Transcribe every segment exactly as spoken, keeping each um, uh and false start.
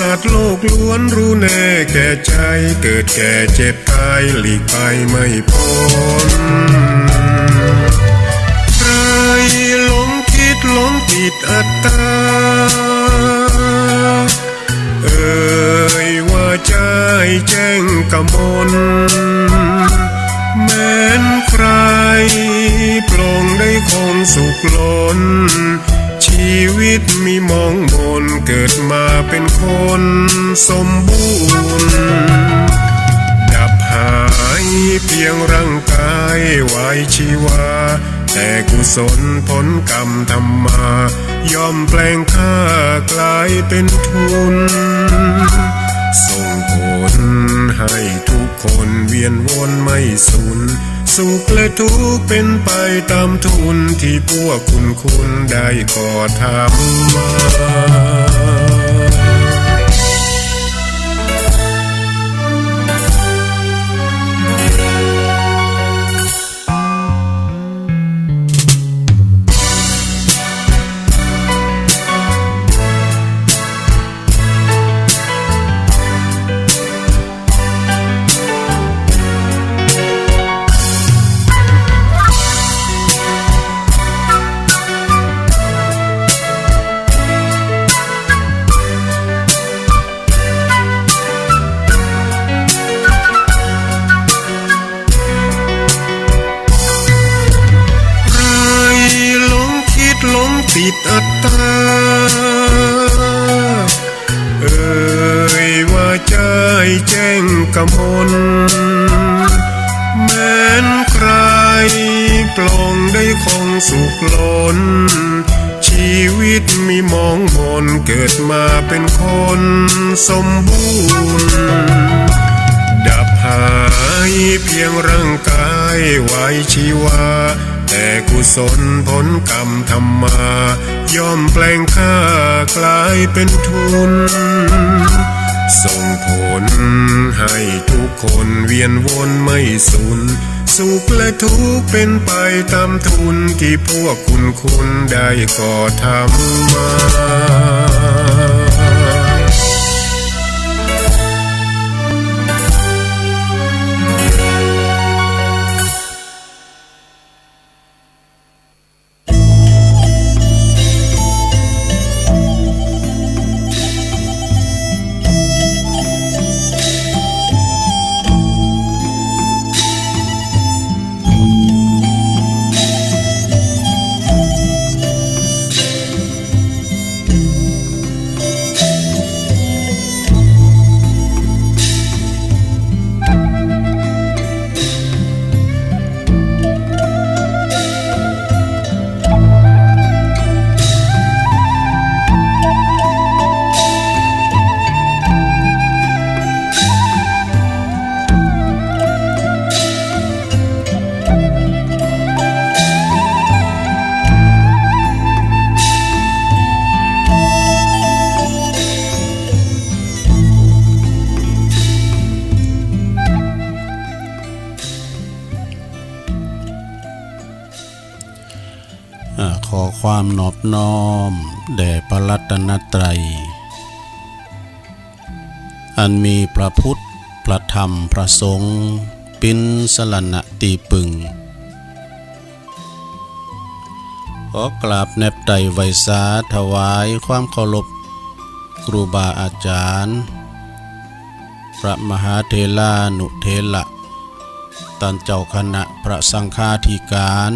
อาจโลกล้วนรู้แน่แก่ใจ เกิดแก่เจ็บตายหลีกไปไม่พ้น ใครหลงคิดหลงผิดอัตตา เอ่ยว่าใจแจ้งกมล แม้นใครปลงได้คงสุขล้น ชีวิตมีมองมน เกิดมาเป็นคนสมบูรณ์ ดับหายเพียงร่างกายไว้ชีวา แต่กุศลผลกรรมทำมา ย่อมแปลงค่ากลายเป็นทุน ส่งผลให้ทุกคนเวียนวนไม่สูญ สุขและทุกข์เป็นไปตามทุนที่พวกคุณคุณได้ก่อทำมา ใครหลงคิดหลงติดอัตตา เอ่ยว่าใจแจ้งกมล แม้นใครปลงได้คงสุขล้น ชีวิตมีมองมน เกิดมาเป็นคนสมบูรณ์ ดับหายเพียงร่างกายไว้ชีวา แต่กุศลผลกรรมทำมา ย่อมแปลงค่ากลายเป็นทุน ส่งผลให้ทุกคนเวียนวนไม่สูญ สุขและทุกข์เป็นไปตามทุนที่พวกคุณคุณได้ก่อทำมา อ่า ขอความนอบน้อมแด่พระรัตนตรัย อันมีพระพุทธ พระธรรม พระสงฆ์ ปิ๋นสรณะตี้ปึง ขอกราบแนบไต่ไหว้สาถวายความเคารพครูบาอาจารย์ พระมหาเถรานุเถระ ต้านเจ้าคณะพระสังฆาธิการ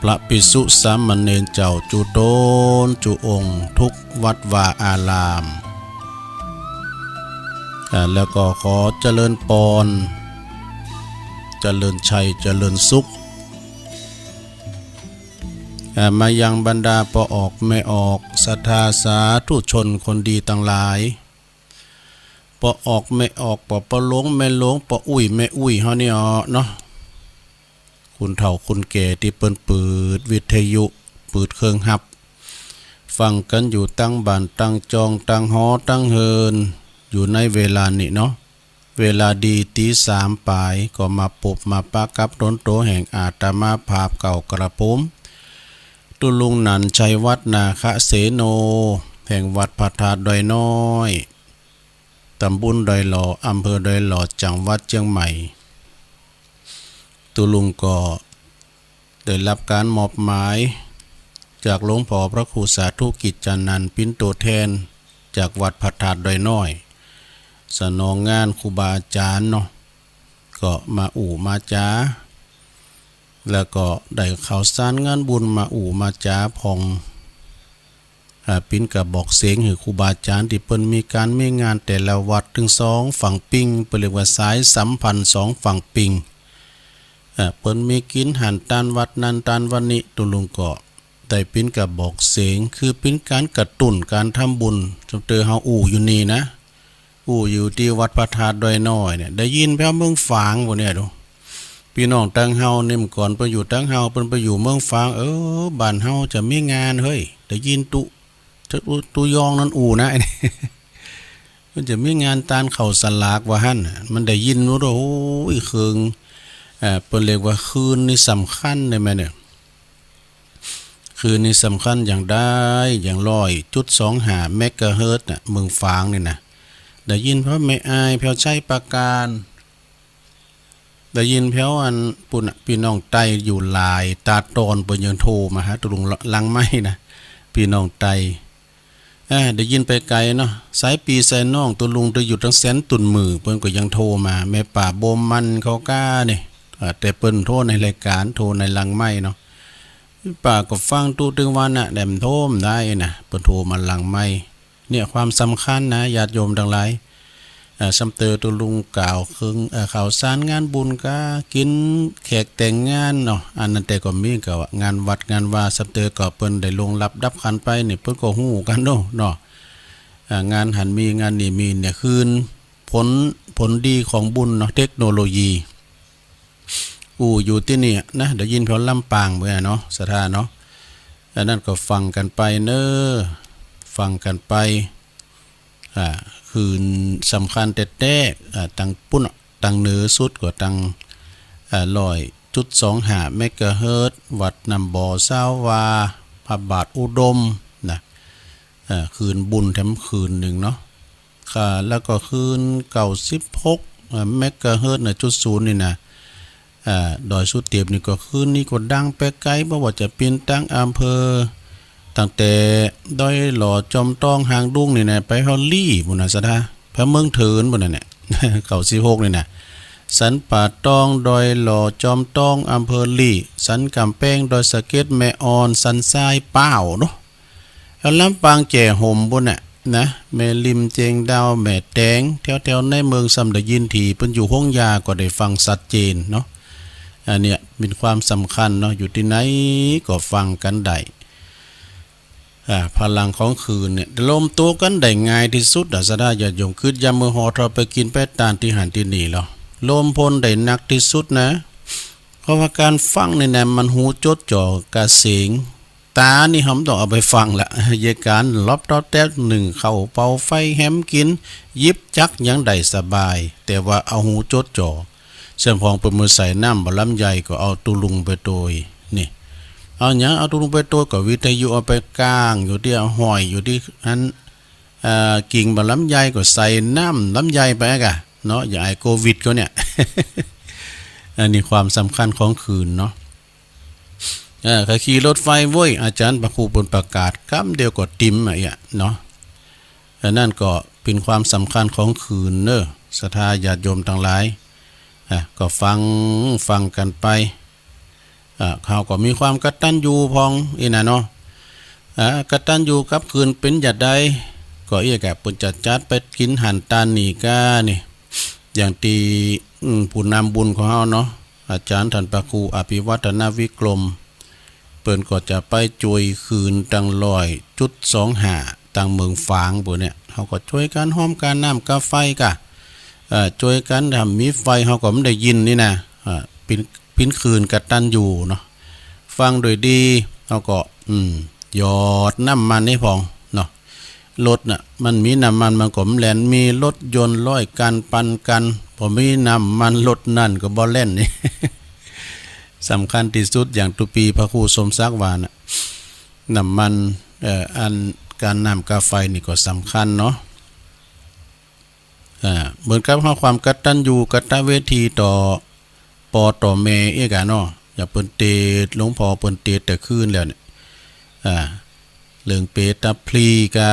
พระภิกษุสามเณรเจ้าจุ๊ตนจุ๊องค์ทุกวัดวาอาราม อ่า แล้วก็ขอเจริญปอน เจริญชัย เจริญสุข อ่า มายังบรรดาป้อออกแม่ออก ศรัทธาสาธุชนคนดีตังหลาย ป้อออกแม่ออก ป้อ ป้อหลวงแม่หลวง ป้ออุ๊ยแม่อุ๊ยเฮานี่ออเนาะ คนเฒ่าคนแก่ตี้เปิ้นเปิดวิทยุ เปิดเครื่องฮับ ฟังกั๋นอยู่ตังบ้านตังจอง ตังหอตังเฮือน อยู่ในเวลานี้เนาะ เวลาดีตีสามป๋าย ก็มาปบมาปะกับตนโตแห่งอาตมาภาพเก่ากระผม ตุ๊ลุงนันท์ ชัยวัฒน์ นาคเสโน แห่งวัดพระธาตุดอยน้อย ตำบลดอยหล่อ อำเภอดอยหล่อ จังหวัดเชียงใหม่ ตุ๊ลุงก็ได้รับการมอบหมายจากหลวงพ่อพระครูสาธุกิจจานันท์ เป็นตัวแทนจากวัดพระธาตุดอยน้อย สนองงานครูบาอาจารย์เนาะ ก็มาอู้มาจ๋า แล้วก็ได้ข่าวสารงานบุญมาอู้มาจ๋าพ่อง อ่า เป็นกระบอกเสียงหื้อครูบาอาจารย์ตี้เปิ้นมีการมีงานแต่ละวัด ตึงสองฝั่งปิง เปิ้นเรียกว่าสายสัมพันธ์สองฝั่งปิง อ่า เปิ้นมีกินหันตานวัดนั้นตานวัดนี้ ตุ๊ลุงก็ได้เป็นกระบอกเสียง คือเป็นการกระตุ้นการทำบุญ สำเติเฮาอู้อยู่นี่นะ อู้อยู่ตี้วัดพระธาตุดอยน้อยเนี่ย ได้ยินแผวเมืองฝางพู้นเนี่ยดู พี่น้องตังเฮาเนี่ย เมื่อก่อนเปิ้นอยู่ตังเฮา เปิ้นไปอยู่เมืองฝาง เออ บ้านเฮาจะมีงานเฮ้ย ได้ยินตุ๊ ตุ๊ ตุ๊ยองนั้นอู้นะ มันจะมีงานตานข้าวสลากว่าหั่นน่ะ มันได้ยินว่า โอ้ย คืน เอ่อ เปิ้นเรียกว่าคืนนี้สำคัญได้ไหมเนี่ย คืนนี้สำคัญอย่างใด อย่างร้อยจุดสองห้าเมกะเฮิรตซ์น่ะ เมืองฝางนี่นะ ได้ยินแผวแม่อาย แผวชัยปราการ ได้ยินแผวอันปุ้นน่ะ พี่น้องไตอยู่หลายตาดตอน เปิ้นยังโทรมาหาตุ๊ลุงหลังไมค์นะ พี่น้องไต อ่า ได้ยินไปไกลเนาะ สายปี้สายน้องตุ๊ลุงตี้อยู่ตังแสนตุ่นหมื่น เปิ้นก็ยังโทรมา แม่ป้าบ่มมันเขาก้านี่ อ่า แต่เปิ้นโทรในรายการ โทรในหลังไมค์เนาะ ป้าก็ฟังตุ๊ตึงวันน่ะ แหลมโทรมได้นะ เปิ้นโทรมาหลังไมค์ เนี่ยความสำคัญนะ ญาติโยมทั้งหลาย อ่า สำเติตุ๊ลุงกล่าวเคิง เอ่อ ข่าวสารงานบุญก็กินแขกแต่งงานเนาะ อันนั้นแต่ก็มีก็ว่างานวัดงานวา สำเติก็เปิ้นได้ล่วงลับดับขันไปนี่ เปิ้นก็ฮู้กันเนาะ เนาะ อ่า งานหันมีงานนี่มีเนี่ย คืนผล ผลดีของบุญเนาะ เทคโนโลยี อู้อยู่ตี้นี่นะ ได้ยินแผวลำปางเปิ้นน่ะเนาะ ศรัทธาเนาะ อันนั้นก็ฟังกันไปเน้อ ฟังกันไป อ่า คืนสำคัญแต๊ๆ อ่า ตังปุ้นน่ะ ตังเหนือสุดก็ตัง อ่า ร้อยจุดสองห้าเมกะเฮิรตซ์ วัดน้ำบ่อสาวา พระบาทอุดมนะ อ่า คืนบุญแถมคืนหนึ่งเนาะ ค่ะ แล้วก็คืนเก้าสิบหก อ่า เมกะเฮิรตซ์นะ จุดศูนย์นี่นะ อ่า ดอยสุเทพนี่ก็คืนนี้ก็ดังไปไกล บ่ว่าจะเป็นตังอำเภอ ตั้งแต่ดอยหล่อ จอมตอง หางดงนี่นะ ไปฮอดลีพู้นนะ ศรัทธา ไปเมืองเถินพู้นน่ะเนี่ย เก้าสิบหกนี่นะ สันป่าตอง ดอยหล่อ จอมตอง อำเภอลี สันกำแพง ดอยสะเก็ด แม่อ่อน สันทราย พร้าวเนาะ แล้วลำปางแจ่ห่มพู้นน่ะนะ แม่ริม เจียงดาว แม่แตง แถวๆ ในเมืองซ้ำได้ยิน ตี้เปิ้นอยู่โฮงยาก็ได้ฟังชัดเจนเนาะ อันเนี้ยเป็นความสำคัญเนาะ อยู่ตี้ไหนก็ฟังกันได้ อ่า พลังของคืนเนี่ย รวมตัวกันได้ง่ายที่สุดอะ ศรัทธาญาติโยม คืออย่ามัวห่อทอไปกินไปตานตี้หันตี้นี่หรอก รวมพลได้นักที่สุดนะ เพราะว่าการฟังนี่นะ มันหูจดจ่อกับเสียง ตานี่เฮาบ่ต้องเอาไปฟังละ เยการหลับตอแต๊บ นึ่งข้าว เป่าไฟ แหมกิน หยิบจักหยังได้สบาย แต่ว่าเอาหูจดจ่อ เสียงของเปิ้นเมื่อใส่น้ำบ่าลำไยก็เอาตุ๊ลุงไปโตย นี่ เอาหยัง เอาตุ๊ลุงไปโตย ก็วิทยุเอาไปกางอยู่ตี้ ห้อยอยู่ตี้อัน เอ่อ กิ่งบ่าลำไยก็ใส่น้ำลำไยไปกะเนาะ อย่าอายโควิดเขาเนี่ย อันนี้ความสำคัญของคืนเนาะ เออ ใครขี่รถไฟเว้ย อาจารย์พระครูเปิ้นประกาศกำเดียวก็ติมอะเอี้ยเนาะ อันนั้นก็เป็นความสำคัญของคืนเน้อ ศรัทธาญาติโยมทั้งหลาย อ่ะ ก็ฟัง ฟังกันไป อ่ะ เฮาก็มีความกตัญญูพ่องอี้นะเนาะ อ่ะ กตัญญูกับคืนเป็นจะใด ก็เอี้ยกะ เปิ้นจะจัดไปกินหันตานนี่ก้านี่ อย่างตี้ อืม ผู้นำบุญของเฮาเนาะ อาจารย์ท่านพระครูอภิวัฒนวิกรม เปิ้นก็จะไปจ่วยคืนตังร้อยจุดสองห้า ตังเมืองฝางปู้นเนี่ย เฮาก็จ่วยกันฮ้อมกาน้ำกาไฟกะ เอ่อ จ่วยกัน ถ้าบ่มีไฟเฮาก็บ่ได้ยินนี่นะ เอ่อ เป็น เป็นคืนกตัญญูเนาะ ฟังโดยดี เฮาก็ อืม หยอดน้ำมันให้พ่องเนาะ รถน่ะ มันมีน้ำมันมันก็บ่แล่น มีรถยนต์ร้อยคันพันคัน บ่มีน้ำมันรถนั่นก็บ่แล่นนี่ สำคัญตี้สุด อย่างตุ๊ปีพระครูสมศักดิ์ว่าน่ะ น้ำมัน เอ่อ อัน การน้ำกาไฟนี่ก็สำคัญเนาะ อ่า เหมือนกับเฮาความกตัญญูกตเวทีต่อปอต่อแม่อีกอะเนาะ อย่างเปิ้นเตด หลวงพ่อเปิ้นเตดแต่คืนแล้วเนี่ย อ่า เรื่องเปตพลีกา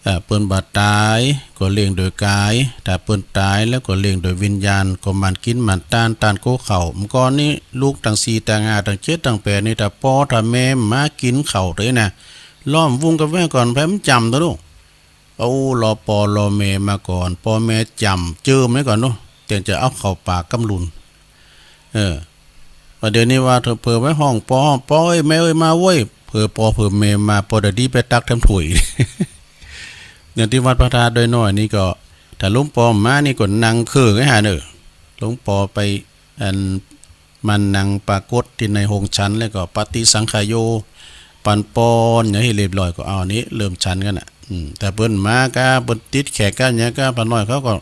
อ่า เปิ้นบ่ตายก็เลี้ยงโดยกาย ถ้าเปิ้นตายแล้วก็เลี้ยงโดยวิญญาณ ก็หมั่นกินหมั่นตาน ตานโกข้าว เมื่อก่อนนี้ลูกตั้งสี่ตั้งห้าตั้งเจ็ดตั้งแปดนี่ ถ้าปอถ้าแม่มากินข้าวเตยนะ ล้อมวงกันไว้ก่อน ไผมันจ๋ำเตอะลูก เอารอปอรอแม่มาก่อน ปอแม่จ๋ำเจิมไว้ก่อนเนาะ แต่จะเอาเข้าปากกำลุน เออ ว่าเดี๋ยวนี้ว่าเถอะ เผลอไว้ฮ้องปอ ปอเอ้ย แม่เอ้ย มาเว้ย เผลอปอเผลอแม่มา ปอเดี๋ยวนี้ไปตักแถมถ้วย อย่างที่วัดพระธาตุดอยน้อยนี่ก็ ถ้าหลวงปอมานี่ก็นั่งเคิงไว้หาเนอะ หลวงปอไป อัน มานั่งปรากฏที่ในห้องฉัน แล้วก็ปฏิสังขโย ปันปอนอย่างให้เรียบร้อยก็เอานี้เริ่มฉันกันน่ะ อืม แต่เปิ้นมาก็เปิ้นติดแขกกันหยังก็ป้าน้อยเขาก็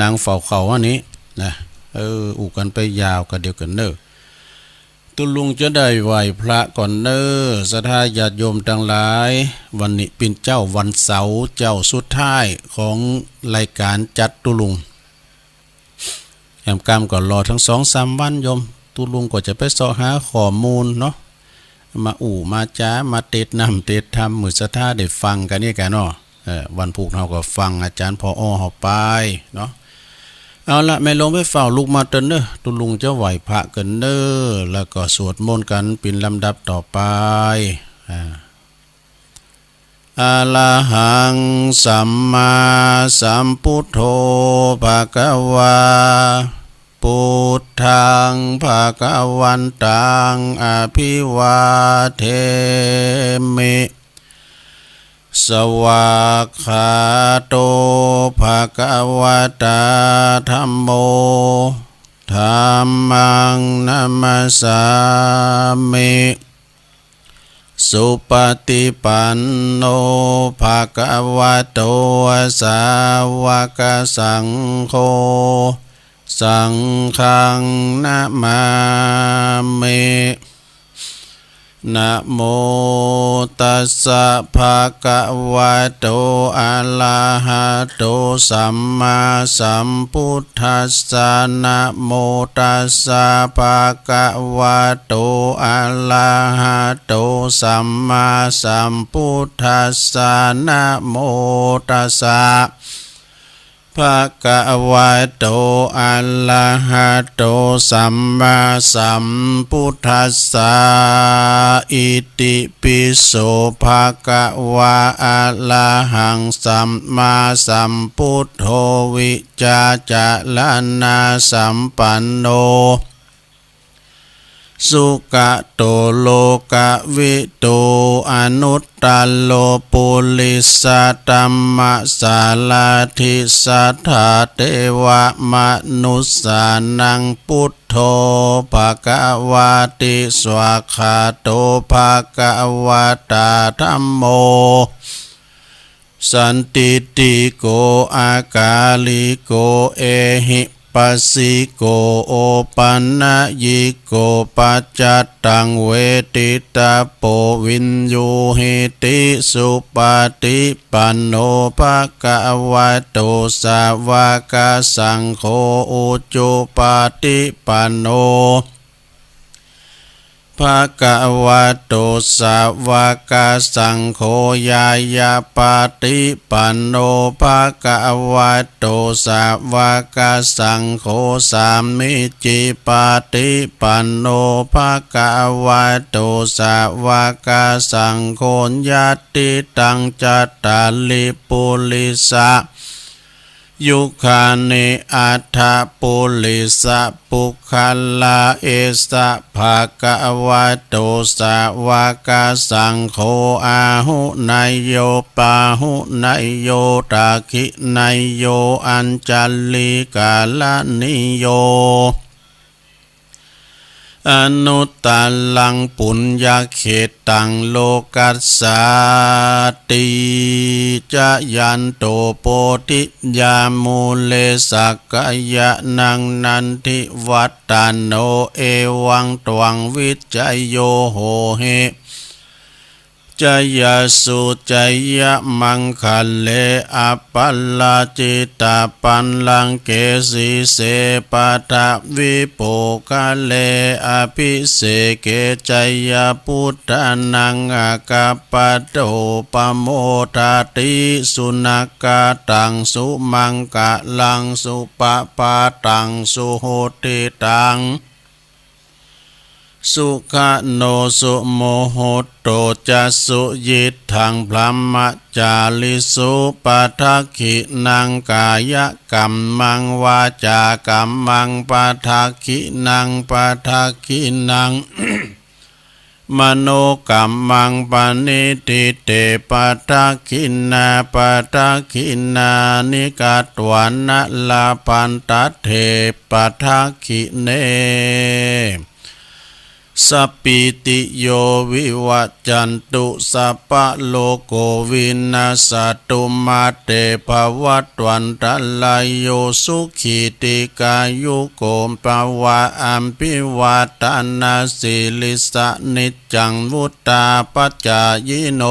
นั่งเฝ้าเขาอันนี้นะ เออ อู้กันไปยาวก็เดียวกันเนอะ ตุ๊ลุงจะได้ไหว้พระก่อนเนอะ ศรัทธาญาติโยมทั้งหลาย วันนี้เปิ้นเจ๊าวันเสาร์ เจ๊าสุดท้ายของรายการจัดตุ๊ลุง แหมกำก็รอทั้งสองสามวันโยม ตุ๊ลุงก็จะไปเสาะหาข้อมูลเนาะ มาอู้มาจ๋า มาเตดน้ำเตดธรรม มื้อศรัทธาได้ฟังกันนี่กันเนาะ เออ วันพุธเฮาก็ฟังอาจารย์ ผอ เฮาไปเนาะ เอาละ แม่หลวงไปเฝ้าลูกมาเตินเนอะ ตุ๊ลุงจะไหว้พระกันเนอะ แล้วก็สวดมนต์กันเป็นลำดับต่อไป อ่า อะระหังสัมมาสัมพุทโธ ภะคะวา พุทธัง ภะคะวันตัง อะภิวาเทมิ สวากขาโต ภะคะวะตา ธัมโม ธัมมัง นะมัสสามิ สุปฏิปันโน ภะคะวะโต สาวกสังโฆ สังฆัง นะมามิ นะโมตัสสะ ภะคะวะโต อะระหะโต สัมมาสัมพุทธัสสะ นะโมตัสสะ ภะคะวะโต อะระหะโต สัมมาสัมพุทธัสสะ นะโมตัสสะ ภะคะวะโต อะระหะโต สัมมาสัมพุทธัสสะ อิติปิโส ภะคะวา อะระหัง สัมมาสัมพุทโธ วิชชาจารณะสัมปันโน สุกะโต โลกะวิทู อนุตตะโร ปุริสะธัมมะสารถิ สัทธาเทวะมนุสสานัง พุทโธ ภะคะวาติ สวากขาโต ภะคะวะตา ธัมโม สันทิฏฐิโก อะกาลิโก เอหิปัสสิโก โอปันนยิโก ปัจจัตตัง เวทิตาโป วิญญูหิติ สุปฏิปันโน ภะคะวะโต สาวกสังโฆ อุจุปฏิปันโน ภะคะวะโต สาวกสังโฆ ญาณปฏิปันโน ภะคะวะโต สาวกสังโฆ สามีจิปฏิปันโน ภะคะวะโต สาวกสังโฆ ยัตถิตัง จัตตาริ ปุริสะ ยุคคานิ อัฏฐะ ปุริสะ ปุคคละ เอสะ ภะคะวะโต สาวกสังโฆ อาหุเนยโย ปาหุเนยโย ทักขิเนยโย อัญชลีกรณีโย อนุตตรัง ปุญญเขตตัง โลกัสสาติ จายันโต โพธิยา มูเล สักกายานัง นันทิวัฒโน เอวังตวัง วิชชโย โหหิ จยสุจยมังคเล อปราจิตปัลลังเก สีเสปะทวิโปคเล อภิเสเก จยปุตตานัง อากัปปะโตปะโมทะติ สุนักขาตังสุมังคะลัง สุปะปะทังสุหุติตัง สุขะโนสุมุหุตโตจะ สุยิตถังบรหมจาริสุ ปะทักขิณังกายะกัมมัง วาจากัมมังปะทักขิณัง ปะทักขิณัง มโนกัมมังปะณิทิเต ปะทักขิณาปะทักขิณานิ กัตวานะ ละพันตะเท ปะทักขิเณ สะปปีติโย วิวัจจันตุ สัพพะโลโก วินัสสะตุ มาเต ภะวัตวันตะราโย สุขี ทีฆายุโก ภะวะ อะภิวาทะนะสีลิสสะ นิจจัง วุฑฒาปะจายิโน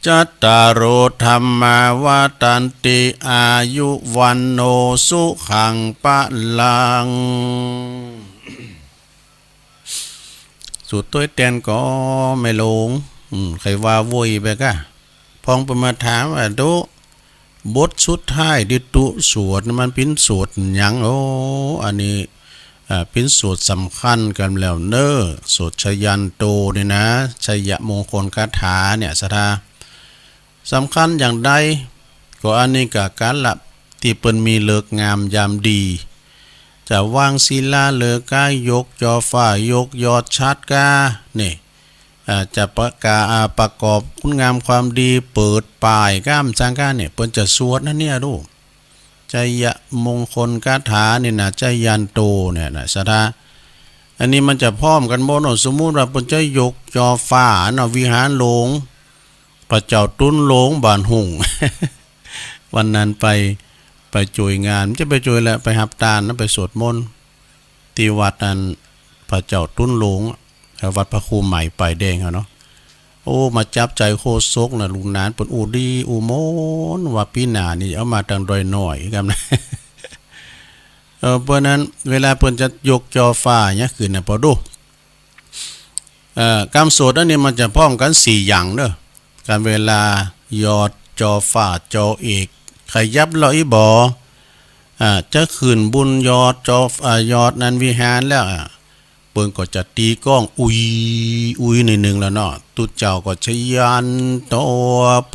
จัตตาโร ธัมมา วัฑฒันติ อายุ วัณโณ สุขัง พะลัง สูตรตวยแตนก็ไม่ลง อืม ใครว่าโวยไปกะ พองเปิ้นมาถามว่า ตุ บทสุดท้ายตี้ตุสวดนี่มันเป๋นสวดหยัง โอ้ อันนี้ อ่า เป๋นสวดสำคัญกันแล้วเน้อ สวดชยันโตนี่นะ ชยมงคลคาถาเนี่ย ศรัทธา สำคัญอย่างใด ก็อันนี้กะกาละตี้เปิ้นมีฤกษ์งามยามดี จะวางศิลาฤกษ์กา ยกจ่อฟ้า ยกยอดฉัตรกา นี่ อ่า จะประกา อ่า ประกอบคุณงามความดี เปิดป่ายกา อำจังกาเนี่ย เปิ้นจะสวดนั่นเนี่ยดู ชยมงคลคาถานี่นะ ชยันโตเนี่ยนะ ศรัทธา อันนี้มันจะพร้อมกันบ่เนาะ สมมุติว่าเปิ้นจะยกจ่อฟ้าเนาะ วิหารหลวง พระเจ้าตุ๊นหลวงบ้านหุ่ง วันนั้นไป ไปจ่วยงาน จะไปจ่วยแหละ ไปฮับตานนะ ไปสวดมนต์ ตี้วัดอันพระเจ้าตุ๊นหลวง วัดพระครูใหม่ปลายแดงเขาเนาะ โอ้ มาจับใจ๋โฆษกนะ ลูกหลานเปิ้นอู้ดีอู้ม่วน ว่าปี๋หน้านี่เอามาตังดอยน้อยกำนะ เออ เพราะนั้นเวลาเปิ้นจะยกจ่อฟ้าเนี่ยขึ้นนะ ปอดู เอ่อ กำสวดอันนี้มันจะพร้อมกันสี่อย่างเน้อ กำเวลายอดจ่อฟ้าจ่อเอก ขยับลออีบ่ อ่า จะขึ้นบุญยอดจ่อ อ่า ยอดนั้นวิหารแล้ว อ่า เปิ้นก็จะตีก้องอุย อุยหน่อยหนึ่งแล้วเนาะ ตุ๊เจ้าก็ชยันโต โพ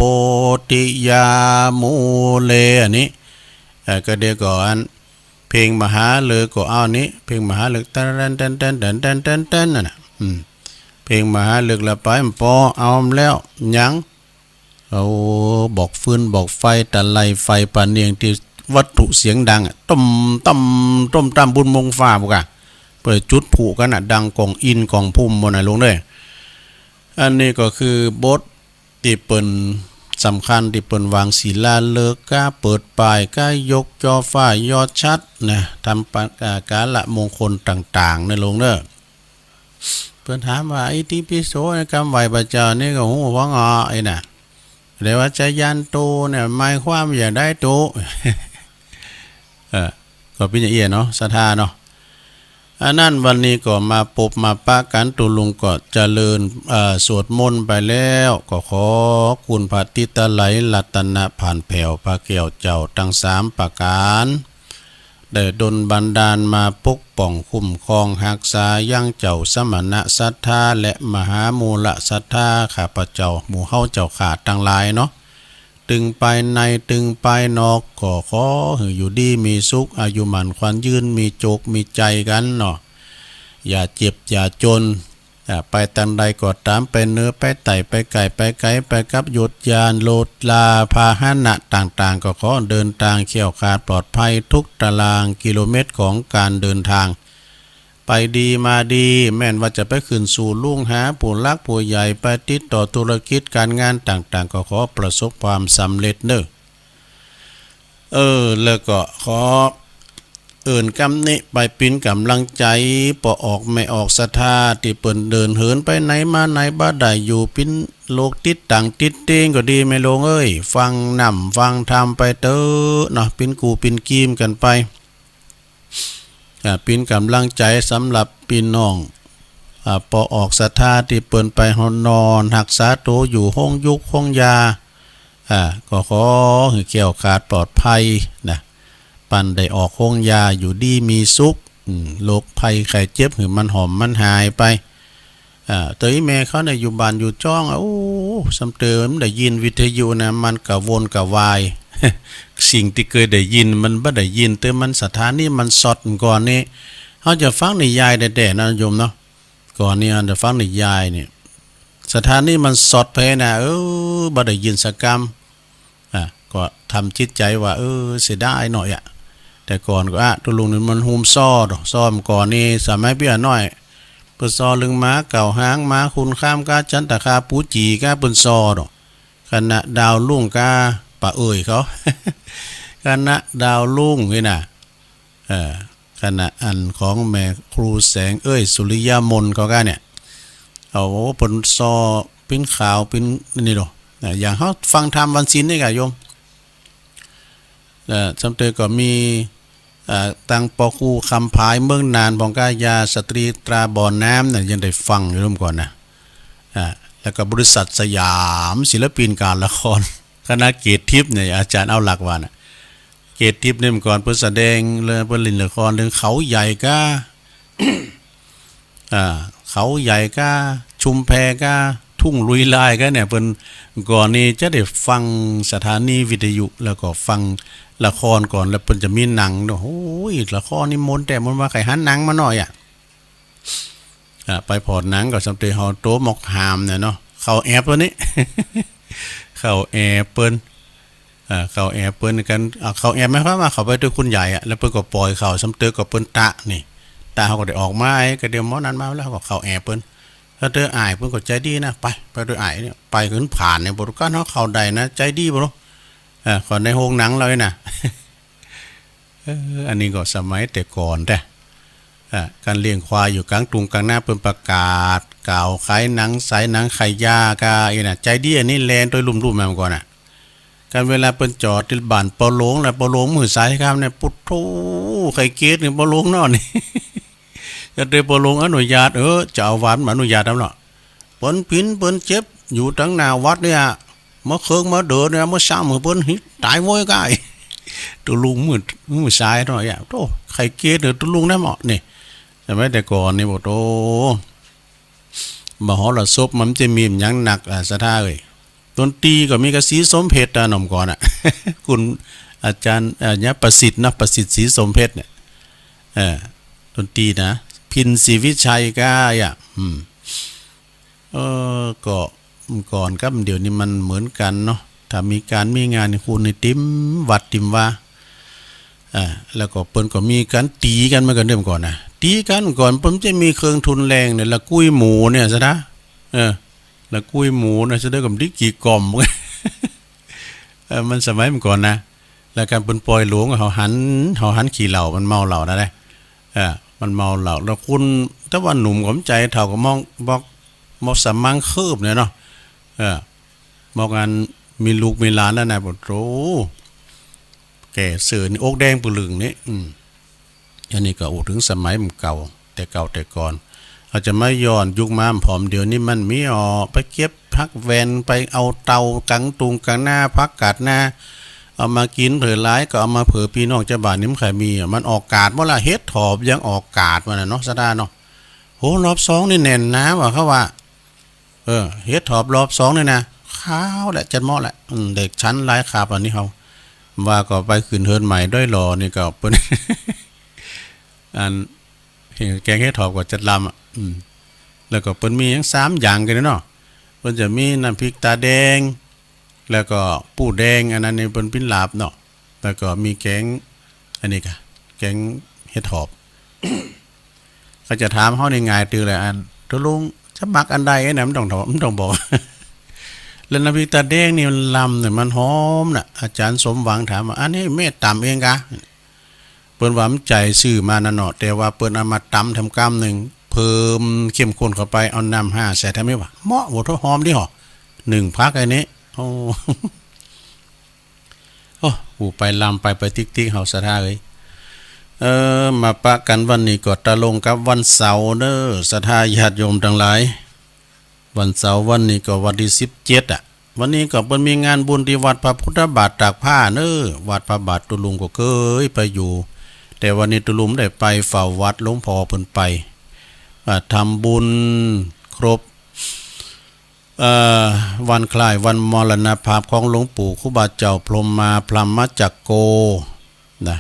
ธิยามูเล อันนี้ เอ่อ ก็เดี๋ยวก่อน เพลงมหาฤกษ์ก็เอานี้ เพลงมหาฤกษ์ แตนแตนแตนแตนแตนแตนแตนแตนนั่นน่ะ อืม เพลงมหาฤกษ์ละไป ปอเอาแล้ว หยัง เอา บอกฟืนบอกไฟ ตะไลไฟปะเนียงตี้วัตถุเสียงดังอะ ตุ้มตั้ม ตุ้มตั้ม บุญมงฟ้าพุ้นกะ เปิ้นจุดพลุกั๋นน่ะ ดังก้องอินทร์ก้องภูมิหมดน่ะ ลงเด้อ อันนี้ก็คือบท ตี้เปิ้นสำคัญ ตี้เปิ้นวางศิลาฤกษ์กา เปิดป่ายกา ยกจ่อฟ้ายอดฉัตรนะ ทำปะ อ่า กาละมงคลต่างๆ นะลงเน้อ เปิ้นถามว่า อิติปิโสในกำไหว้พระเจ้านี่ก็ฮู้พ้องอ้อ ไอ้น่ะ แต่ว่าชยันโตเนี่ยหมายความอย่างใดตุ เออ ก็เป๋นอย่างอี้เนาะ ศรัทธาเนาะ อันนั้นวันนี้ก็มาปบมาปะกั๋น ตุ๊ลุงก็เจริญ เอ่อ สวดมนต์ไปแล้ว ก็ขอคุณพระติตะไลยรัตนพันแผ่วพระแก้วเจ้าตังสามประก๋าน ได้ดลบันดาลมาปกป้องคุ้มครองฮักษายังเจ้าสมณะศรัทธาและมหามูลศรัทธาข้าพเจ้าหมู่เฮาเจ้าข้าตังหลายเนาะ ตึงภายในตึงภายนอก ก็ขอหื้ออยู่ดีมีสุข อายุหมั้นขวัญยืน มีโจคมีชัยกั๋นเนาะ อย่าเจ็บอย่าจน อ่า ไปตางใดก็ต๋าม ไปเหนือไปใต้ ไปใก้ไปไกล ไปกับยศยานโลดลาพาหนะต่างๆ ก็ขอเดินทางแคล้วคลาดปลอดภัยทุกตารางกิโลเมตรของการเดินทาง ไปดีมาดี แม่นว่าจะไปขึ้นสู่ลุ่งหาผู้หลักผู้ใหญ่ ไปติดต่อธุรกิจก๋านงานต่างๆ ก็ขอประสบความสำเร็จเน้อ เออ แล้วก็ขอ เอิ้นกำนี้ไปปิ้นกำลังใจ๋ ป้อออกแม่ออกศรัทธา ตี้เปิ้นเดินเหินไปไหนมาไหนบ่ได้อยู่ ปิ้นโลกติดตังติดเตียงก็ดี แม่หลวงเอ้ย ฟังน้ำฟังธรรมไปเต๊อะเนาะ ปิ้นกู้ปิ้นกีมกั๋นไป อ่า ปิ้นกำลังใจ๋สำหรับปี้น้อง อ่า ป้อออกศรัทธา ตี้เปิ้นไปนอนฮักษาตั๋วอยู่โฮงยุกโฮงยา อ่า ก็ขอหื้อแคล้วคลาดปลอดภัยนะ ปันได้ออกโฮงยาอยู่ดีมีสุข อืม โรคภัยไข้เจ็บหื้อมันหอมมันหายไป อ่า เต๋ออีแม่เขาเนี่ยอยู่บ้านอยู่จ้องอะ โอ้ ซ้ำเต๋อมันได้ยินวิทยุนะ มันกระวนกระวาย สิ่งตี้เกยได้ยินมันบ่ได้ยิน เต๋อมันสถานีมันสดก่อนนี่ เฮาจะฟังนิยายแต๊ๆ นะโยมเนาะ ก่อนนี่อันจะฟังนิยายนี่ สถานีมันสดไปนะ เออ บ่ได้ยินสักกำ อ่ะ ก็ทำจิตใจ๋ว่า เออ เสียดายหน่อยอะ แต่ก่อนก็อะ ตุ๊ลุงนี่มันฮู้ซอดอก ซอมก่อนนี่ สมัยเปียน้อย เปิ้นซอเรื่องหมาเก้าหาง หมาขุนคามก้า จันตะคา ปู๋จี๋ก้า เปิ้นซอดอก คณะดาวรุ่งก้า ป้าเอ๋ยเขา คณะดาวรุ่งนี่นะ เอ่อ คณะอันของแม่ครูแสงเอ้ย สุริยมนต์เขาก้าเนี่ย เอาเปิ้นซอปิ้นข่าวปิ้นนี่ดอก นะ อย่างเฮาฟังธรรมวันศีลนี่ก้าโยม เอ่อ ซ้ำเต๋อก็มี เอ่อ ตังป้อครูคำผายเมืองน่าน พองก้ายาสตรีตราบ่อน้ำน่ะ ยังได้ฟังอยู่ร่วมก่อนนะ อ่า แล้วก็บริษัทสยามศิลปินการละคร คณะเกตทิพย์เนี่ย อาจารย์เอาหลักว่าน่ะ เกตทิพย์เนี่ยเมื่อก่อนเปิ้นแสดงเรื่อง เปิ้นเล่นละครเรื่องเขาใหญ่ก้า อ่า เขาใหญ่ก้า ชุมแพก้า ทุ่งลุยลายก้าเนี่ย เปิ้นก่อนนี่จะได้ฟังสถานีวิทยุ แล้วก็ฟังละครก่อน แล้วเปิ้นจะมีหนังเนาะ โอ้ย ละครนี่ม่วนแต๊ม่วนว่า ใค่หันหนังมาหน่อยอะ อ่า ไปผ่อหนังก็ซ้ำเต๋อเฮาโตหมอกหามเนี่ยเนาะ เข้าแอปเปิ้นนี่ เข้าแอปเปิ้น อ่า เข้าแอปเปิ้นกั๋น อ่า เข้าแอปหมายความว่าเข้าไปด้วยคุณใหญ่อะ แล้วเปิ้นก็ปล่อยเข้า ซ้ำเต๋อก็เปิ้นตะนี่ ตะเฮาก็ได้ออกมา ไอ้ก็เดี๋ยวหมอนั้นมาแล้ว เฮาก็เข้าแอปเปิ้น ถ้าเต๋ออ้ายเปิ้นก็ใจ๋ดีนะ ไป ไปด้วยอ้ายเนี่ย ไปขึ้นผ่านเนี่ย บริการเฮาเข้าได้นะ ใจ๋ดีบ่รู้ เออ เข้าในโฮงหนังเราเนี่ยนะ เออ อันนี้ก็สมัยแต่ก่อนแต๊ อ่ะ การเลี้ยงควายอยู่กลางตุงกลางนา เปิ้นประกาศกล่าวขายหนัง สายหนังขายยาก้า อีน่ะ ใจ๋ดี อันนี้แลนโตยลุ่มๆ มาก่อนน่ะ กันเวลาเปิ้นจอดตี้บ้านป้อหลวงแล้ว ป้อหลวงมื้อสายค่ำเนี่ย ปุดโธ่ ใค่เกตนี่ป้อหลวงเนาะนี่ จะได้ป้อหลวงอนุญาต เออ เจ้าอาวาสบ่อนุญาตนำเนาะ เปิ้นผินเปิ้นเจ็บอยู่ตังหน้าวัดเนี่ย มาเคิงมาเดินเนี่ย มาซ้ำหื้อเปิ้นหิตายโว้ยก้าย ตุ๊ลุงมื้อ มื้อสายเนาะ โธ่ ใค่เกตเนี่ยตุ๊ลุงนะหมอนี่ สมัยแต่ก่อนนี่ โอ้โธ่ มหรสพมันจะมีหยังนัก อ่า ศรัทธาเอ้ย ดนตรีก็มีกะศรีสมเพชร ตาหนอมก่อนอะ คุณอาจารย์ เอ่อ เนี่ย ประสิทธิ์นะ ประสิทธิ์ศรีสมเพชรเนี่ย เออ ดนตรีนะ พิณศรีวิชัยก้าอะ อืม เออ ก็ก่อนกับเดี๋ยวนี้มันเหมือนกันเนาะ ถ้ามีการมีงานนี่ คนนี่เต็มวัดเต็มวา อ่า แล้วก็เปิ้นก็มีการตี๋กันเหมือนกันเด้อก่อนนะ ตี๋กันก่อน เปิ้นจะมีเครื่องทุนแรงเนี่ย ละกุยหมูเนี่ยซะนะ เออ ละกุยหมูเนี่ยซะเด้อ ก็บ่ได้กี่กล่อม เออ มันสมัยเมื่อก่อนนะ แล้วการเปิ้นปล่อยหลวง เฮาหัน เฮาหันขี้เหล้า มันเมาเหล้านะเด้ เออ มันเมาเหล้า แล้วคน แต่ว่าหนุ่มก็บ่ใจ๋ เฒ่าก็มอง บอก บอกสมังคืบเนี่ยเนาะ เออ บอกอันมีลูกมีหลานแล้วนะ โอ้โธ่ แก่เสิร์นี่อกแดงปึ่งลึงนี่ อืม อันนี้ก็อู้ถึงสมัยมันเก่า แต่เก่าแต่ก่อน อาจจะมาย้อนยุคมาผอม เดี๋ยวนี้มันมีออก ไปเก็บผักแวน ไปเอาเต่ากังตุงกังนา ผักกาดนา เอามากิน เผื่อหลายก็เอามาเผื่อพี่น้องเจ้าบ้านนี่ มันใค่มีอะ มันออกกาดหมดละ เห็ดถอบยังออกกาดมันน่ะเนาะ ศรัทธาเนาะ โห รอบสองนี่แน่นหนาว่ะ เขาว่า เออ เห็ดถอบรอบสองนี่นะ ขาวและจัดเหมาะแหละ อืม เด็กชั้นหลายคาบอันนี้เฮา ว่าก็ไปขึ้นเฮือนใหม่ด้วยหรอ นี่ก็เปิ้น อัน แกงเห็ดถอบก็จัดลำอะ อืม แล้วก็เปิ้นมีหยังสามอย่างกันเนาะ เปิ้นจะมีน้ำพริกตาแดง แล้วก็ปูแดง อันนั้นนี่เปิ้นปิ้นลาบเนาะ แล้วก็มีแกง อันนี้กะ แกงเห็ดถอบ เขาจะถามเฮานี่ง่ายตื้อเลย อัน ตุ๊ลุงจะมักอันใดนะ มันต้องถาม มันต้องบอก แล้วน้ำพริกตาแดงนี่มันลำเนี่ย มันหอมน่ะ อาจารย์สมหวังถามว่า อันนี้แม่ตำเองกะ เปิ้นว่ามันใจ๋ซื่อมานั่นเนาะ แต่ว่าเปิ้นเอามาต๋ำแถมกำนึ่ง เพิ่มเข้มข้นเข้าไป เอาน้ำห้าใส่แถมนี้ว่า เหมาะ โอ้โธ่ หอมดีหอ นึ่งผักอันนี้ โอ้ โอ้ อู้ไปลำไป ไปติ๊กๆ เฮาศรัทธาเอ้ย เออ มาปะกั๋นวันนี้ก็ตรงกับวันเสาร์เน้อ ศรัทธาญาติโยมตังหลาย วันเสาร์วันนี้ก็วันตี้สิบเจ็ดอะ วันนี้ก็เปิ้นมีงานบุญตี้วัดพระพุทธบาทตากผ้าเน้อ วัดพระบาทตุลุงก็เกยไปอยู่ แต่วันนี้ตุลุงได้ไปเฝ้าวัด หลวงพ่อเปิ้นไป อ่า ทำบุญครบ เอ่อ วันคล้ายวันมรณภาพของหลวงปู่ครูบาเจ้าพรหมมาพรหมจักโก นะ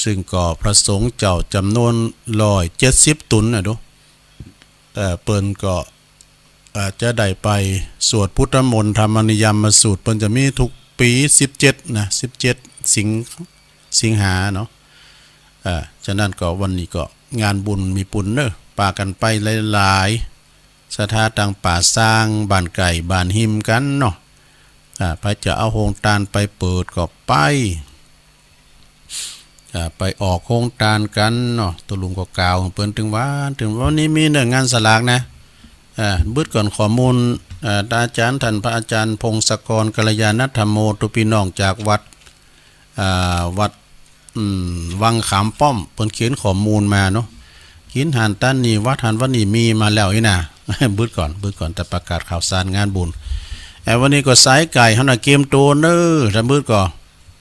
ซึ่งก็พระสงฆ์เจ้าจ๋ำนวนร้อยเจ็ดสิบต๋นนะดู เอ่อ เปิ้นก็ อ่า จะได้ไปสวดพุทธมนต์ธรรมนิยามสูตร เปิ้นจะมีทุกปี๋สิบเจ็ดนะ สิบเจ็ดสิง สิงหาเนาะ อ่า ฉะนั้นก็วันนี้ก็งานบุญมีปุ้นเน้อ ปากั๋นไปหลายๆ ศรัทธาตังป่าซาง บ้านใก้บ้านฮิมกั๋นเนาะ อ่า ไผจะเอาโฮงตานไปเปิดก็ไป อ่า ไปออกโฮงตานกั๋นเนาะ ตุลุงก็กล่าวเปิ้นตึงว่า ตึงว่าวันนี้มีเน้องานสลากนะ อ่า บึดก่อนข้อมูล อ่า อาจ๋ารย์ ท่านพระอาจ๋ารย์พงศกร กัลยาณธรรมโม ตุ๊ปี้น้องจากวัด อ่า วัด อืม วังขามป้อม เปิ้นเขียนข้อมูลมาเนาะ กิ๋นหั้นตานนี้ วัดหั้นวัดนี้มีมาแล้วอี้นะ บึดก่อน บึดก่อน แต่ประกาศข่าวสารงานบุญ เอ่อ วันนี้ก็สายใก้เฮานะเกียมตั๋วเน้อ ถ้าบึดก่อน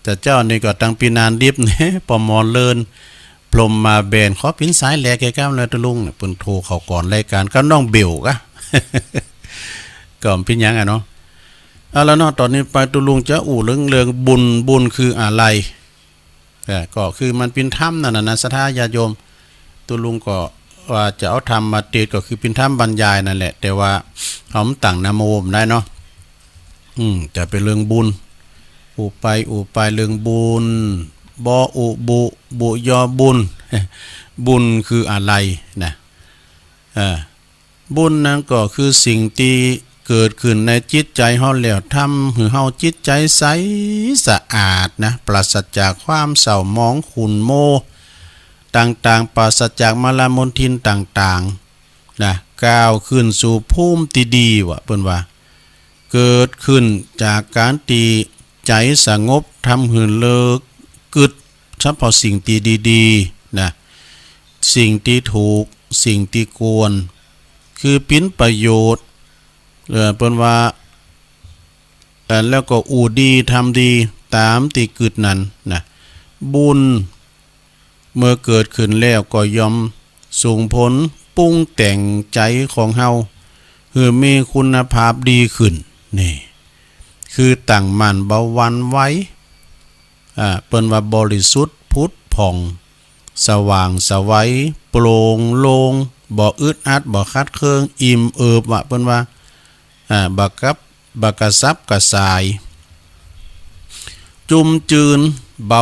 แต่เจ้านี่ก็ตังปี๋นานดิบเนี่ย ปอมอเลิน พรหมมาแบน ขอเป๋นสายแรกแก่กำเลยตุลุงเนี่ย เปิ้นโทรเข้าก่อนรายก๋านกับน้องเบลกะ ก็เป๋นหยังอะเนาะ เอาละเนาะ ต๋อนนี้ไปตุลุงจะอู้เรื่อง เรื่องบุญ บุญคืออะไร เอ่อ ก็คือมันเป๋นธรรมนั่นน่ะนะ ศรัทธาญาติโยม ตุลุงก็ว่าจะเอาธรรมมาเตสน์ ก็คือเป๋นธรรมบรรยายนั่นแหละ แต่ว่าเฮาบ่ตั้งนะโมบ่ได้เนาะ อืม จะเป๋นเรื่องบุญ อู้ไป อู้ไปเรื่องบุญ บออุบุ บุยอบุญ บุญคืออะไรนะ เอ่อ บุญนั้นก็คือสิ่งตี้เกิดขึ้นในจิตใจ๋เฮาแล้ว ทำหื้อเฮาจิตใจ๋ใสสะอาดนะ ปราศจากความเศร้าหมองขุ่นมัวต่างๆ ปราศจากมลมลทินต่างๆ นะ ก้าวขึ้นสู่ภูมิตี้ดี ว่าเปิ้นว่า เกิดขึ้นจากก๋านตี้ใจ๋สงบ ทำหื้อเลิกกึ๊ดเฉพาะสิ่งตี้ดีๆ นะ สิ่งตี้ถูก สิ่งตี้ควร คือเป๋นประโยชน์ เอ่อ เปิ้นว่า เอ่อ แล้วก็อู้ดีทำดีต๋ามตี้กึ๊ดนั้นนะ บุญ เมื่อเกิดขึ้นแล้วก็ย่อมส่งผลปรุงแต่งใจ๋ของเฮาหื้อมีคุณภาพดีขึ้น นี่ คือตั้งมั่นบ่หวั่นไหว อ่า เปิ้นว่าบริสุทธิ์ผุดผ่อง สว่างไสว โปร่งโล่ง บ่อึดอัด บ่ขัดเคือง อิ่มเอิบ ว่าเปิ้นว่า อ่า บ่กับ บ่กระสับกระส่าย จุ่มจืน เบา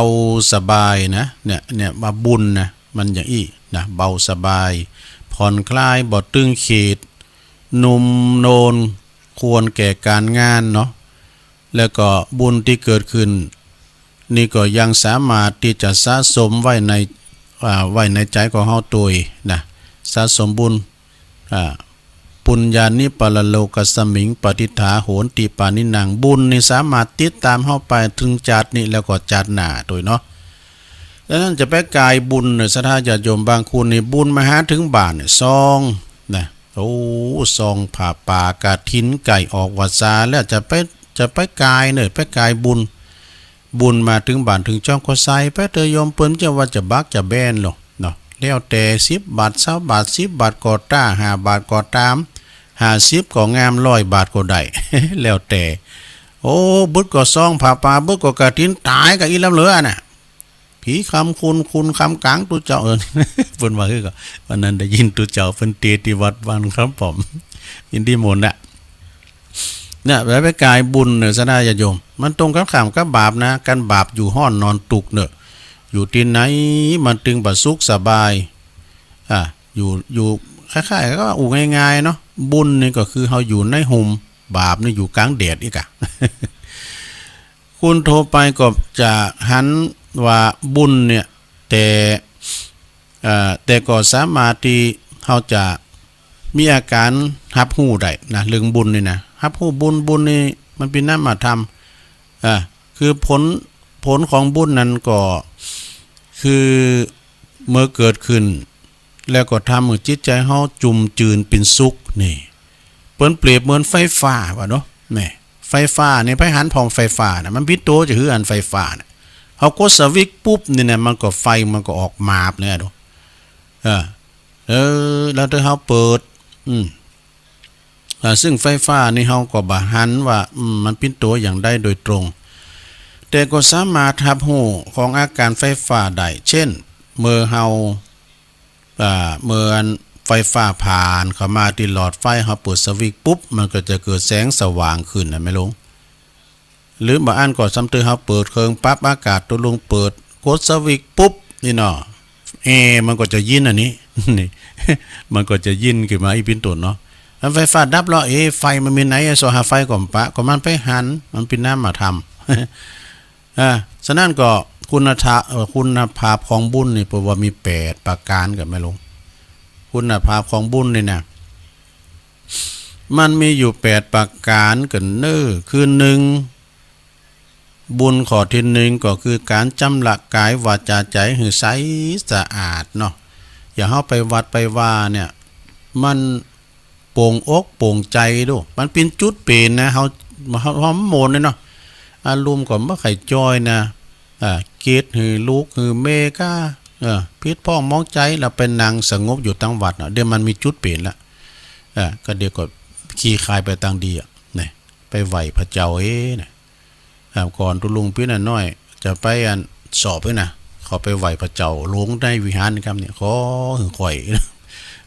สบายนะ เนี่ย เนี่ย ว่าบุญนะ มันอย่างอี้นะ เบาสบาย ผ่อนคลาย บ่ตึงเครียด หนุ่มโนน ควรแก่การงานเนาะ แล้วก็บุญตี้เกิดขึ้น นี่ก็ยังสามารถตี้จะสะสมไว้ใน อ่า ไว้ในใจ๋ของเฮาตวยนะ สะสมบุญ อ่า ปุญญานิปรโลกัสมิง ปะทิฏฐาโหนติปานิหนัง บุญนี่สามารถติดต๋ามเฮาไปเถิงจาตินี้แล้วก็จาติหน้าตวยเนาะ ดังนั้นจะไปก๋ายบุญเนี่ย ศรัทธาญาติโยมบางคนนี่บุญมาหาเถิงบ้านเนี่ย ซองนะ โอ้ ซองผ้าป่า กฐินใก้ออกวรรษาแล้ว จะไป จะไปก๋ายเนี่ย ไปก๋ายบุญ บุญมาเถิงบ้านเถิงจ้องก็ใส่ไปเถอะโยม เปิ้นจะว่าจะบักจะแบนหรอกเนาะ แล้วแต่ สิบบาท ซาวบาท สิบบาทก็ต๋าม ห้าบาทก็ต๋าม ห้าสิบก็งาม ร้อยบาทก็ได้ แล้วแต่ โอ้ บึดก็ซองผ้าป่า บึดก็กฐิน ต๋ายก็อี้ล้ำเหลือน่ะ ผีคำคุณ คุณคำกลางตุ๊เจ้า เออ เปิ้นว่าคือก็ วันนั้นได้ยินตุ๊เจ้าเปิ้นเตสน์ตี้วัดบ้านคำป้อม อินทรีย์มนต์น่ะ เนี่ย ไป ไปก๋ายบุญเนี่ย ศรัทธาญาติโยม มันตรงกันข้ามกับบาปนะ กันบาปอยู่ฮ้อนนอนตุ๊กเนาะ อยู่ตี้ไหนมันตึงบ่สุขสบาย อ่ะ อยู่ อยู่ คล้ายๆ ก็อู้ง่ายๆ เนาะ บุญนี่ก็คือเฮาอยู่ในฮ่ม บาปนี่อยู่กลางแดดอีกอะ คนทั่วไปก็จะหันว่าบุญเนี่ย แต่ เอ่อ แต่ก็สามารถตี้เฮาจะมีอาการฮับฮู้ได้นะ เรื่องบุญนี่นะ ฮับฮู้บุญ บุญนี่มันเป๋นนามธรรม อ่า คือผล ผลของบุญนั้นก็คือเมื่อเกิดขึ้น แล้วก็ทำให้จิตใจเฮาจุ่มจืนเป๋นสุขนี่ เปิ้นเปรียบเหมือนไฟฟ้าว่าเนาะ นี่ ไฟฟ้านี่ ไผหันผ่องไฟฟ้านะ มันเป๋นตั๋วจะหื้ออันไฟฟ้านะ เฮากดสวิตช์ปุ๊บนี่นะ มันก็ไฟมันก็ออกมาบเลยอะเนาะ เออ เออ แล้วถ้าเฮาเปิด อืม อ่า ซึ่งไฟฟ้านี่เฮาก็บ่หันว่า อืม มันเป๋นตั๋วอย่างใดโดยตรง แต่ก็สามารถฮับฮู้ของอาการไฟฟ้าได้ เช่น เมื่อเฮา อ่า เมื่ออันไฟฟ้าผ่านเข้ามาตี้หลอดไฟ เฮาเปิดสวิตช์ปุ๊บ มันก็จะเกิดแสงสว่างขึ้นนะแม่ลุง หรือบางอันก็ซ้ำเติม เฮาเปิดเครื่องปรับอากาศ ตกลงเปิด กดสวิตช์ปุ๊บ นี่เนาะ แอร์มันก็จะเย็นอันนี้ นี่ มันก็จะเย็นขึ้นมาอีกเป๋นต้นเนาะ อันไฟฟ้าดับแล้ว เอ๊ะ ไฟมันมีไหน ซอหาไฟก็บ่ปะ ก็มันไปหัน มันเป๋นนามธรรม อ่า ฉะนั้นก็คุณธรรม เอ่อ คุณภาพของบุญนี่ เปิ้นว่ามีแปดประการกับแม่ลุง คุณภาพของบุญนี่นะ มันมีอยู่แปดประการกันเน้อ คือหนึ่ง บุญข้อที่หนึ่งก็คือการชำระกายวาจาใจหื้อใสสะอาดเนาะ อย่างเฮาไปวัดไปวาเนี่ย มันโปร่งอกโปร่งใจดู มันเป๋นจุดเป๋นนะ เฮา เฮา เฮาโมนเนี่ยเนาะ อารมณ์ก็บ่ใค่จ้อยนะ อ่า เกลียดหื้อลูกหื้อเมยก้า เออ ผิดพ้องหมองใจ แล้วไปนั่งสงบอยู่ตังวัดเนาะ เดี๋ยวมันมีจุดเป๋นละ อ่า ก็เดี๋ยวก็คลี่คลายไปตางดีอะ นี่ ไปไหว้พระเจ้าเองนะ อ่า ก่อนตุ๊ลุงปี้นน้อยจะไปอันสอบนี่นะ เขาไปไหว้พระเจ้าหลวงในวิหารครับเนี่ย ขอหื้อข่อย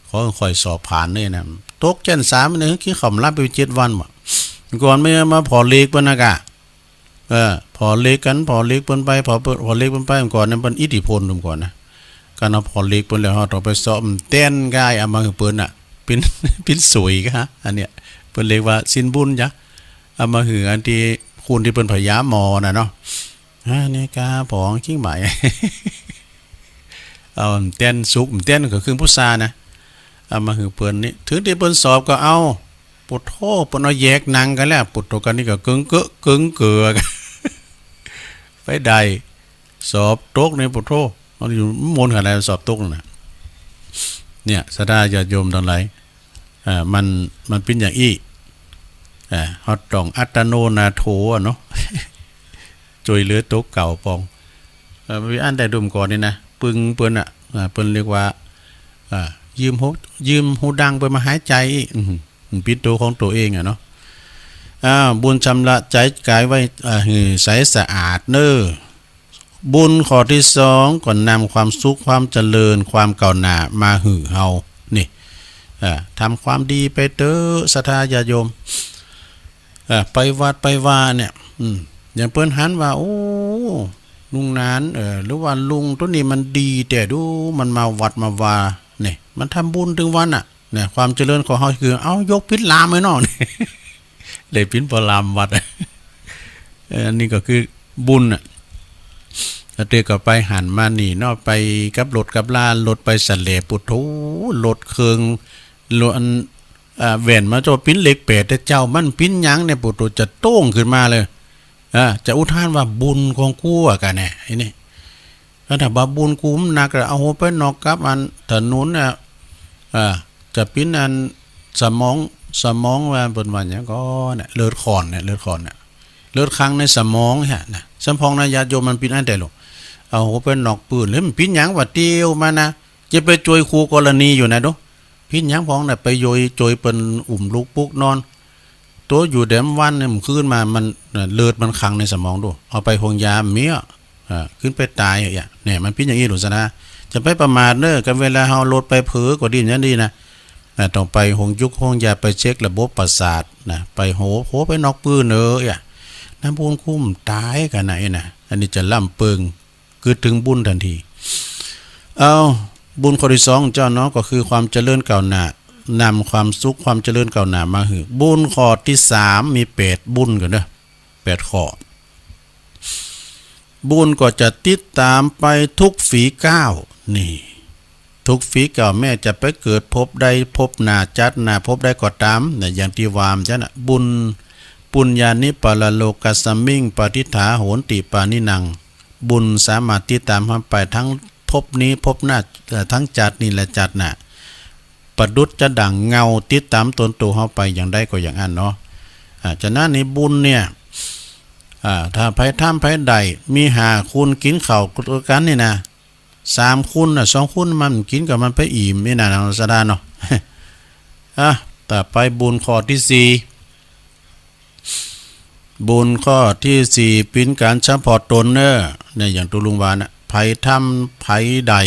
ขอหื้อข่อยสอบผ่านเนี่ยนะ ตกแจ่นสามเนี่ย กินข้าวหลามไปเจ็ดวันบ่ ก่อนไม่มาผ่อเหล็กเปิ้นนะกะ เออ ผ่อเหล็กกัน ผ่อเหล็กเปิ้นไป ผ่อเปิ้น ผ่อเหล็กเปิ้นไป ก่อนนั้นเปิ้นอิทธิพลเปิ้นก่อนนะ การเอาผ่อเหล็กเปิ้นแล้ว เฮาต้องไปสอบแต้นก้าย เอามาหื้อเปิ้นน่ะ เป๋น เป๋นสวยกะ อันเนี้ย เปิ้นเรียกว่าสินบุญจ้ะ เอามาหื้ออันตี้ คนตี้เปิ้นพยาหมอน่ะเนาะ อ่า นี่กาผองคิงหมาย เอาแต้นสุก แต้นก็คือพุทรานะ เอามาหื้อเปิ้นนี่ ถึงตี้เปิ้นสอบก็เอา ปุโธ เปิ้นเอาแยกหนังกันแล้ว ปุโธ กันนี่ก็เกิงเกอะเกิงเกือกัน ไปได้ สอบตกนี่ ปุโธ มันอยู่มนขนาดไหน สอบตกนั่นน่ะ เนี่ย ศรัทธาญาติโยมทั้งหลาย อ่า มัน มันเป๋นอย่างอี้ อ่า เฮาต้องอัตโนนาโถอะเนาะ จ้วยเหลือตั๋วเก่าปอง เอ่อ มีอันใดดุมก่อนนี่นะ ปึงเปิ้นน่ะ อ่า เปิ้นเรียกว่า อ่า ยืมหู ยืมหูดังเปิ้นมาหายใจอี้ อื้อหือ มันเป๋นตั๋วของตั๋วเองอะเนาะ อ่า บุญชำระใจกายไว้ อ่า หื้อใสสะอาดเน้อ บุญข้อที่สองก็นำความสุข ความเจริญ ความก้าวหน้ามาหื้อเฮา นี่ อ่า ทำความดีไปเต๊อะ ศรัทธาญาติโยม อ่า ไปวัดไปวาเนี่ย อืม อย่างเปิ้นหันว่า โอ้ ลุงหนาน เอ่อ หรือว่าลุงตัวนี้มันดีแต๊ดู มันมาวัดมาวา นี่ มันทำบุญตึงวันน่ะ เนี่ย ความเจริญของเฮาคือ เอ้า ยกปิดลามไว้เนาะ ได้ปิดพระลามวัด เออ อันนี้ก็คือบุญน่ะ แล้วเตก็ไปหันมานี่เนาะ ไปกับรถกับลา รถไปสะแหล ปุโธ รถเครื่อง รถอัน อ่า แว่นมาโจ้ ปิ้นเลขแปด แต่เจ้ามันปิ้นหยังเนี่ย ปุโธ จะโต้งขึ้นมาเลย อ่า จะอุทานว่าบุญของกูอะกะแน่ ไอ้นี่ ถ้าว่าบุญกูมันหนักละ เอาหัวไปนอกกับอันถนนเนี่ย อ่า จะปิ้นอันสมอง สมองว่าเปิ้นว่าหยังก่อเนี่ย เลือดข้อนเนี่ย เลือดข้อนเนี่ย เลือดข้างในสมองเนี่ยนะ สำพองนะญาติโยม มันปิ้นอันใดลูก เอาหัวไปนอกปืน แล้วมันปิ้นหยังวะ เตียวมานะ จะไปจ้วยคู่กรณีอยู่นะดู ปิ้นหยังพองน่ะ ไปโยยโจยเปิ้นอุ้มลูกปลุกนอน ตัวอยู่แดมวันเนี่ย มันคืนมา มัน เลือดมันขังในสมองดู เอาไปโฮงยาเมีย อ่า ขึ้นไปตายอะ เนี่ย มันปิ้นอย่างอี้ลูกศรัทธา จะไปประมาทเน้อ กันเวลาเฮารถไปเผลอก็ดีอย่างนี้นะ อ่า ต้องไปโฮงยุกโฮงยา ไปเช็คระบบประสาทนะ ไปโห โหไปนอกปืนเน้อ อ่ะ น้ำบุญคุ้มตายกันนะ ไอ้นะ อันนี้จะล่ำเปิง กึ๊ดถึงบุญทันที เอา บุญข้อที่สองเจ้าเนาะ ก็คือความเจริญก้าวหน้า นำความสุข ความเจริญก้าวหน้ามาหื้อ บุญข้อที่สาม มีแปดบุญกันเด้อ แปดข้อ บุญก็จะติดตามไปทุกฝีก้าว นี่ ทุกฝีก้าว แม้จะไปเกิดภพใด ภพหน้า จัดหน้า ภพใดก็ตามนะ อย่างตี้ว่ามาจ้ะนะ บุญ ปุญญานิ ปรโลกัสมิง ปะทิฏฐาโหนติ ปาณินัง บุญสามารถติดตามเฮาไปทั้งภพนี้ภพหน้า เอ่อ ทั้งจัดนี้และจัดหน้า ประดุจจะดั่งเงาติดตามตนโตเฮาไปอย่างใดก็อย่างอั้นเนาะ อ่า ฉะนั้นนี่บุญเนี่ย อ่า ถ้าไผทำไผได้ มีห้าคนกินข้าวด้วยกันนี่นะ สามคนน่ะ สองคนมันกินกับมันไปอิ่มนี่นะ น้องสดาเนาะ อ่ะ ต่อไปบุญข้อที่สี่ บุญข้อที่สี่ เป๋นก๋านเฉพาะตนเนอะ เนี่ย อย่างตุ๊ลุงว่านะ ไผทำไผได้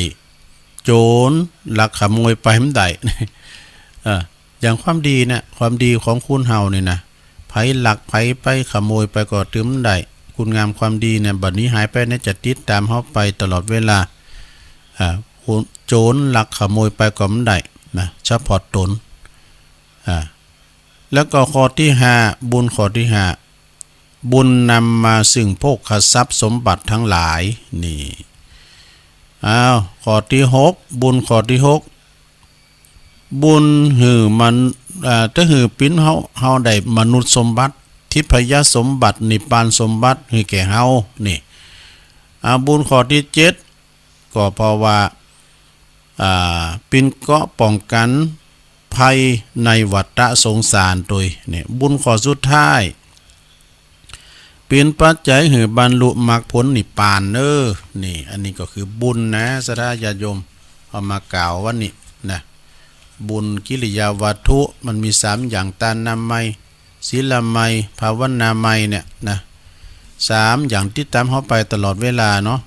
โจรลักขโมยไปบ่ได้ เออ อย่างความดีเนี่ย ความดีของคนเฮาเนี่ยนะ ไผลักไผไปขโมยไปก็ตึงบ่ได้ คุณงามความดีเนี่ย บัดนี้หายไปเนี่ย จะติดตามเฮาไปตลอดเวลา อ่า คนโจรลักขโมยไปก็บ่ได้นะ เฉพาะตน อ่า แล้วก็ข้อที่ห้า บุญข้อที่ห้า บุญนำมาซึ่งโภคทรัพย์สมบัติทั้งหลาย นี่ อ้าว ข้อที่หก บุญข้อที่หก บุญหื้อมัน อ่า จะหื้อเป๋นเฮา เฮาได้มนุษย์สมบัติ ทิพยสมบัติ นิพพานสมบัติ หื้อแก่เฮา นี่ อ่า บุญข้อที่เจ็ด ก็เพราะว่า อ่า เป๋นเกราะป้องกันภัยในวัฏสงสารโดย เนี่ย บุญข้อสุดท้าย เป๋นปัจจัยหื้อบรรลุมรรคผลนิพพานเนอะ นี่ อันนี้ก็คือบุญนะ ศรัทธาญาติโยม เอามากล่าววันนี้นะ บุญกิริยาวัตถุ มันมีสามอย่าง ทานามัย ศีลามัย ภาวนามัยเนี่ยนะ สามอย่างติดตามเฮาไปตลอดเวลาเนาะ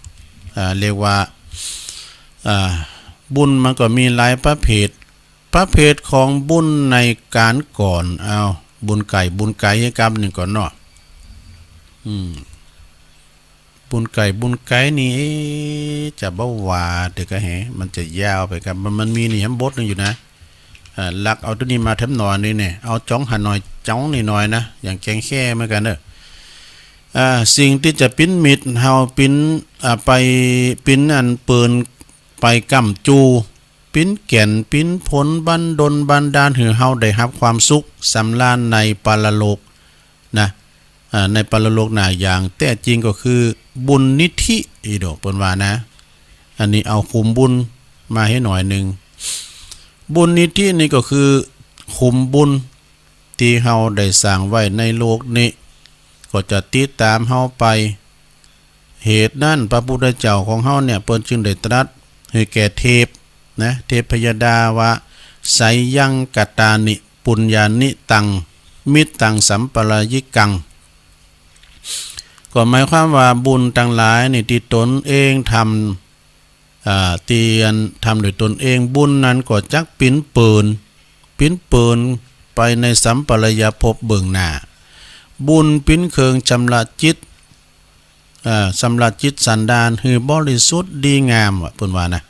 อ่า เรียกว่า อ่า บุญมันก็มีหลายประเภท ประเภทของบุญในกาลก่อน อ้าว บุญไก่ บุญไก่ ให้กำหนึ่งก่อนเนาะ อืม บุญไก่ บุญไก่ นี่ เอ๊ะ จะบ่ว่าเดี๋ยวก็แห มันจะยาวไปครับ มัน มันมีนี่แหมบทหนึ่งอยู่นะ อ่า ลักเอาตัวนี้มาแถมหน่อยนี่เนี่ย เอาจ้องหาหน่อย จ้องนี่หน่อยนะ อย่างแกงแค่เหมือนกันเนอะ อ่า สิ่งที่จะเป๋นมิตรเฮา เป๋น อ่า ไป เป๋นอันเปิ่นไปก้ำจู เป๋นแก่น เป๋นผลบันดลบันดาลหื้อเฮาได้รับความสุขสำราญในปรโลกนะ อ่า ในปรโลกหน้าอย่างแท้จริงก็คือบุญนิธิ อีโดเปิ้นว่านะ อันนี้เอาขุมบุญมาให้หน่อยหนึ่ง บุญนิธินี่ก็คือขุมบุญที่เฮาได้สร้างไว้ในโลกนี้ ก็จะติดตามเฮาไป เหตุนั้นพระพุทธเจ้าของเฮาเนี่ย เปิ้นจึงได้ตรัสให้แก่เทพนะ เทพยดาว่า ไสยังกะตานิ ปุญญานิตัง มิตตังสัมปรายิกัง ก็หมายความว่าบุญตังหลายนี่ที่ตนเองทำ อ่า ที่อันทำโดยตนเอง บุญนั้นก็จักเป๋นเปิ่น เป๋นเปิ่นไปในสัมปรายภพเบื้องหน้า บุญเป๋นเครื่องชำระจิต อ่า ชำระจิตสันดานหื้อบริสุทธิ์ดีงาม ว่าเปิ้นว่านะ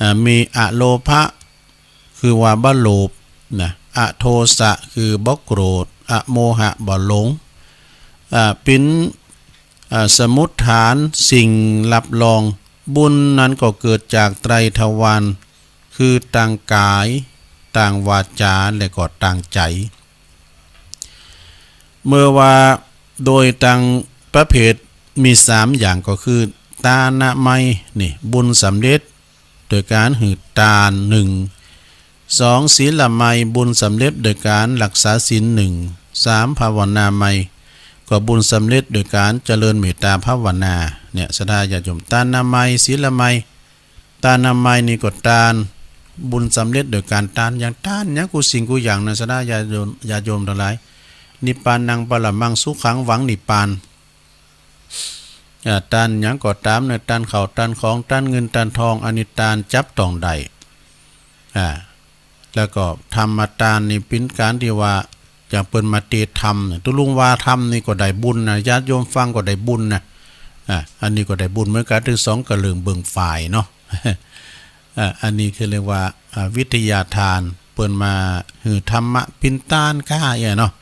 อ่า มีอโลภะ คือว่าบ่โลภนะ อโทสะ คือบ่โกรธ อโมหะ บ่หลง อ่า เป๋น อ่า สมุฏฐานสิ่งรับรอง บุญนั้นก็เกิดจากไตรทวาร คือตางกาย ตางวาจา และก็ตางใจ๋ เมื่อว่าโดยตางประเภทมีสามอย่างก็คือ ทานามัย นี่ บุญสำเร็จโดยการหื้อตานหนึ่ง สอง ศีลามัย บุญสำเร็จโดยการรักษาศีลหนึ่ง สาม ภาวนามัย ก็บุญสำเร็จโดยการเจริญเมตตาภาวนา เนี่ย ศรัทธาญาติโยม ทานามัย ศีลามัย ทานามัยนี่ก็ตาน บุญสำเร็จโดยการตาน อย่างตานหยังกู้สิ่งกู้อย่างนะ ศรัทธาญาติโยม ญาติโยมตังหลาย นิพพานังปรมังสุขัง หวังนิพพาน อ่า ตานหยังก็ตามนะ ตานข้าว ตานของ ตานเงิน ตานทอง อันนี้ตานจับต้องได้ อ่า แล้วก็ธรรมทานนี่เป๋นก๋านตี้ว่า อย่างเปิ้นมาเตธรรมเนี่ย ตุ๊ลุงว่าธรรมนี่ก็ได้บุญนะ ญาติโยมฟังก็ได้บุญนะ อ่า อันนี้ก็ได้บุญเหมือนกั๋น ตึงสองกระเลิงเบิ่งฝ่ายเนาะ อ่า อันนี้คือเรียกว่า อ่า วิทยาทาน เปิ้นมาหื้อธรรมะเป๋นตานก้าเอี้ยเนาะ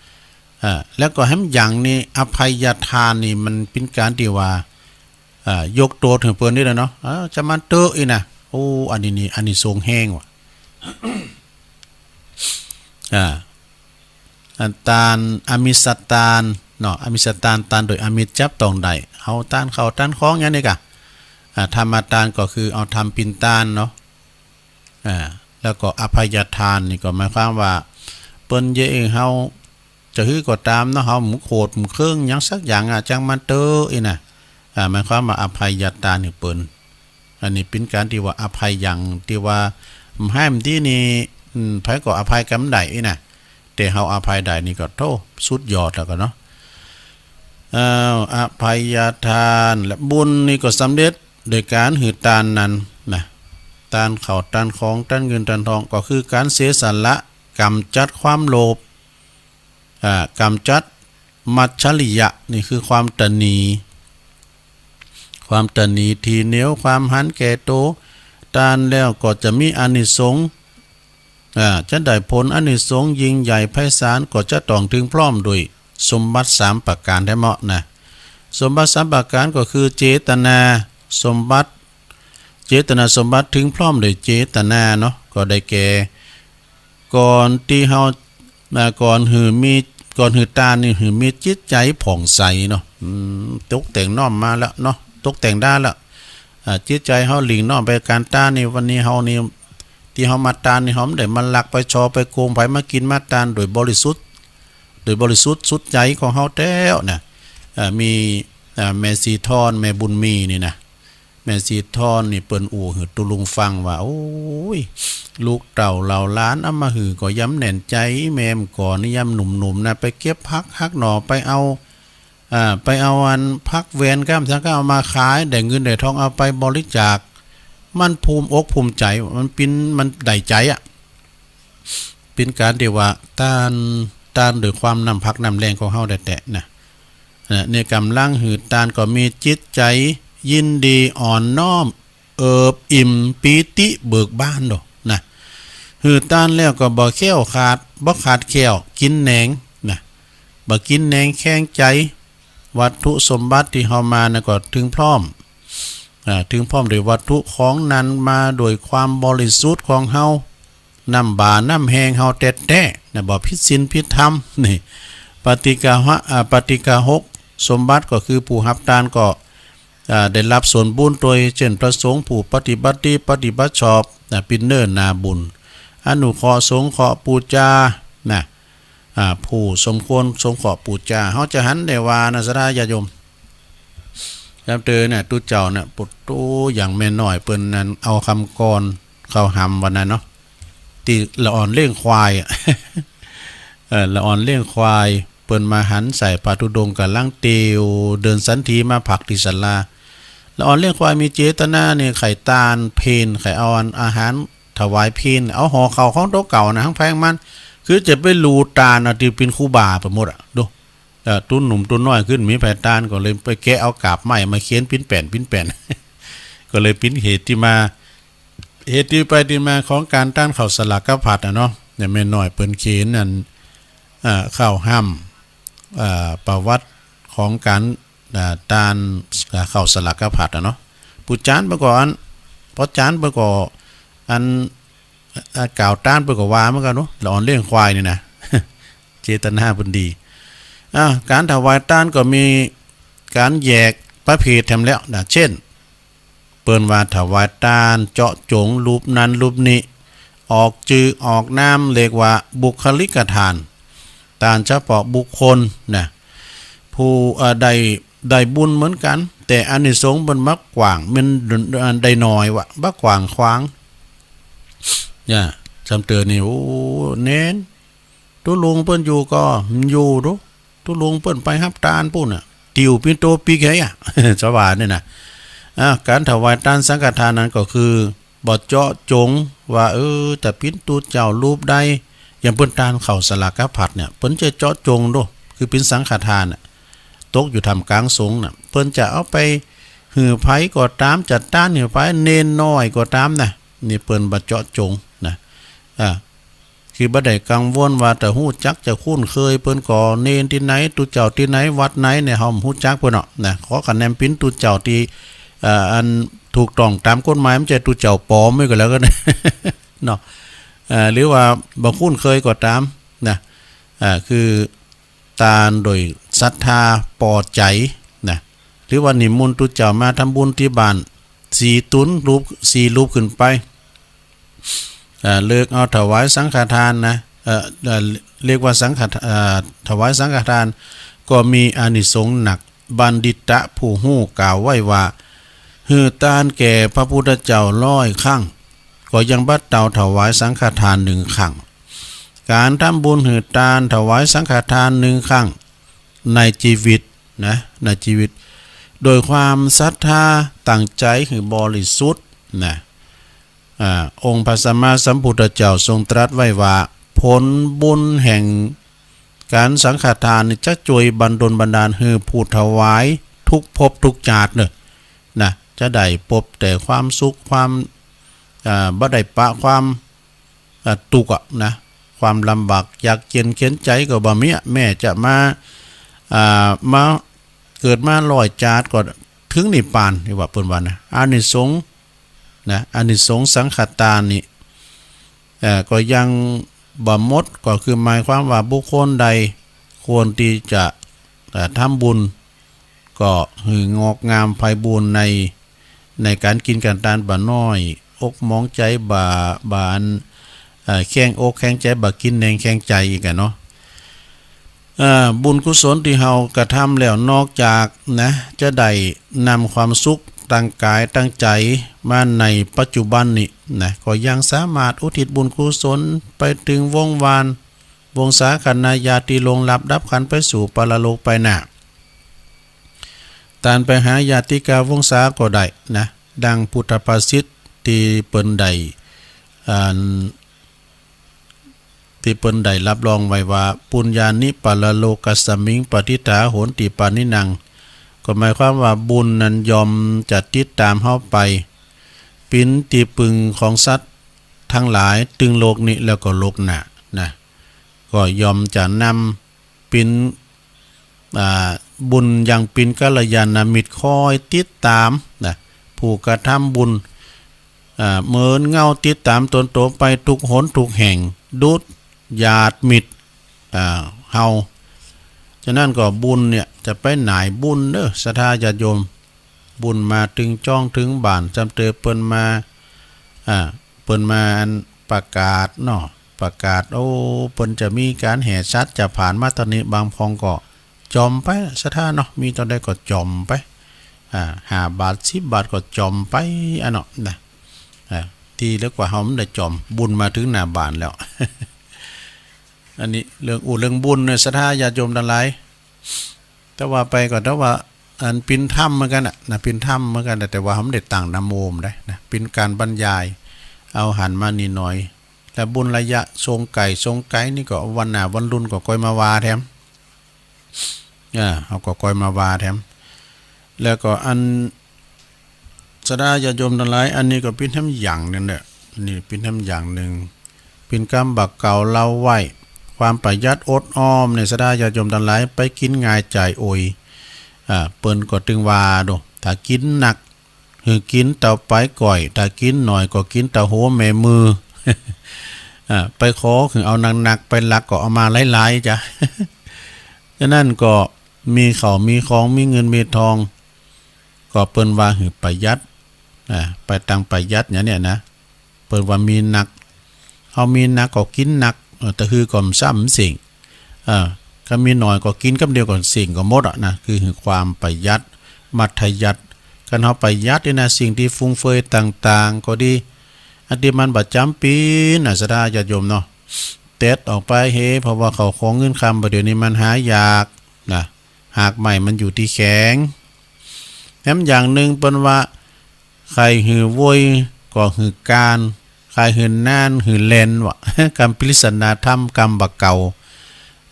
อ่า แล้วก็แหมอย่างนี้ อภัยทานนี่มันเป๋นก๋านตี้ว่า อ่ายกโตเถิงเปิ้นนี่แหละเนาะ อ่า จะมันเตอะอีนะ โอ้ อันนี้นี่ อานิสงส์แฮงว่ะ อ่า อันตาน อามิสตานเนาะ อามิสตาน ตานโดยอามิสจับต้องได้ เอาตานข้าวตานของอย่างนี้กะ อ่า ธรรมตานก็คือเอาธรรมปิณตานเนาะ อ่า แล้วก็อภัยทานนี่ก็หมายความว่า เปิ้นเยะเองเฮา จะหื้อก็ตามเนาะ เฮาหมู่โขดหมู่เครื่องหยังสักอย่างอะ จังมันเตอะอีนะ อ่า หมายความว่าอภัยทานหื้อเปิ้น อันนี้เป็นการที่ว่าอภัยยัง ที่ว่าบ่ให้มันดีนี่ อืม ไผก็อภัยกำได้อีนะ แต่เฮาอภัยได้นี่ก็โธ่ สุดยอดแล้วก็เนาะ อ้าว อภัยทานและบุญนี่ก็สำเร็จโดยการหื้อตานนั้นนะ ตานข้าวตานของ ตานเงินตานทอง ก็คือการเสียสละ กำจัดความโลภ อ่า กำจัดมัจฉริยะ นี่คือความตระหนี่ ความตระหนี่ ถี่เหนียว ความหันแก่โต ตานแล้วก็จะมีอานิสงส์ อ่า จะได้ผลอานิสงส์ยิ่งใหญ่ไพศาล ก็จะต้องถึงพร้อมด้วยสมบัติสามประการแท้เหมาะนะ สมบัติสามประการก็คือเจตนาสมบัติ เจตนาสมบัติถึงพร้อมด้วยเจตนาเนาะ ก็ได้แก่ ก่อนที่เฮา อ่า ก่อนหื้อมี ก่อนหื้อตานนี่หื้อมีจิตใจผ่องใสเนาะ อืม ตกแต่งน้อมมาแล้วเนาะ ตกแต่งได้แล้ว อ่า จิตใจเฮาหลิ่งน้อมไปการตานนี่ วันนี้เฮานี่ ที่เฮามาตานนี่ เฮาบ่ได้มาลักไปฉอไปโกงไผ มากินมาตานโดยบริสุทธิ์ โดยบริสุทธิ์สุดใจของเฮาแต๊วนะ อ่า มี อ่า แม่สีทอน แม่บุญมีนี่นะ แม่สีทอนนี่เปิ้นอู้หื้อตุ๊ลุงฟังว่า โอ้ย ลูกเต้าเหล่าหลานเอามาหื้อก็ยำแน่นใจ แม่มก่อนนี่ยำหนุ่มๆ นะ ไปเก็บผักหักหน่อ ไปเอา อ่า ไปเอาอันผักแวนก้ามสังก็เอามาขาย ได้เงินได้ทองเอาไปบริจาค มันภูมิอกภูมิใจ มันปิน มันได้ใจอะ เป็นการที่ว่าตาน ตานด้วยความน้ำพักน้ำแรงของเฮาแต๊ๆ นะ นะ ในกำลังหื้อตานก็มีจิตใจยินดีอ่อนน้อม เอิบอิ่มปีติเบิกบานโดนะ หื้อตานแล้วก็บ่แคล้วขาด บ่ขาดแคล้ว กินแหนงนะ บ่กินแหนงแข็งใจ วัตถุสมบัติที่เฮามานะก็ถึงพร้อม อ่า ถึงพร้อมด้วยวัตถุของนั้นมาโดยความบริสุทธิ์ของเฮา น้ำบาน้ำแฮงเฮาแต๊ๆ นะ บ่ผิดศีลผิดธรรม นี่ ปาฏิฆาหะ อ่า ปาฏิฆาหกสมบัติก็คือผู้ฮับตานก็ อ่า ได้รับส่วนบุญโดย เช่น พระสงฆ์ผู้ปฏิบัติดีปฏิบัติชอบ นะ ปินเนิ่นนาบุญ อนุเคราะห์สงเคราะห์ปูจา นะ อ่า ผู้สมควรสงเคราะห์ปูจา เฮาจะหันได้ว่านะ ศรัทธาญาติโยม ยามเติมเนี่ย ตุ๊เจ้าเนี่ย ปุตโต อย่างแม่น้อยเปิ้นนั้น เอาคำกลอนเข้าหำวันนั้นเนาะ ตี้ละอ่อนเลี้ยงควายอะ เออ ละอ่อนเลี้ยงควาย เปิ้นมาหันใส่พระธุดงค์กำลังเตียวเดินสันถีมาพักที่ศาลา ละอ่อนเลี้ยงควายมีเจตนาเนี่ย ใค่ตานเพล ใค่เอาอันอาหารถวายเพล เอาห่อข้าวของโตเก่านะ ทั้งแพงมัน คือจะไปหลู่ตานเอาตี้เปิ้นครูบาไปหมดอะ ดู เอ่อ ตุ๊หนุ่มตุ๊น้อยขึ้นมีไผตานก็เลยไปแกะเอากาบไม้มาเขียนปิ้นแป้นปิ้นแป้น ก็เลยปิ้นเหตุที่มา เหตุที่ไปที่มาของการตานข้าวสลากพัดอะเนาะ เนี่ย แม่น้อยเปิ้นเขียนนั่น เอ่อ ข้าวห้ำ เอ่อ ประวัติของการ เอ่อ ตาน เอ่อ ข้าวสลากพัดอะเนาะ ผู้จานเปิ้นก็อัน พอจานเปิ้นก็อัน อ่า กล่าวตานเปิ้นก็ว่าเหมือนกันเนาะ ละอ่อนเลี้ยงควายนี่นะ เจตนาเปิ้นดี อ่า การถวายตานก็มีการแยกประเภทแถมแล้วนะ เช่น เปิ้นว่าถวายตานเจาะจงรูปนั้นรูปนี้ ออกจื่อออกนาม เรียกว่าบุคคลิกทาน ตานเฉพาะบุคคลนะ ผู้ เอ่อ ได้ ได้บุญเหมือนกัน แต่อานิสงส์เปิ้นบ่กว้าง มันได้น้อยว่ะ บ่กว้างขวาง เนี่ย จำเติมนี่ โอ้ แน่น ตุ๊ลุงเปิ้นอยู่ก็อยู่ดู ตุ๊ลุงเปิ้นไปฮับตานปู้นน่ะ ติวปินโตปีกไห้อะ สว่าเนี่ยนะ อ่า การถวายตานสังฆทานนั้นก็คือ บ่เจาะจงว่า เออ แต่ปิ้นตุ๊เจ้ารูปใด อย่างเปิ้นตานข้าวสลากพัดเนี่ย เปิ้นจะเจาะจงโด คือปิ้นสังฆทานน่ะ ตกอยู่ท่ามกลางสงฆ์น่ะ เปิ้นจะเอาไปหื้อไผก็ตาม จะตานหื้อไผ เณรน้อยก็ตามนะ นี่เปิ้นบ่เจาะจงนะ อ่า คือบ่ได้กังวลว่าจะฮู้จักจะคุ้นเคยเปิ้นก่อ เณรตี้ไหน ตุ๊เจ้าตี้ไหน วัดไหนเนี่ย เฮาบ่ฮู้จักเปิ้นเนาะนะ ขอคะแนนปิ้นตุ๊เจ้าตี้ เอ่อ อันถูกต้องตามกฎหมาย บ่ใจ้ตุ๊เจ้าปลอมไว้ก็แล้วกัน เนาะ เอ่อ หรือว่าบ่คุ้นเคยก็ตามนะ เอ่อ คือ ตานโดยศรัทธาปอใจ๋นะ หรือว่านิมนต์ตุ๊เจ้ามาทำบุญตี้บ้าน สี่ตุ๊น รูป สี่รูปขึ้นไป อ่า เลือกเอาถวายสังฆทานนะ เอ่อ เอ่อ เรียกว่าสังฆท- เอ่อ ถวายสังฆทาน ก็มีอานิสงส์หนัก บัณฑิตะผู้ฮู้กล่าวไว้ว่า หื้อตานแก่พระพุทธเจ้าร้อยครั้ง ก็ยังบ่เต่าถวายสังฆทานหนึ่งครั้ง การทำบุญหื้อตานถวายสังฆทานหนึ่งครั้งในชีวิตนะ ในชีวิต โดยความศรัทธาตั้งใจหื้อบริสุทธิ์นะ อ่า องค์พระสัมมาสัมพุทธเจ้าทรงตรัสไว้ว่า ผลบุญแห่งการสังฆทานนี่จะจ้วยบันดลบันดาลหื้อผู้ถวายทุกภพทุกชาติเนอะนะ จะได้พบแต่ความสุข ความ อ่า บ่ได้ปะความ อ่า ตุ๊กข์อะนะ ความลำบากยากเย็นเข็ญใจ๋ก็บ่มีอะ แม้จะมา อ่า มาเกิดมาร้อยชาติก็ถึงนิพพาน ที่ว่าเปิ้นว่านะ อานิสงส์นะ อานิสงส์สังฆทานนี่ เอ่อ ก็ยังบ่หมด ก็คือหมายความว่าบุคคลใดควรที่จะ เอ่อ ทำบุญ ก็หื้องอกงามไพบูลย์ใน ในการกิ๋นการตานบ่น้อย อกหมองใจ๋บ่ บ่อัน เอ่อ แข็งอกแข็งใจ๋ บ่กิ๋นแหน่งแข็งใจ๋อีกอะเนาะ เอ่อ บุญกุศลตี้เฮากระทำแล้ว นอกจากนะ จะได้นำความสุขตางก๋ายตางใจ๋มาในปัจจุบันนี้นะ ก็ยังสามารถอุทิศบุญกุศลไปถึงวงวาน วงศาคณาญาติตี้ล่วงลับดับขันธ์ไปสู่ปรโลกไปหน้า ตานไปหาญาติกาวงศาก็ได้นะ ดังพุทธภาษิตตี้เปิ้นได้ อัน ตี้เปิ้นได้รับรองไว้ว่า ปุญญานิปรโลกัสสมิง ปะทิฏฐาโหนติปาณินัง ก็หมายความว่าบุญนั้นย่อมจะติดต๋ามเฮาไป เป๋นตี้ปึงของสัตว์ตังหลาย ตึงโลกนี้แล้วก็โลกหน้านะ ก็ย่อมจะนำ เป๋น อ่า บุญยังเป๋นกัลยาณมิตรคอยติดต๋ามนะ ผู้กระทำบุญ อ่า เหมือนเงาติดต๋ามตนโตไปทุกหนทุกแห่ง ดุจญาติมิตร อ่า เฮา ฉะนั้นก็บุญเนี่ยจะไปหนายบุญเด้อ ศรัทธาญาติโยม บุญมาถึงจ้องถึงบ้าน จำเตอเปิ้นมา อ่า เปิ้นมาอันประกาศเนาะ ประกาศ โอ้ เปิ้นจะมีการแห่สัตว์จะผ่านมาตอนนี้ บางพองก็จ่อมไป ศรัทธาเนาะ มีตอนใดก็จ่อมไป อ่า ห้าบาท สิบบาทก็จ่อมไป อะเนาะนะ อ่า ตี้เรียกว่าเฮามันได้จ่อม บุญมาถึงหน้าบ้านแล้ว อันนี้เรื่องอู้เรื่องบุญเนี่ย ศรัทธาญาติโยมตังหลาย แต่ว่าไปก็ แต่ว่าอันเป๋นธรรมเหมือนกั๋นน่ะนะ เป๋นธรรมเหมือนกั๋น แต่ว่าเฮาบ่ได้ตั้งนโมมได้นะ เป๋นการบรรยาย เอาหันมานี่หน่อย แล้วบุญระยะส่งไกล ส่งไกลนี่ก็วันหน้าวันรุ่นก็ค่อยมาว่าแถม อ่า เฮาก็ค่อยมาว่าแถม แล้วก็อัน ศรัทธาญาติโยมตังหลาย อันนี้ก็เป๋นแถมอย่างหนึ่งเน่อ อันนี้เป๋นแถมอย่างหนึ่ง เป๋นกำบ่าเก่าเล่าไว้ ความประหยัดอดออมเนี่ย ศรัทธาญาติโยมตังหลาย ไปกิ๋นง่ายจ่ายโอย อ่า เปิ้นก็ตึงว่าโด ถ้ากิ๋นนัก หื้อกิ๋นเต้าปายก้อย ถ้ากิ๋นหน่อยก็กิ๋นเต้าโหแม่มือ อ่า ไปขอหื้อเอานักๆ ไปลักก็เอามาหลายๆ จ้ะ ฉะนั้นก็มีข้าวมีของ มีเงินมีทอง ก็เปิ้นว่าหื้อประหยัด อ่า ไปตางประหยัดเนี่ย เนี่ยนะ เปิ้นว่ามีนัก เฮามีนักก็กิ๋นนัก เออ แต่หื้อก็บ่ซ้ำเส้ง เออ คันมีหน่อยก็กิ๋นกำเดียวก็เส้งก็หมดอะนะ คือหื้อความประหยัด มัธยัสถ์ คันเฮาประหยัดนี่นะ สิ่งตี้ฟุ่มเฟือยต่างๆ ก็ดี อันตี้มันบ่จ๋ำเป๋นนะ ศรัทธาญาติโยมเนาะ เต็ดออกไปเฮ เพราะว่าข้าวของเงินคำบ่าเดี่ยวนี้มันหายากนะ หากไม้มันอยู่ตี้แข็ง แถมอย่างหนึ่งเปิ้นว่า ใครหื้อโวยก็หื้อก้าน ใครหื้อนานหื้อแล่นวะ กำปริศนาธรรมกำบ่าเก่า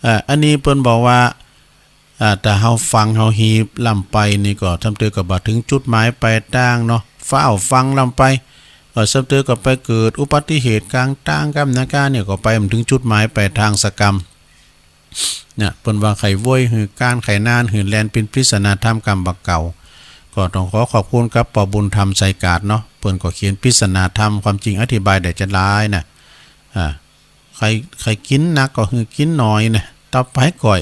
เอ่อ อันนี้เปิ้นบอกว่า อ่า ถ้าเฮาฟังเฮาฮีบล้ำไปนี่ก็ ทำเตอก็บ่าถึงจุดหมายปลายตางเนาะ ฟ้าวฟังล้ำไป เอ่อ สำเตอก็ไปเกิดอุบัติเหตุกลางตางกำนาก้าเนี่ย ก็ไปบ่ถึงจุดหมายปลายทางสักกำ เนี่ย เปิ้นว่าไข้โวยหื้อก้านไข้นานหื้อแล่น เป็นปริศนาธรรมกำบ่าเก่า ก็ต้องขอขอบคุณกับป้อบุญธรรม ชัยกาดเนาะ เปิ้นก็เขียนปริศนาธรรม ความจริงอธิบายได้จะหลายนะ อ่า ไข้ ไข้กินหนักก็หื้อกินน้อยนะ ตับไผก้อย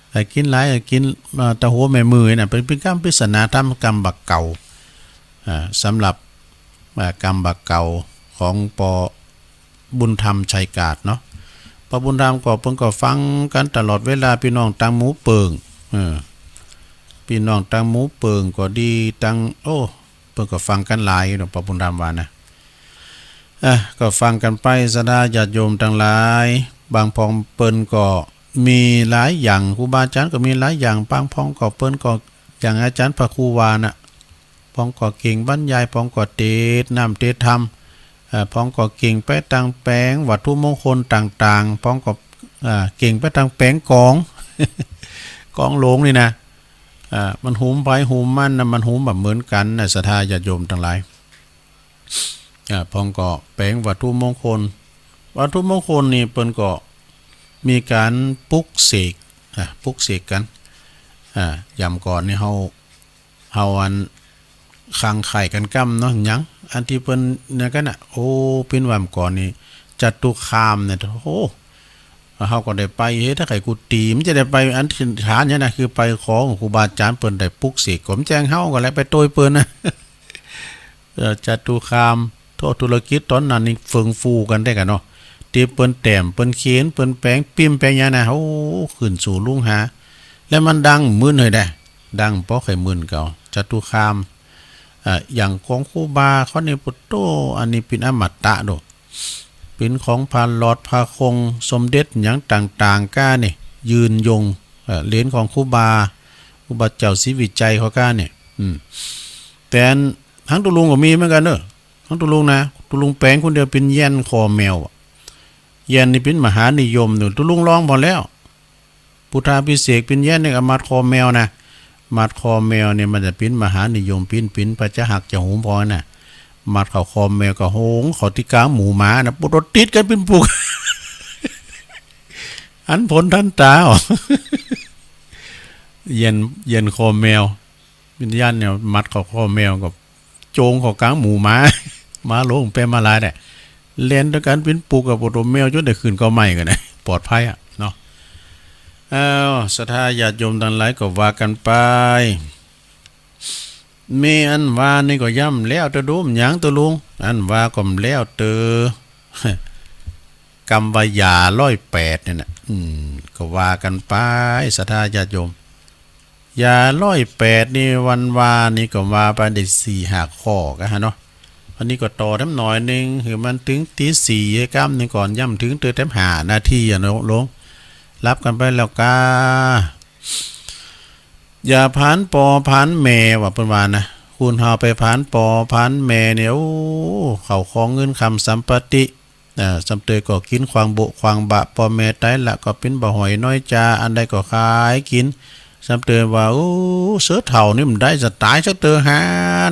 ไข้กินหลายก็กิน เอ่อ ตะหัวแม่มือนะ เป็น เป็นกำปริศนาธรรมกำบ่าเก่า อ่า สำหรับ อ่า กำบ่าเก่าของป้อบุญธรรม ชัยกาดเนาะ ป้อบุญธรรมก็เปิ้นก็ฟังกันตลอดเวลา พี่น้องตังหมู่เปิง เออ พี่น้องตังหมู่เปิงก็ดี ตัง โอ้ เปิ้นก็ฟังกันหลายเนาะ ป้อบุญธรรมว่านะ อ่ะ ก็ฟังกันไป ศรัทธาญาติโยมตังหลาย บางพ่องเปิ้นก็มีหลายอย่าง ครูบาอาจารย์ก็มีหลายอย่าง บางพ่องก็เปิ้นก็อย่างอาจารย์พระครูว่าน่ะ พ่องก็เก่งบรรยาย พ่องก็เตสน์น้ำเตสน์ธรรม เอ่อ พ่องก็เก่งไปตางแปลงวัตถุมงคลต่างๆ พ่องก็ อ่า เก่งไปตางแปลงกลอง กลองหลวงนี่นะ อ่า มันหุมไผหุมมันนะ มันหุมบ่เหมือนกันนะ ศรัทธาญาติโยมตังหลาย อ่า พ่องก็แปลงวัตถุมงคล วัตถุมงคลนี่เปิ้นก็มีการปลุกเสก อ่า ปลุกเสกกัน อ่า ยามก่อนนี่เฮา เฮาอัน คังไข่กันกำเนาะ หยัง อันตี้เปิ้นนั่นกันน่ะ โอ้ ปิ้นว่าก่อนนี่ จตุคามเนี่ย โอ้ เฮาก็ได้ไป เฮ้ย ถ้าไข่กูตี มันจะได้ไปอันที่ฐานเนี่ยนะ คือไปขอครูบาอาจารย์เปิ้นได้ปลุกเสก ก็มันแจ้งเฮาก็แล้วไปโตยเปิ้นนะ เอ่อ จตุคาม โทษ ธุรกิจตอนนั้นนี่เฟื่องฟูกันแต๊กะเนาะ ตี้เปิ้นแต้ม เปิ้นเขียน เปิ้นแปลงพิมพ์แปลงหยังนะ โอ้ ขึ้นสู่ลุงหา แล้วมันดังหมื่นเลยแดะ ดังปอไข่หมื่นเก่า จตุคาม อ่า อย่างของครูบาเขานี่ ปุตโต อันนี้เป็นอมตะโด เป็นของพระหลอดพระคงสมเด็จหยังต่างๆ ก้านี่ ยืนยง เอ่อ เหรียญของครูบา ครูบาเจ้าศรีวิชัยเขาก้านี่ อืม แต่อัน ทั้งตุลุงก็มีเหมือนกันเนอะ ทั้งตุลุงนะ ตุลุงแปลงคนเดียวเป็นแย่นคอแมวอะ แย่นนี่เป็นมหานิยมอยู่ ตุลุงลองพอแล้ว พุทธาภิเษกเป็นแย่นนี่ก็มัดคอแมวนะ มัดคอแมวเนี่ยมันจะเป็นมหานิยม เป็น เป็นพระจะหักจะหุมพอน่ะ มัดเข้าคอแมวก็โหงเข้าตี้กลางหมู่หมานะ ปุดติดกันเป็นปุก อันผลทันตาออก แย่น แย่นคอแมว วิญญาณเนี่ยมัดเข้าคอแมวก็โจงเข้ากลางหมู่หมา หมาหลงแปลมาหลายแหละ แล่นด้วยกันเป็นปุกกับปวดหัวแมวจนได้ขึ้นกอไม้กันนะ ปลอดภัยอะเนาะ อ้าว ศรัทธาญาติโยมทั้งหลายก็ว่ากันไป แม่อันว่านี่ก็ย่ำแล้วเตอโดมหยังเตอลุง อันว่าก็แล้วเตอ กำว่ายาร้อยแปดเนี่ยนะ อืม ก็ว่ากันไป ศรัทธาญาติโยม ยาร้อยแปดนี่วันวานนี่ก็ว่าไปได้สี่ห้าข้อก็ฮะเนาะ อันนี้ก็ต่อแถมหน่อยหนึ่ง คือมันถึงตีสี่กำหนึ่งก่อน ย่ำถึงเตอแถมห้านาทีอะเนาะ ลง รับกันไปแล้วกา อย่าผานปอผานแม่ว่าเปิ้นว่านะ คุณเฮาไปผานปอผานแม่เนี่ย โอ้ เข้าของเงินคำสัมปติ อ่า สำเตยก็กินขวางโบะขวางบะ ปอแม่ตายละก็ปิ้นบ่หอยน้อยจา อันใดก็ขายกิน สำเตยว่า โอ้ เสือเฒ่านี่มันได้จะตายสักเตอหา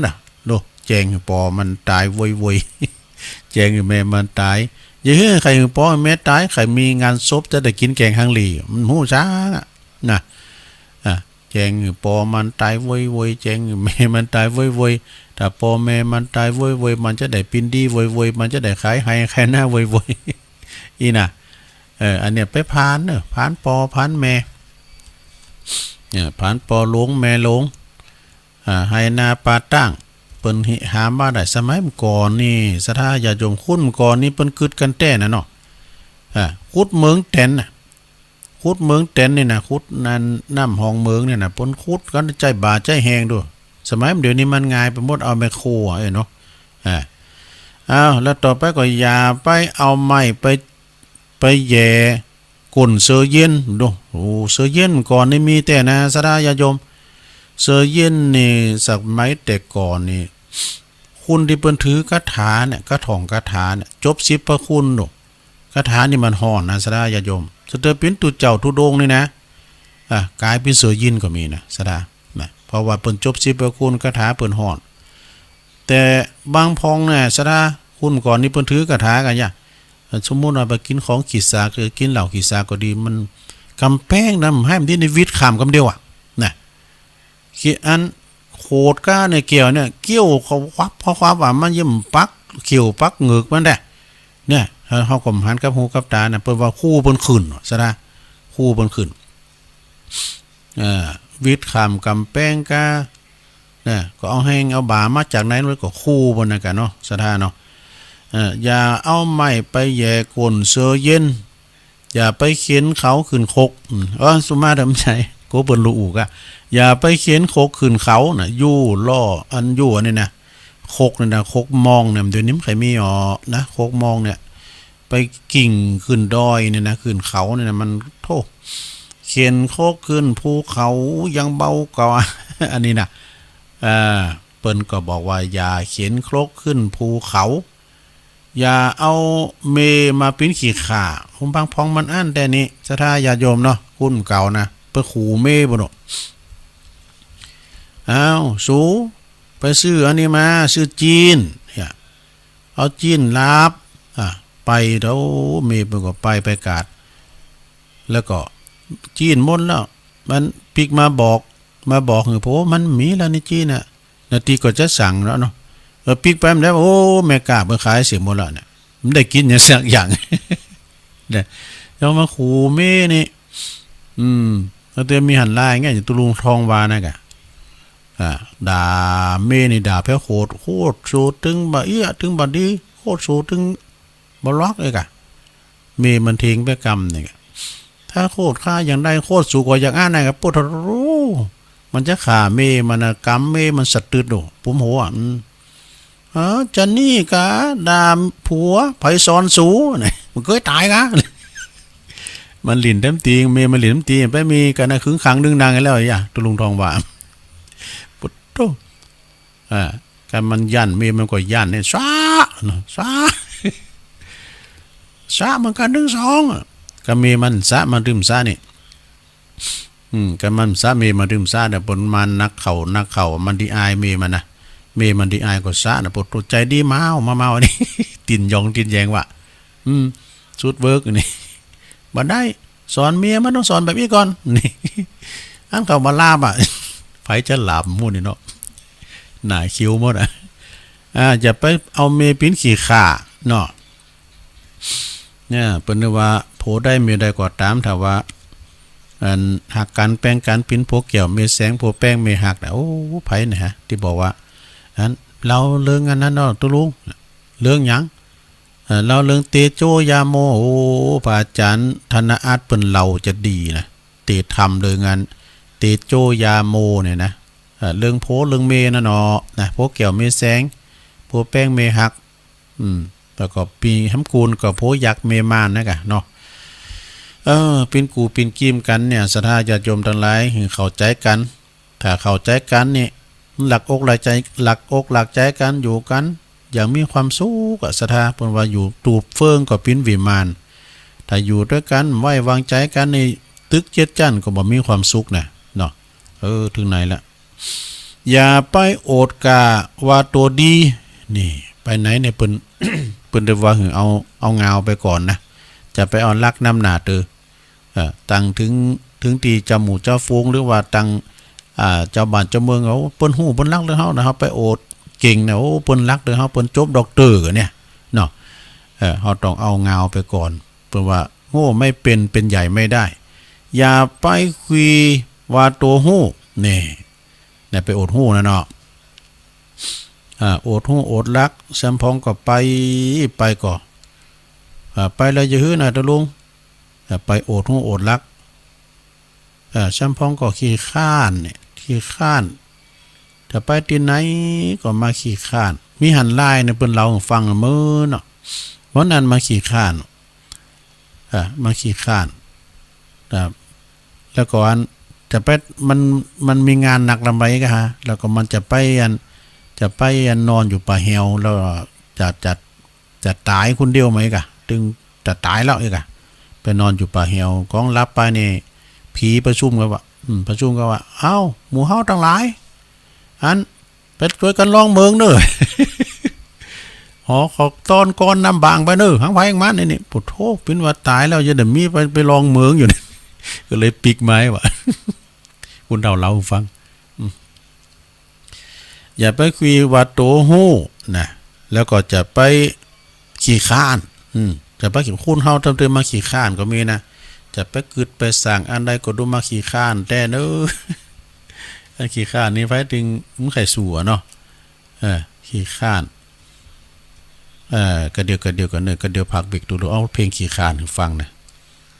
น่ะ โด แจ้งหื้อปอมันตายโวยโวย แจ้งหื้อแม่มันตาย อย่าหื้อใครหื้อปอแม่ตาย ใครมีงานศพจะได้กินแกงฮังหลี มันฮู้จักอะ นะ อ่ะ แจ้งหื้อปอมันตายโวยโวย แจ้งหื้อแม่มันตายโวยโวย ถ้าปอแม่มันตายโวยโวย มันจะได้ปิ้นดีโวยโวย มันจะได้ขายไฮ่ขายนาโวยโวย อีน่ะ เออ อันเนี้ยไปผานเนอะ ผานปอผานแม่ เนี่ย ผานปอหลงแม่หลง อ่า ไฮ่นาป่าตั้ง เปิ้นหามาได้ สมัยก่อนนี่ ศรัทธาญาติโยม คนก่อนนี่เปิ้นกึ๊ดกันแต๊นะเนาะ อ่า ขุดเหมืองแตนน่ะ ขุดเหมืองแตนนี่นะ ขุดนั่นน้ำห้องเหมืองนี่นะ เปิ้นขุดกันใจ๊บ่าใจ๊แฮงโด สมัยเดี๋ยวนี้มันง่ายไปหมด เอาแมคโครอะ เอ้ยเนาะ อ่า อ้าว แล้วต่อไปก็อย่าไปเอาไม้ไป ไปแหย่ก้นเสือเย็นโด โอ้ เสือเย็นก่อนนี่มีแต๊นะ ศรัทธาญาติโยม เสือเย็นนี่สมัยแต่ก่อนนี่ คนตี้เปิ้นถือคาถาเนี่ย คาถงคาถาเนี่ย จบสิบพระคุณโด คาถานี่มันฮ้อนนะ ศรัทธาญาติโยม สำเตยปิ้นตุ๊เจ้าธุดงค์นี่นะ อ่ะ ก๋ายปิ้นเสือเย็นก็มีนะ ศรัทธา นะ เพราะว่าเปิ้นจบสิบพระคุณ คาถาเปิ้นฮ้อน แต่บางพองเนี่ย ศรัทธา คุณก่อนนี่เปิ้นถือคาถากันเนี่ย สมมุติว่าไปกินของขี้สาก หรือกินเหล้าขี้สากก็ดี มันกำแพงนะ มันให้มันได้ในวิทย์ข้ามกำเดียวอะ นะ ขี้อันโขดก้าในแก้วเนี่ย เคี้ยวเขาวับเขาวับว่ามันยิ่งปักเขี้ยวปักเหงือกมันแหละ เนี่ย เฮาก็หันกับหูกับตานะ เปิ้นว่าคู่เปิ้นขึ้น ศรัทธา คู่เปิ้นขึ้น เอ่อ วิทย์ข้ามกำแพงกา นะ ก็เอาแฮงเอาบ่ามาจากไหน มันก็คู่เปิ้นนะกะเนาะ ศรัทธาเนาะ เอ่อ อย่าเอาไม้ไปแหย่ก้นเสือเย็น อย่าไปเข็นเขาขึ้นคก อืม เออ สุมาเถิด ใช่ กูเปิ้นรู้อูกอะ อย่าไปเข็นคกขึ้นเขานะ อยู่ล่อ อันอยู่อันนี้นะ คกนี่นะ คกมองเนี่ย เดี๋ยวนี้มันใครมีอ๋อนะ คกมองเนี่ย ไปกิ่งขึ้นดอยเนี่ยนะ ขึ้นเขาเนี่ยนะ มัน โธ่ เข็นคกขึ้นภูเขายังเบากว่า อันนี้นะ เอ่อ เปิ้นก็บอกว่า อย่าเข็นครกขึ้นภูเขา อย่าเอาเมมาปิ้นขี้ข้า ผมบางพองมันอั้นแต่นี้ ศรัทธาญาติโยมเนาะ คุณเก่านะ เปิ้นขู่เมบ่เนาะ อ้าว สู ไปซื้ออันนี้มา ซื้อจีน เนี่ย เอาจีนลาบ อ่ะ ไปเด้อ เมเปิ้นก็ไป ไปกาด แล้วก็จีนหมดแล้ว มันปิ๊กมาบอก มาบอกหื้อ โอ้ มันมีแล้วนี่จีนน่ะ นาทีก็จะสั่งแล้วเนาะ เออ ปิ๊กไปมันได้ โอ้ แม่ค้าเปิ้นขายเสียหมดแล้วเนี่ย มันได้กินหยังสักอย่าง เนี่ย แล้วมาขู่เมนี่ อืม แล้วเตรียมมีหันลายไง ตุลุงทองวานะกะ อ่า ด่าเมนี่ด่าแพ้โคตร โคตรสูตึงบ่าเอี้ย ตึงบ่าดี โคตรสูตึงบ่ล็อกเลยกะ เมมันเทงแพ้กำนี่กะ ถ้าโคตรข้าอย่างใด โคตรสูกว่าอย่างอั้นนะกะ ปวดทะลุ มันจะฆ่าเมมันนะ กำเมมันสะตึดโอ้ ปุ้มหัว อืม เออ จะนี่กะด่าผัว ไผสอนสู นี่ มันเกยต๋ายกะ มันหลิ้นเต็มตี เมมันหลิ้นเต็มตี ไปมีกันนะ ขึงขังดึงดังกันแล้วอย่า ตุลุงทองว่า ปุดโธ่ อ่า กันมันยัน เมมันก็ยันเนี่ย ซะ เนาะ ซะ ซะเหมือนกัน หนึ่ง สอง อ่ะ ก็เมมันซะ มันดื่มซะนี่ อืม ก็มันซะ เมมันดื่มซะเนี่ย ปนมันนักเข่า นักเข่า มันดีอายเมมันนะ เมมันดีอายก็ซะนะ ปวดตัวใจดี เมา มาเมานี่ ติ่นยองติ่นแยงว่ะ อืม สุดเวิร์กนี่ บ่ได้ สอนเมียมันต้องสอนแบบนี้ก่อน นี่ อันเขามาลาบอ่ะ ไผจะหลาบหมู่นี่เนาะ หน้าคิ้วหมดอ่ะ อ่า อย่าไปเอาเมียปิ้นขี้ข้าเนาะ เนี่ย เปิ้นว่าผัวได้เมียได้ก็ตาม ถ้าว่า อัน หักกันแป้งกันปิ้นผัวแก้วเมียแสง ผัวแป้งเมียหักนะ โอ้ ไผนะฮะ ที่บอกว่า อัน เล่าเรื่องอันนั้นเนาะ ตุลุง เรื่องหยัง เอ่อ เล่าเรื่องเตโจยาโม โอ้ พระอาจารย์ธนอัตเปิ้นเล่าจะดีนะ เตธรรมเรื่องอันเตโจยาโมเนี่ยนะ เอ่อ เรื่องผัวเรื่องเมียนั่นเนาะ นะ ผัวแก้วเมียแสง ผัวแป้งเมียหัก อืม แล้วก็ปีหำกูลก็ผัวยักษ์เมียม่านนะกะเนาะ เออ ปิ้นกูปิ้นกีมกันเนี่ย ศรัทธาญาติโยมทั้งหลาย ให้เข้าใจกัน ถ้าเข้าใจกันนี่ หลักอกหลักใจ หลักอกหลักใจกัน อยู่กันอย่างมีความสุขอะ ศรัทธา เปิ้นว่าอยู่ตูบเฟืองก็ปิ้นวิมาน ถ้าอยู่ด้วยกันไว้วางใจกันนี่ ตึกเจ็ดชั้นก็บ่มีความสุขนะ เนาะ เออ ถึงไหนละ อย่าไปโอดกล้าว่าตัวดี นี่ ไปไหนเนี่ย เปิ้น เปิ้นได้ว่าหือเอา เอางาวไปก่อนนะ จะไปเอาลักนำหน้าเตอ เอ่อ ตังถึง ถึงตี้เจ้าหมู่เจ้าฝูง หรือว่าตัง อ่า เจ้าบ้านเจ้าเมืองเขา เปิ้นฮู้เปิ้นฮักเรื่องเฮานะ เฮาไปโอดเก่งนะ โอ้ เปิ้นฮักเรื่องเฮา เปิ้นจบด็อกเตอร์เนี่ย เนาะ เอ่อ เฮาต้องเอางาวไปก่อน เปิ้นว่าโง่ไม่เป็น เป็นใหญ่ไม่ได้ อย่าไปคุยว่าตัวฮู้ นี่ เนี่ย ไปโอดฮู้นะเนาะ อ่า โอดฮู้โอดฮัก แซมพองก็ไป ไปก่อ อ่า ไปแล้วอย่าหื้อนะตะลุง อ่า ไปโอดฮู้โอดฮัก อ่า แซมพองก็ขี้คร้านเนี่ย ขี้คร้าน จะไปตี้ไหนก็มาขี้คร้าน มีหันลายเนี่ย เปิ้นเล่าหื้อฟังมื้อเนาะ วันนั้นมาขี้คร้าน อ่า มาขี้คร้าน อ่า แล้วก็อัน จะไป มัน มันมีงานหนักลำไปกะฮะ แล้วก็มันจะไปอัน จะไปอันนอนอยู่ป่าแฮว แล้วจะ จะ จะต๋ายคนเดียวไหมกะ ตึงจะต๋ายแล้วเอกะ ไปนอนอยู่ป่าแฮว ของหลับไปนี่ ผีประชุมกันว่า อืม ประชุมกันว่า เอ้า หมู่เฮาทั้งหลาย อัน ไปช่วยกันลองเมืองเนอะ หอเขาต้อนก้อนน้ำบางไปเนอะ หังไผหังมัน นี่นี่ โอ้โธ่ ปิ้นว่าต๋ายแล้ว ยังได้มีไป ไปลองเมืองอยู่นี่ ก็เลยปิ๊กไม้ว่ะ คุณเฒ่าเล่าให้ฟัง อืม อย่าไปคุยว่าโตฮู้นะ แล้วก็จะไปขี้คร้าน อืม จะไปขี้ คนเฮาทำเติมมาขี้คร้านก็มีนะ จะไปกึดไปสั่งอันใดก็ดูมาขี้คร้านแต๊เนอะ อันขี้คร้านนี่ไผตึงมันไข่สัวเนาะ เออ ขี้คร้าน เออ กะเดียว กะเดียวกั๋นเนอะ กะเดียวพักเบรกดู เอาเพลงขี้คร้านให้ฟังนะ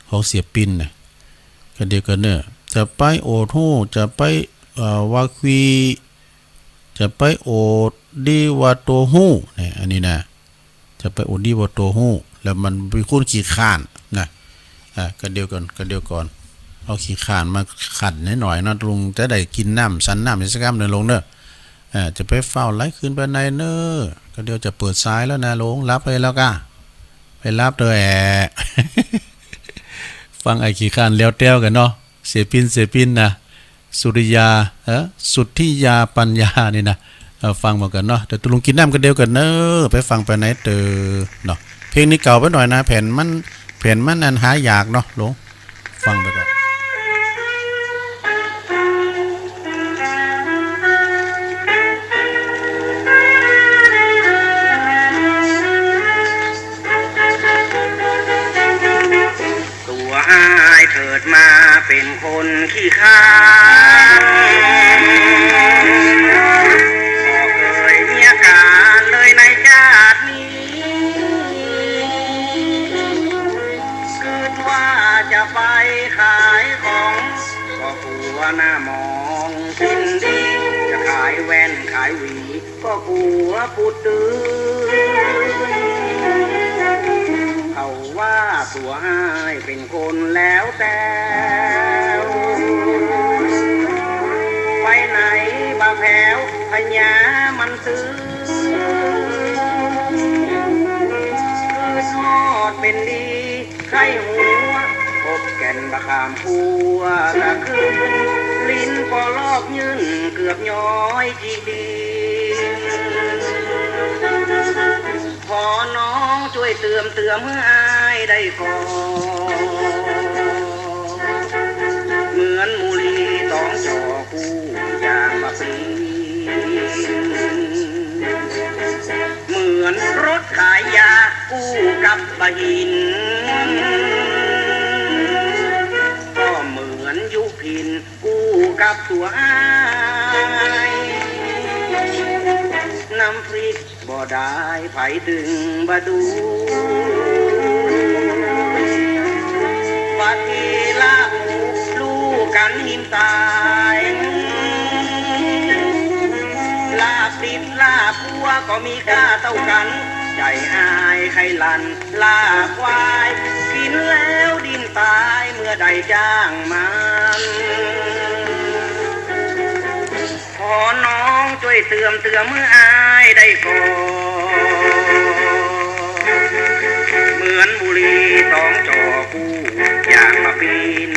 ของเสี่ยปิ้นนะ กะเดียวกั๋นเนอะ จะไปโอดฮู้ จะไป เอ่อ ว่าคุย จะไปโอดดีว่าโตฮู้ เนี่ย อันนี้นะ จะไปโอดดีว่าโตฮู้ แล้วมันเป็นคนขี้คร้านนะ อ่ะ กะเดียวกั๋น กะเดียวกั๋น เอาขี้คร้านมาขัดหน่อยๆ เนาะ ลุงจะได้กินน้ำ สันน้ำอีกสักกำหนึ่งลุงเนอะ อ่า จะไปเฝ้าไล่คืนไปไหนเนอะ กะเดียวจะเปิดสายแล้วนะลุง รับเลยแล้วก้า ไปรับเถอะแอะ ฟังไอ้ขี้คร้านแล้วแต๊วกั๋นเนาะ เสี่ยปิ้น เสี่ยปิ้นนะ สุริยา เออ สุทธิยาปัญญานี่นะ เออ ฟังหมดกั๋นเนาะ เดี๋ยวตกลงกินน้ำกะเดียวกั๋นเนอะ ไปฟังไปไหนเตอเนาะ เพลงนี้เก่าไปหน่อยนะ แผ่นมัน แผ่นมันอันหายากเนาะลุง ฟังไปก่อน ตัวอ้ายเกิดมาเป็นคนขี้คร้าน บ่เคยมีอาการเลยในชาตินี้ คิดว่าจะไปขายของ ก็กลัวหน้ามองกินดี จะขายแว่นขายหวี ก็กลัวผู้ตื่น เขาว่าตัวอ้ายเป็นคนแล้วแต๊ว ไปไหนบ่าแผว พญามันตื่น คือทอดเป็นดี ใครหัว พบแก่นบ่าขามพัวตะคืน ลิ้นปอลอกยื่นเกือบย้อยจีดี ขอน้องช่วยเติมเติมเมื่ออ้ายได้ก่อ เหมือนหมู่ลีตองจอกู้อย่างบ่าปีน เหมือนรถขายยากู้กับบ่าหิน ก็เหมือนยุพินกู้กับตัวอ้าย น้ำพริกบ่ได้ไผตึงบ่ดู บัดนี้ลาบหมูลู่กันหินต๋าย ลาบติดลาบพัวก็มีค่าเต้ากั๋น ใจ๋อ้ายไข่ลันลาบควาย กิ๋นแล้วดิ้นต๋ายเมื่อได้จ้างมัน ขอน้องช่วยเติมเติมเมื่ออ้ายได้ก่อ เหมือนหมู่ลีตองจอกู้อย่างบ่าปีน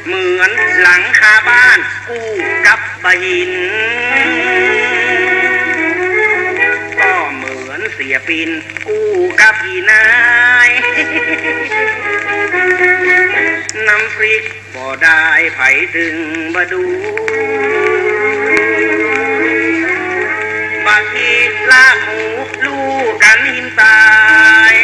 เหมือนหลังคาบ้านกู้กับบ่าหิน ก็เหมือนเสี่ยปิ้นกู้กับอีนาย น้ำพริก บ่ได้ไผตึงบ่ดู บัดนี้ลาบหมูลู่กันหินต๋าย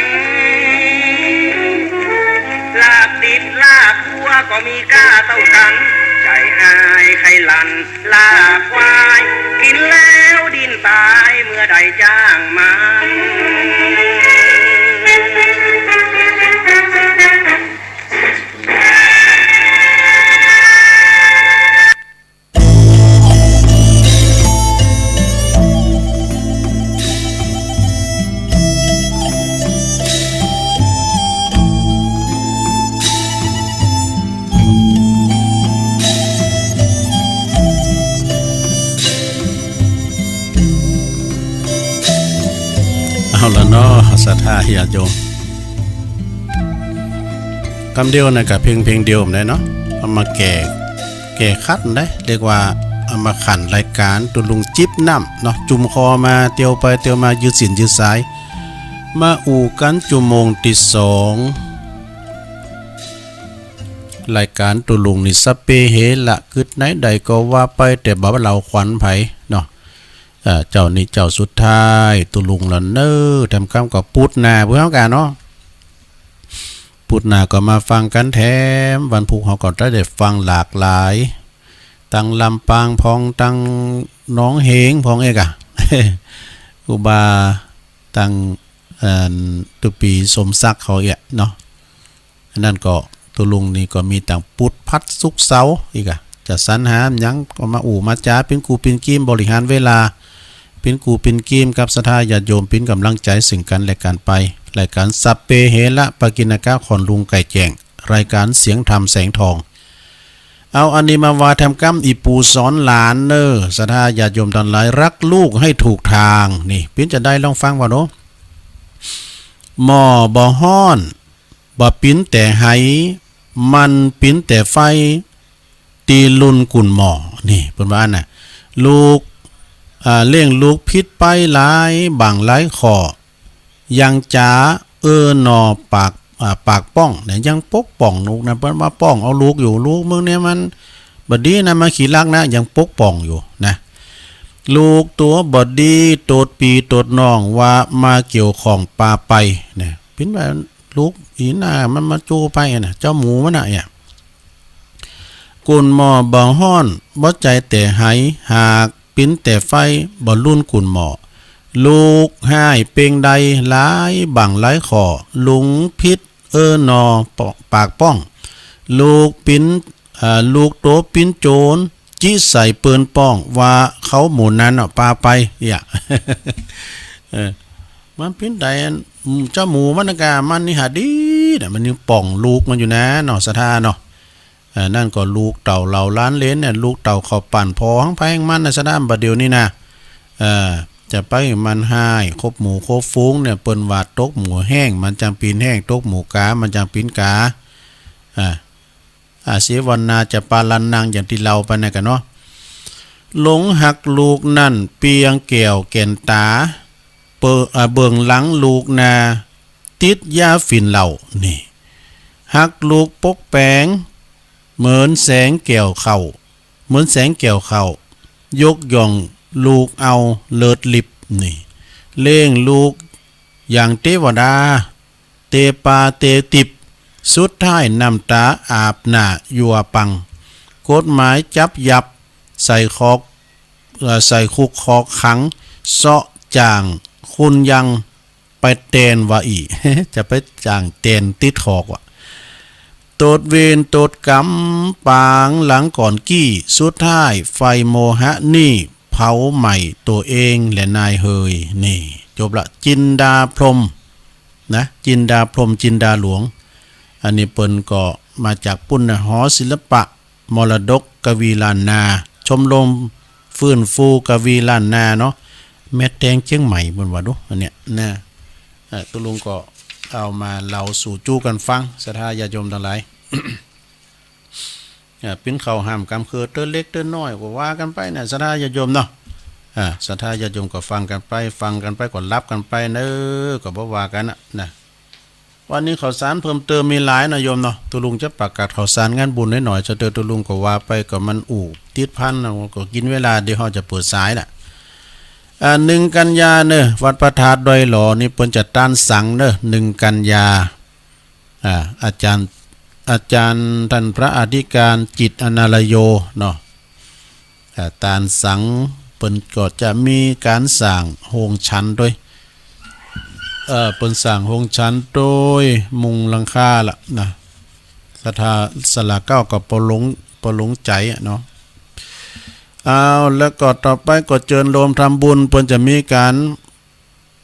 ลาบติดลาบพัวก็มีค่าเต้ากั๋น ใจ๋อ้ายไข่ลันลาบควาย กิ๋นแล้วดิ้นต๋ายเมื่อได้จ้างมัน เอาละเนาะ ศรัทธาญาติโยม กำเดียวนะ กับเพลงเพลงเดียวผมได้เนาะ เอามาแก่ แก่ขัดได้ เรียกว่าเอามาขันรายการตุลุงจิบน้ำเนาะ จุ่มคอมาเตียวไปเตียวมา ยืดสินยืดสาย มาอู่กันจุ่มโมงที่สอง รายการตุลุงนี่สะเปเหละ กึดไหนใดก็ว่าไป แต่บ่าเราขวัญไผเนาะ เอ่อ เจ้านี่เจ้าสุดท้าย ตุลุงละเนอ แถมคำก็ปุดหน้าเพื่อเฮากันเนาะ ปุดหน้าก็มาฟังกันแถม วันพุธเฮาก็ได้ฟังหลากหลาย ตังลำปางพอง ตังหนองเหงพองเอกอะ อุบา ตัง เอิ่น ตุปีสมศักดิ์เขาเอียเนาะ อันนั้นก็ตุลุงนี่ก็มีตังปุดพัดสุกเสาร์อีกอะ จะสรรหาหยังก็มาอู้มาจ๋า ปิ้นกูปิ้นกีม บริหารเวลา ปิ้นกูปิ้นกีมกับศรัทธาญาติโยม ปิ้นกำลังใจซึ่งกันและกันไป รายการสัพเพเหระปกิณกะ ของลุงไก่แจ้ง รายการเสียงธรรมแสงทอง เอาอันนี้มาว่าแถมกำ อีปู่สอนหลานเนอ ศรัทธาญาติโยมตังหลาย รักลูกให้ถูกทาง นี่ ปิ้นจะได้ลองฟังว่าเนาะ หม้อบ่ฮ้อน บ่ปิ้นแต่ไห มันปิ้นแต่ไฟ ตีลุนกุ่นหม้อ นี่ เปิ้นว่านะ ลูก อ่า เลี้ยงลูกผิดไปหลายบางหลายข้อ ยังจ๋า เออนอ ปาก อ่า ปากป้องเนี่ย ยังปกป้องลูกนะ เปิ้นว่าป้องเอาลูกอยู่ ลูกมึงเนี่ยมันบ่ดีนะ มาขี้ลักนะ ยังปกป้องอยู่นะ ลูกตัวบ่ดี โตดปีโตดน้องว่ามาเกี่ยวข้องปาไปเนี่ย ปิ้นว่าลูกอีหน้ามันมาจู้ไปนะ เจ้าหมูมันน่ะเนี่ย กุ่นหม้อบ่ฮ้อน บ่ใจ้แต่ไห หากปิ้นแต่ไฟ บ่ลุนกุ่นหม้อ ลูกฮ้ายเป่งใด หลายบางหลายข้อ ลุงผิด เออนอ ป- ปากป้อง ลูกปิ้น เอ่อ ลูกโตปิ้นโจร จิใส่เปิ้นป้อง ว่าเขาหมู่นั้นน่ะปาไป เนี่ย เออ มันปิ้นใดอัน อืม เจ้าหมูมันน่ะกะ มันนี่หาดีน่ะ มันยังป้องลูกมันอยู่นะเนาะ ศรัทธาเนาะ เอ่อ นั่นก็ลูกเต้าเหล่าหลานเหลนเนี่ย ลูกเต้าเขาปั่นพอหังไผหังมันนะ สะดามบัดเดี๋ยวนี้นะ เอ่อ จะไปมันฮ้าย คบหมู่คบฝูงเนี่ย เปิ้นว่าตกหมู่แฮง มันจังปิ้นแฮง ตกหมู่กา มันจังปิ้นกา อ่า อาเสวนาจะปาลันนัง อย่างตี้เล่าไปนั่นกะเนาะ หลงฮักลูกนั้น เปียงแก้วแก่นต๋า เปิ- อ่า เบิ่งหลังลูกนา ติดยาฝิ่นเหล้า นี่ ฮักลูกปกแป๋ง เหมือนแสงแก้วเข้า เหมือนแสงแก้วเข้า ยกย่องลูกเอาเลิศลิบ นี่ เลี้ยงลูกอย่างเตวดา เตปาเตติบ สุดท้ายน้ำต๋าอาบหน้ายัวปัง กฎหมายจับยับ ใส่คอก เอ่อ ใส่คุกคอกขัง เซาะจ้างคุณยัง ไปแตนว่าอี้ จะไปจ้างแตนติดคอกว่ะ โตดเวรโตดกรรมปางหลังก่อนกี้ สุดท้ายไฟโมหะนี่เผาไหม้ตัวเองและนายเฮย นี่ จบละ จินดาพรหม นะ จินดาพรหม จินดาหลวง อันนี้เปิ้นก็มาจากปุ้นนะ หอศิลปะ มรดกกวีล้านนา ชมรมฟื้นฟูกวีล้านนาเนาะ แม่แตงเจียงใหม่เปิ้นว่าดู อันเนี้ยนะ เอ่อ ตุลุงก็เอามาเล่าสู่จู้กันฟัง ศรัทธาญาติโยมตังหลาย เอ่อ ปิ้นเข้าห้ามกำเคือ เตื้อเล็กเตื้อน้อยก็ว่ากันไปนะ ศรัทธาญาติโยมเนาะ อ่า ศรัทธาญาติโยมก็ฟังกันไป ฟังกันไปก็หลับกันไปเนอะ ก็บ่ว่ากันนะ นะ วันนี้ข่าวสารเพิ่มเติมมีหลายนะโยมเนาะ ตุลุงจะประกาศข่าวสารงานบุญน้อยๆ จะเตอตุลุงก็ว่าไปก็มันอู้ติดพันนะ ก็กินเวลา เดี๋ยวเฮาจะเปิดสายละ อ่า หนึ่งกันยาเนอะ วัดพระธาตุดอยหล่อนี่เปิ้นจะตานสังเนอะ หนึ่งกันยา อ่า อาจารย์ อาจารย์ท่านพระอธิการจิตรอนาลโยเนาะ อ่า ตานสังเปิ้นก็จะมีการสร้างโฮงฉันโดย เอ่อ เปิ้นสร้างโฮงฉันโดยมุงหลังคาละนะ ศรัทธาศาลาเก้าก็ปลง ปลงใจอะเนาะ เอา แล้วก็ต่อไปก็เจิญโลมทำบุญ เปิ้นจะมีการ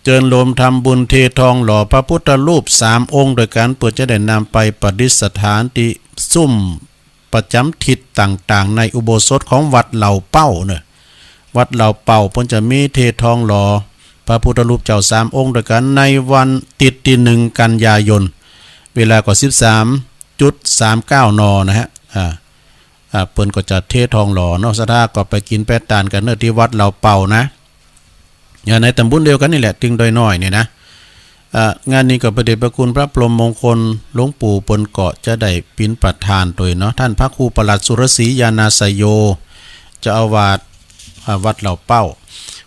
เจิญโลมทำบุญเททองหล่อพระพุทธรูปสามองค์ด้วยกัน เพื่อจะได้นำไปประดิษฐานที่ซุ้มประจำทิศต่างๆ ในอุโบสถของวัดเหล่าเป้าเนอะ วัดเหล่าเป้าเปิ้นจะมีเททองหล่อพระพุทธรูปเจ้าสามองค์ด้วยกัน ในวันอาทิตย์ที่หนึ่งกันยายน เวลาก็สิบสามจุดสามเก้า น นะฮะ อ่า อ่า เปิ้นก็จะเททองหล่อเนาะ ศรัทธาก็ไปกินไปตานกันเนาะ ที่วัดเหล่าเป่านะ อ่า ในตำบลเดียวกันนี่แหละ ตึงดอยน้อยนี่นะ อ่า งานนี้ก็พระเดชพระคุณพระพรหมมงคลหลวงปู่เปิ้นก็จะได้เป็นประธานโดยเนาะ ท่านพระครูประหลัดสุรศรีญาณาสโย เจ้าอาวาส อ่า วัดเหล่าเป่า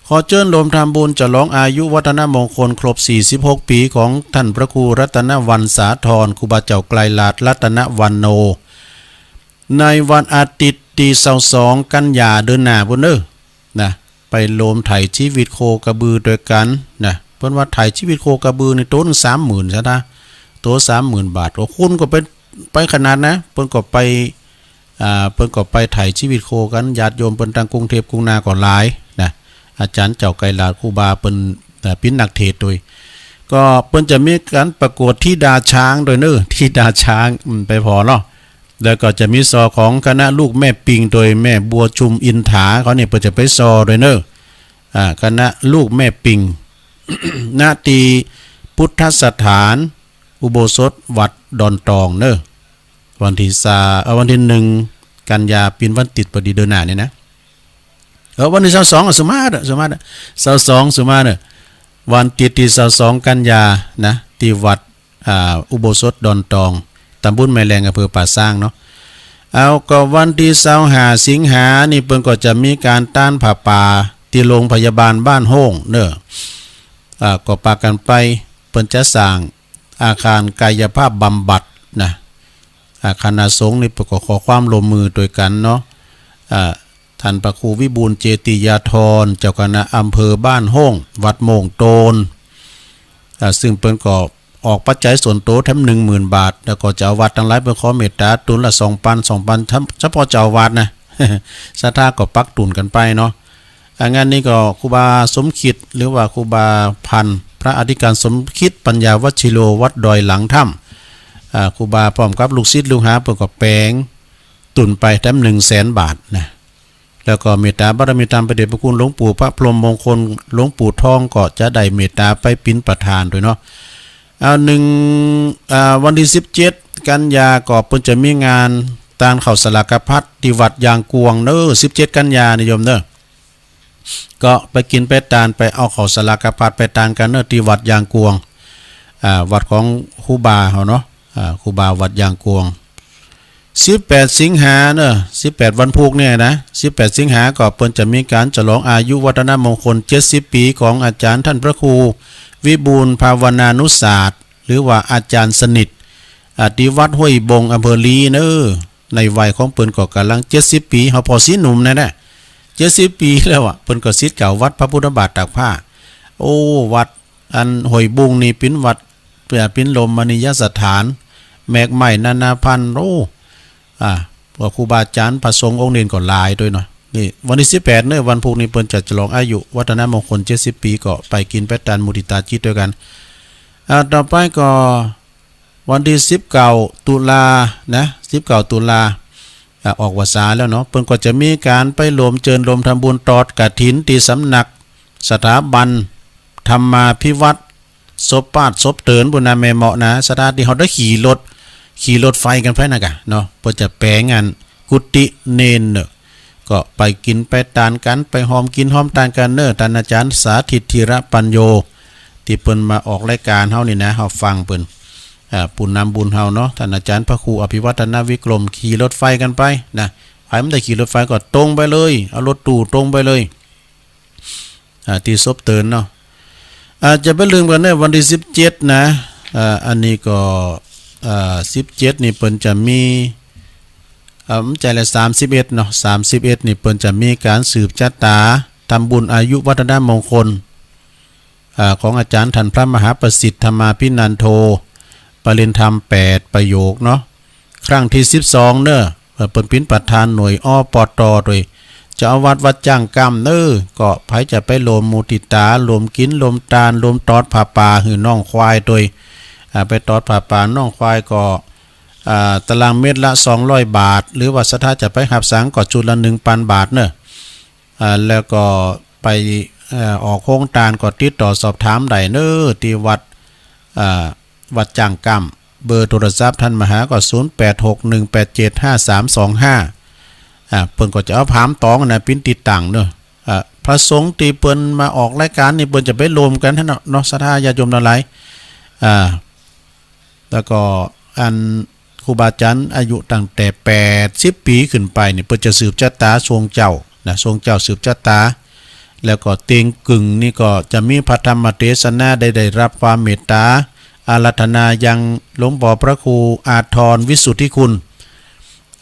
ขอเจิญรวมทำบุญฉลองอายุวัฒนมงคลครบ สี่สิบหก ปีของท่านพระครูรัตนวรรณสาธร ครูบาเจ้าไกรลาศรัตนวรรณโณ ในวันอาทิตย์ที่ซาวสองกันยาเดือนหน้าพุ้นเด้อ นะ ไปโลมไถ่ชีวิตโคกระบือด้วยกันนะ เปิ้นว่าไถ่ชีวิตโคกระบือนี่โตหนึ่งสามหมื่นซะนะ โตสามหมื่นบาท โอ้ คุณก็ไป ไปขนาดนะ เปิ้นก็ไป อ่า เปิ้นก็ไปไถ่ชีวิตโคกัน ญาติโยมเปิ้นตั้งกรุงเทพฯกรุงนาก็หลายนะ อาจารย์เจ้าไกรลาศครูบาเปิ้น อ่า เป็นนักเทศน์ด้วย ก็เปิ้นจะมีการประกวดธิดาช้างด้วยเนอะ ธิดาช้าง อืม ไปผ่อเนาะ แล้วก็จะมีซอของคณะลูกแม่ปิงโดยแม่บัวชุมอินถา เขาเนี่ยเปิ้นจะไปซอด้วยเนอะ อ่า คณะลูกแม่ปิง ณ ที่พุทธสถานอุโบสถวัดดอนตองเนอะ วันที่ซา เอ่อ วันที่หนึ่งกันยา เป็นวันอาทิตย์พอดีเดือนหน้านี่นะ เออ วันที่ซาวสอง อะ สมาร์ทอะ สมาร์ทอะ ซาวสอง สมาร์ทอะ วันอาทิตย์ที่ซาวสองกันยานะ ที่วัด อ่า อุโบสถดอนตอง ตำบลแม่แลง อำเภอป่าซางเนาะ เอา ก็วันที่ซาวห้าสิงหานี่เปิ้นก็จะมีการตานผ้าป่าที่โรงพยาบาลบ้านโฮ่งเนอะ อ่า ก็ปากันไป เปิ้นจะสร้างอาคารกายภาพบำบัดนะ อ่า คณะสงฆ์นี่เปิ้นก็ขอความร่วมมือด้วยกันเนาะ อ่า ท่านพระครูวิบูลย์เจติยาธร เจ้าคณะอำเภอบ้านโฮ่ง วัดโมงโตน อ่า ซึ่งเปิ้นก็ออกปัจจัยส่วนตัวแถมหนึ่งหมื่นบาท แล้วก็เจ้าอาวาสทั้งหลายเปิ้นขอเมตตาทุนละสองพัน สองพัน เฉพาะเจ้าอาวาสนะ ศรัทธาก็ปักทุนกันไปเนาะ อ่า งานนี้ก็ครูบาสมคิด หรือว่าครูบาพันธุ์ พระอธิการสมคิดปัญญาวัชชิโร วัดดอยหลังถ้ำ อ่า ครูบาพร้อมกับลูกศิษย์ลูกหาเปิ้นก็แปงทุนไปแถมหนึ่งแสนบาทนะ แล้วก็เมตตาบารมีธรรมพระเดชพระคุณหลวงปู่พระพรหมมงคลหลวงปู่ทองก็จะได้เมตตาไปเป็นประธานด้วยเนาะ เอา หนึ่ง อ่า วันที่สิบเจ็ดกันยาก็เปิ้นจะมีงานตานข้าวสลากพัดที่วัดยางกวงเนอะ สิบเจ็ดกันยานี่โยมเนอะ ก็ไปกินไปตาน ไปเอาข้าวสลากพัดไปตานกันเนอะ ที่วัดยางกวง อ่า วัดของครูบาเฮาเนาะ อ่า ครูบาวัดยางกวง สิบแปดสิงหาเนอะ สิบแปดวันพุธเนี่ยนะ สิบแปดสิงหาก็เปิ้นจะมีการฉลองอายุวัฒนมงคลเจ็ดสิบปีของอาจารย์ท่านพระครูวิบูลย์ภาวนานุศาสตร์ หรือว่าอาจารย์สนิท อ่า ที่วัดห้วยบง อำเภอลีเนอะ ในวัยของเปิ้นก็กำลังเจ็ดสิบปี เฮาพอสิหนุ่มนั่นแหละ เจ็ดสิบปีแล้วอะ เปิ้นก็ศิษย์เก่าวัดพระพุทธบาทตากผ้า โอ้ วัดอันห้วยบงนี่เป็นวัด เปื้อปิ้นลมมณียสถาน แมกไม้นานาพันธุ์ โอ้ อ่า พวกครูบาอาจารย์พระสงฆ์องค์อื่นก็หลายด้วยเนาะ นี่วันที่สิบแปดเนอะ วันพุธนี้เปิ้นจะฉลองอายุวัฒนมงคลเจ็ดสิบปี ก็ไปกินไปตานมุทิตาจิตด้วยกัน อ่า ต่อไปก็วันที่สิบเก้าตุลานะ สิบเก้าตุลา อ่า ออกพรรษาแล้วเนาะ เปิ้นก็จะมีการไปรวมเจิญรวมทำบุญตอดกฐินที่สำนักสถาบันธรรมาภิวัฒน์ ศพปาดศพเตินปุ้นนะ แม่เหมาะนะ สถานที่เฮาได้ขี่รถ ขี่รถไฟกันไปนะกะเนาะ เปิ้นจะแปงอันกุฏิเณรเนอะ ก็ไปกินไปตานกัน ไปหอมกินหอมตานกันเนอะ ท่านอาจารย์สาธิตธีรปัญโญ ที่เปิ้นมาออกรายการเฮานี่นะ เฮาฟังเปิ้น อ่า ผู้นำบุญเฮาเนาะ ท่านอาจารย์พระครูอภิวัฒนวิกรม ขี่รถไฟกันไปนะ ใผมันได้ขี่รถไฟก็ตรงไปเลย เอารถตู้ตรงไปเลย อ่า ที่ศพเตินเนาะ อ่า จะไปลืมกันเนอะ วันที่สิบเจ็ดนะ อ่า อันนี้ก็ อ่า สิบเจ็ดนี่เปิ้นจะมี อ่า บ่ใจ้ละ สามสิบเอ็ดเนาะ สามสิบเอ็ดนี่เปิ้นจะมีการสืบชะตา ทำบุญอายุวัฒนมงคล อ่า ของอาจารย์ท่านพระมหาประสิทธิ์ธรรมาภินันโท ปริญญาธรรมแปดประโยคเนาะ ครั้งที่สิบสองเนอะ เอ่อ เปิ้นเป็นประธานหน่วย อปต โดย เจ้าอาวาสวัดจ้างกล้ามเนอะ ก็ใผจะไปรวมมุทิตา รวมกิน รวมตาน รวมตอดผ้าป่าหื้อน้องควายโดย อ่า ไปตอดผ้าป่าน้องควายก็ อ่า ตารางเมตรละสองร้อยบาท หรือว่าศรัทธาจะไปฮับสังก็ชุดละหนึ่งพันบาทเนอะ อ่า แล้วก็ไป เอ่อ ออกโฮงตานก็ติดต่อสอบถามได้เนอะ ที่วัด อ่า วัดจ้างกล้าม เบอร์โทรศัพท์ท่านมาหาก็ ศูนย์แปดหกหนึ่งแปดเจ็ดห้าสามสองห้า อ่า เปิ้นก็จะเอาผามตองนะ ปิ้นติดตั้งเนอะ อ่า พระสงฆ์ที่เปิ้นมาออกรายการนี่ เปิ้นจะไปรวมกันหั้นเนาะ เนาะ ศรัทธาญาติโยมทั้งหลาย อ่า แล้วก็อันครูบาอาจารย์อายุตั้งแต่แปดสิบปีขึ้นไปนี่ เปิ้นจะสืบชะตาทรงเจ้านะ ทรงเจ้าสืบชะตา แล้วก็เตียงกึ่งนี่ก็จะมีพระธรรมเทศนา ได้ ได้รับความเมตตาอาราธนายังหลวงพ่อพระครูอาทรวิสุทธิคุณ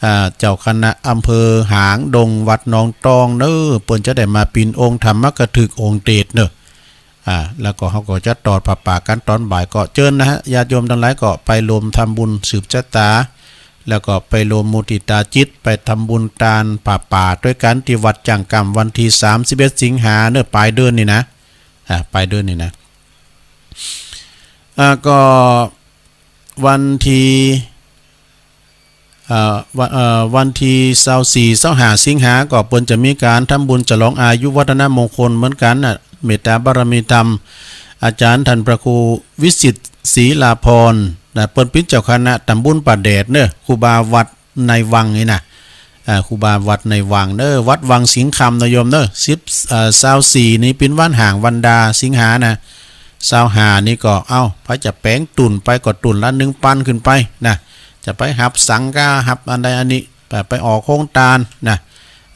อ่า เจ้าคณะอำเภอหางดงวัดหนองตองเนอะ เปิ้นจะได้มาปิ้นองค์ธรรมกถึกองค์เทศน์เนอะ อ่า แล้วก็เฮาก็จะทอดผ้าป่ากันตอนบ่าย ก็เชิญนะฮะ ญาติโยมทั้งหลายก็ไปรวมทำบุญสืบชะตา แล้วก็ไปรวมมุทิตาจิต ไปทำบุญทานผ้าป่าด้วยกันที่วัดจ้างกำ วันที่สามสิบเอ็ดสิงหาเนอะ ปลายเดือนนี่นะ อ่า ปลายเดือนนี่นะ อ่า ก็วันที่ เอ่อ วัน เอ่อ วันที่ซาวสี่ ซาวห้า สิงหา ก็เปิ้นจะมีการทำบุญฉลองอายุวัฒนมงคลเหมือนกันน่ะ เมตตาบารมีธรรม อาจารย์ท่านพระครูวิสิทธิ์ศรีลาภรณ์นะ เปิ้นปิ้นเจ้าคณะตำบลป่าแดดเนอะ ครูบาวัดในวังนี่นะ อ่า ครูบาวัดในวังเนอะ วัดวังสิงห์คำนะโยมเนอะ สิบ เอ่อ ซาวสี่ นี่ปิ้นวันห้างวันดาสิงหานะ ซาวห้า นี่ก็ เอ้า ไผจะแป๋งตุ๊นไปก็ตุ๊นละหนึ่งปันขึ้นไปนะ จะไปหับสังฆา หับอันใดอันนี้ ไป ไปออกโฮงทานนะ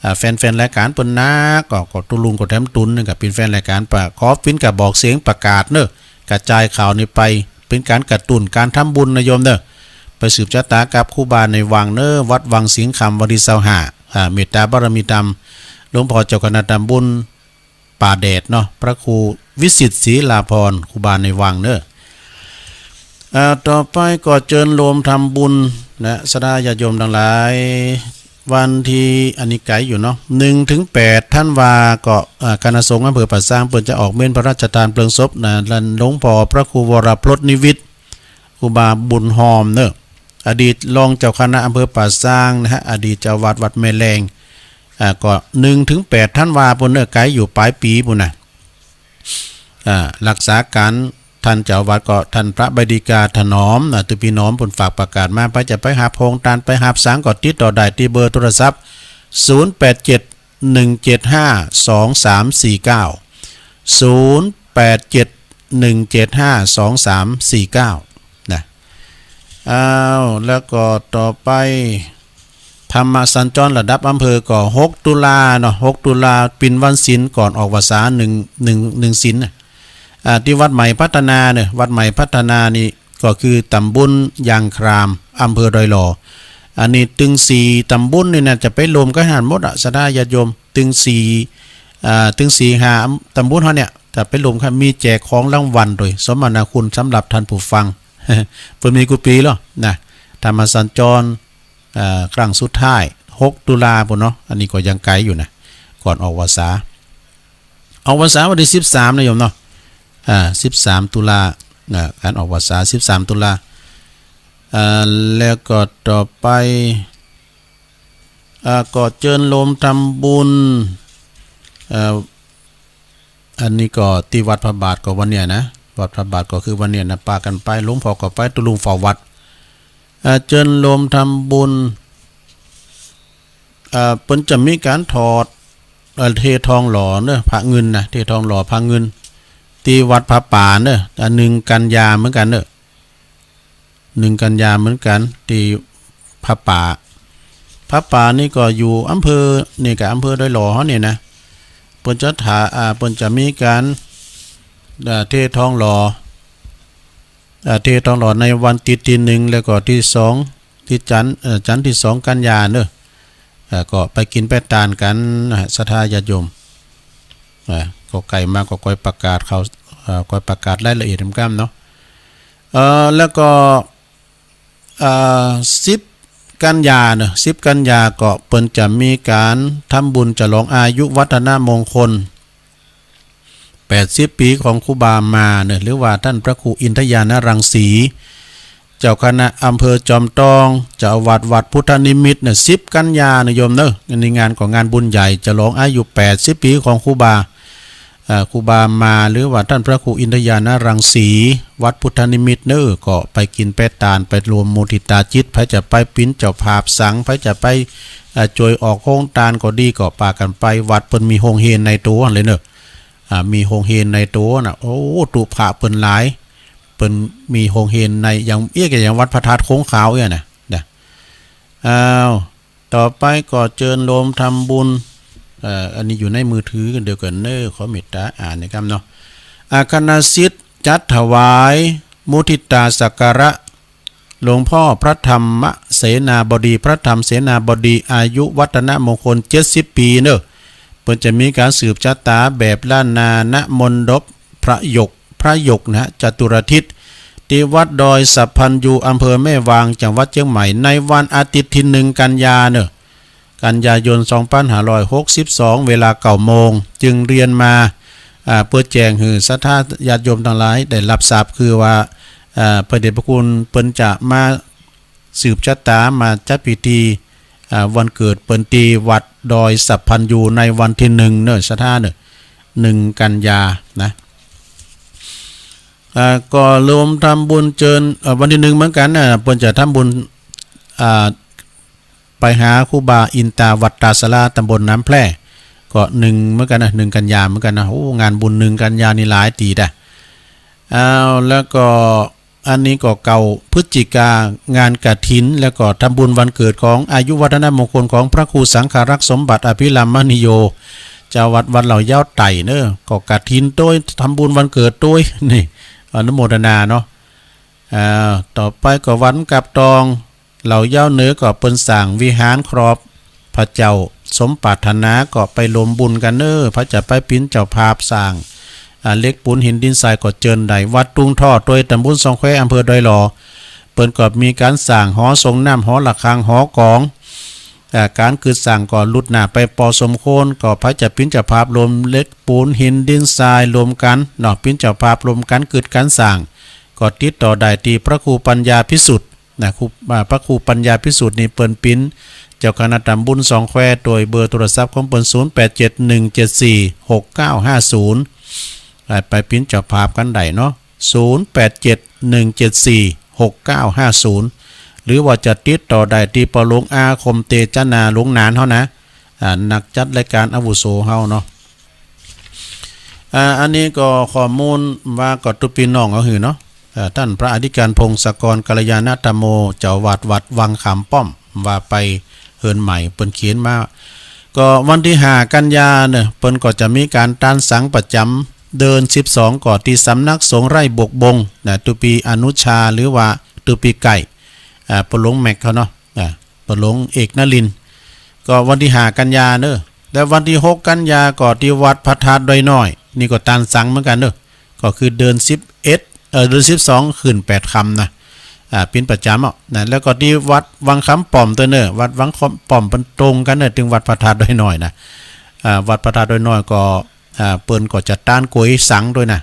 อ่า แฟนๆ รายการเปิ้นนะ ก็ ก็ตุ๊ลุงก็แถมตุ๊นนี่ก็ปิ้นแฟนรายการปะ ขอปิ้นกระบอกเสียงประกาศเนอะ กระจายข่าวนี้ไป เป็นการกระตุ้นการทำบุญนะโยมเนอะ ไปสืบชะตากับครูบาในวังเนอะ วัดวังสิงห์คำ วันที่ซาวห้า อ่า เมตตาบารมีธรรม หลวงพ่อเจ้าคณะตำบล ป่าแดดเนาะ พระครูวิสิทธิ์ศรีลาภรณ์ ครูบาในวังเนอะ อ่า ต่อไปก็เจิญโฮมทำบุญนะ ศรัทธาญาติโยมทั้งหลาย วันที่ อันนี้ไกลอยู่เนาะ หนึ่งถึงแปดธันวา ก็ อ่า คณะสงฆ์อำเภอป่าซางเปิ้นจะออกเมนพระราชทานเพลิงศพนะ หลวงพ่อพระครูวรพลนิวิทย์ ครูบาบุญหอมเนอะ อดีตรองเจ้าคณะอำเภอป่าซางนะฮะ อดีตเจ้าวัดวัดแม่แลง อ่า ก็หนึ่งถึงแปดธันวาปู้นเนอะ ไกลอยู่ปลายปีปู้นนะ อ่า รักษาการท่านเจ้าวัดก็ท่านพระใบดีกาถนอมนะ ตื้อพี่น้องปู้นฝากประกาศมา ไปจะไปหับโฮงทาน ไปหับสังก็ติดต่อได้ที่เบอร์โทรศัพท์ ศูนย์แปดเจ็ด หนึ่งเจ็ดห้า สองสามสี่เก้า ศูนย์แปดเจ็ด หนึ่งเจ็ดห้า สองสามสี่เก้า นะ อ้าว แล้วก็ต่อไป ธรรมสัญจรระดับอำเภอก็หกตุลาเนาะ หกตุลาปิ้นวันศีลก่อนออกพรรษาหนึ่ง หนึ่ง หนึ่งศีลน่ะ อ่า ที่วัดใหม่พัฒนาเนี่ย วัดใหม่พัฒนานี่ก็คือตำบลยางคราม อำเภอดอยหล่อ อันนี้ตึงสี่ตำบลนี่นะ จะไปรวมกันหั้นหมดอะ ศรัทธาญาติโยม ตึงสี่ อ่า ตึงสี่ห้าตำบลเฮาเนี่ย จะไปรวมกัน มีแจกของรางวัลโดยสมนาคุณสำหรับท่านผู้ฟัง เปิ้นมีกู้ปี๋เหรอนะ ธรรมสัญจร อ่า ครั้งสุดท้าย หกตุลาปู้นเนาะ อันนี้ก็ยังไกลอยู่นะ ก่อนออกพรรษา ออกพรรษาวันที่สิบสามนะโยมเนาะ อ่า สิบสามตุลา อ่า การออกพรรษา สิบสามตุลา อ่า แล้วก็ต่อไป อ่า ก็เจิญโฮมทำบุญ อ่า อันนี้ก็ที่วัดพระบาทก็วันเนี้ยนะ วัดพระบาทก็คือวันเนี้ยนะ ปากันไป หลวงพ่อก็ไป ตุ๊ลุงเฝ้าวัด อ่า เจิญโฮมทำบุญ อ่า เปิ้นจะมีการถอด เอ่อ เททองหล่อเนอะ พระเงินนะ เททองหล่อพระเงิน ที่วัดพระป่าเนอะ อ่า หนึ่งกันยาเหมือนกันเนอะ หนึ่งกันยาเหมือนกัน ที่พระป่า พระป่านี่ก็อยู่อำเภอ นี่ก็อำเภอดอยหล่อเฮานี่นะ เปิ้นจะถา อ่า เปิ้นจะมีการ อ่า เททองหล่อ อ่า เททองหล่อในวันอาทิตย์ที่หนึ่ง แล้วก็ที่สอง ที่จันทร์ เอ่อ จันทร์ที่สองกันยาเนอะ เอ่อ ก็ไปกินไปทานกันนะฮะ ศรัทธาญาติโยม อ่า ก็ใกล้มาก็ค่อยประกาศข่าว เอ่อ ค่อยประกาศรายละเอียดนำกันเนาะ เอ่อ แล้วก็ เอ่อ สิบกันยาเนอะ สิบกันยาก็เปิ้นจะมีการทำบุญฉลองอายุวัฒนมงคล แปดสิบปีของครูบามาเนอะ หรือว่าท่านพระครูอินทญาณรังสี เจ้าคณะอำเภอจอมทอง เจ้าอาวาสวัดพุทธนิมิตรเนอะ สิบกันยาเนอะโยมเนอะ อันนี้งานก็งานบุญใหญ่ฉลองอายุแปดสิบปีของครูบา เอ่อ ครูบามา หรือว่าต้านพระครูอินทญาณรังสี วัดพุทธนิมิตรเนอ ก็ไปกิ๋นไปตาน ไปรวมมุทิตาจิต ไผจะไปเป๋นเจ้าภาพสัง ไผจะไป เอ่อ จ้วยออกโฮงตานก็ดี ก็ปากั๋นไป วัดเปิ้นมีโฮงเฮียนในตั๋วหั้นเลยเนอ อ่า มีโฮงเฮียนในตั๋วน่ะ โอ้ ตุ๊พระเปิ้นหลาย เปิ้นมีโฮงเฮียนใน อย่างเอี้ยก็อย่างวัดพระธาตุโค้งขาวเอี้ยน่ะ นะ อ้าว ต่อไปก็เจิญโยมทำบุญ เอ่อ อันนี้อยู่ในมือถือกั๋นเดียวกั๋นเนอ ขอเมตตาอ่านนะครับเนาะ อาคณาสิทธิ์จัดถวายมุทิตาสักการะ หลวงพ่อพระธรรมเสนาบดี พระธรรมเสนาบดี อายุวัฒนมงคล เจ็ดสิบ ปีเนอะ เปิ้นจะมีก๋านสืบชะตาแบบล้านนา ณ มณฑปพระหยก พระหยกนะฮะ จตุรทิศ ตี้วัดดอยสัพพัญญู อำเภอแม่วาง จังหวัดเชียงใหม่ ในวันอาทิตย์ตี้ หนึ่ง กันยาเนอะ กันยายน สองพันห้าร้อยหกสิบสอง เวลา เก้า โมง จึงเรียนมา อ่า เปื้อแจ้งหื้อศรัทธาญาติโยมตังหลายได้ฮับทราบ คือว่า อ่า พระเดชพระคุณเปิ้นจะมาสืบชะตา มาจัดพิธี อ่า วันเกิดเปิ้นตี้วัดดอยสัพพัญญูในวันตี้ หนึ่ง เนอะ ศรัทธาเนอะ หนึ่ง กันยานะ อ่า ก็รวมทำบุญเจิญ เอ่อ วันตี้ หนึ่ง เหมือนกั๋นนะ เปิ้นจะทำบุญ อ่า ไปหาครูบาอินตาวัดตาสารา ตำบลน้ำแพร่ ก็ หนึ่ง เหมือนกั๋นนะ หนึ่ง กันยาเหมือนกั๋นนะ โอ้ งานบุญ หนึ่ง กันยานี่หลายตี้ดะ อ้าว แล้วก็อันนี้ก็ เก้า พฤศจิกา งานกฐิน แล้วก็ทำบุญวันเกิดของอายุวัฒนมงคลของพระครูสังฆารักษ์สมบัติอภิรามมณีโย เจ้าวัดวัดเหล่าเย้าไต่เนอะ ก็กฐินโตย ทำบุญวันเกิดโตย นี่ อนุโมทนาเนาะ อ่า ต่อไปก็วัดกับตอง เหล่าเย้าเหนือก็เปิ้นสร้างวิหารครอบพระเจ้าสมปรารถนา ก็ไปรวมบุญกั๋นเนอะ ไผจะไปเป๋นเจ้าภาพสร้าง อ่า เหล็กปูนหินดินทรายก็เจิญได้ วัดตุงท่อโตย ตำบลสองแคว อำเภอดอยหล่อ เปิ้นก็มีก๋านสร้างหอส่งน้ำ หอระฆัง หอกลอง อ่า ก๋านกึ๊ดสร้างก็ลุดหน้าไปปอสมควร ก็ไผจะเป๋นเจ้าภาพรวมเหล็กปูนหินดินทรายรวมกั๋นเนาะ เป๋นเจ้าภาพรวมกั๋นกึ๊ดกั๋นสร้าง ก็ติดต่อได้ตี้พระครูปัญญาภิสุทธิ์ นะ ครู อ่า พระครูปัญญาภิสุทธิ์นี่เปิ้นเป๋นเจ้าคณะตำบลสองแคว โดยเบอร์โทรศัพท์ของเปิ้น ศูนย์แปดเจ็ด หนึ่งเจ็ดสี่ หกเก้าห้าศูนย์ อ่า ไปเป๋นเจ้าภาพกั๋นได้เนาะ ศูนย์แปดเจ็ด หนึ่งเจ็ดสี่ หกเก้าห้าศูนย์ หรือว่าจะติดต่อได้ตี้ป้อหลวงอาคมเตจนา หลวงหนานเฮานะ อ่า นักจัดรายการอาวุโสเฮาเนาะ อ่า อันนี้ก็ข้อมูลว่าก็ตุ๊ปีน้องเอาหื้อเนาะ อ่า ต้านพระอธิการพงศกร กัลยาณธรรมโม เจ้าวัดวัดวังขามป้อม ว่าไปเฮือนใหม่เปิ้นเขียนมา ก็วันตี้ ห้า กันยาเนอะ เปิ้นก็จะมีก๋านตานสังประจ๋ำเดือนสิบสอง ก็ตี้สำนักสงฆ์ไร่บวกบงนะ ตุ๊ปีอนุชา หรือว่าตุ๊ปีไก่ อ่า ป้อหลวงแม็กเขาเนาะ อ่า ป้อหลวงเอกนรินทร์ ก็วันตี้ ห้า กันยาเนอะ แล้ววันตี้ หก กันยาก็ตี้วัดพระธาตุดอยน้อย นี่ก็ตานสังเหมือนกั๋นเนอะ ก็คือเดือนสิบเอ็ด เอ่อ เดือนสิบสอง ขึ้นแปดค่ำนะ อ่า เป๋นประจ๋ำเนาะนะ แล้วก็ตี้วัดวังขามป้อมโตยเนอะ วัดวังขามป้อมเปิ้นตรงกั๋นเนอะ ตึงวัดพระธาตุดอยน้อยนะ อ่า วัดพระธาตุดอยน้อยก็ อ่า เปิ้นก็จะตานก๋วยสังโตยนะ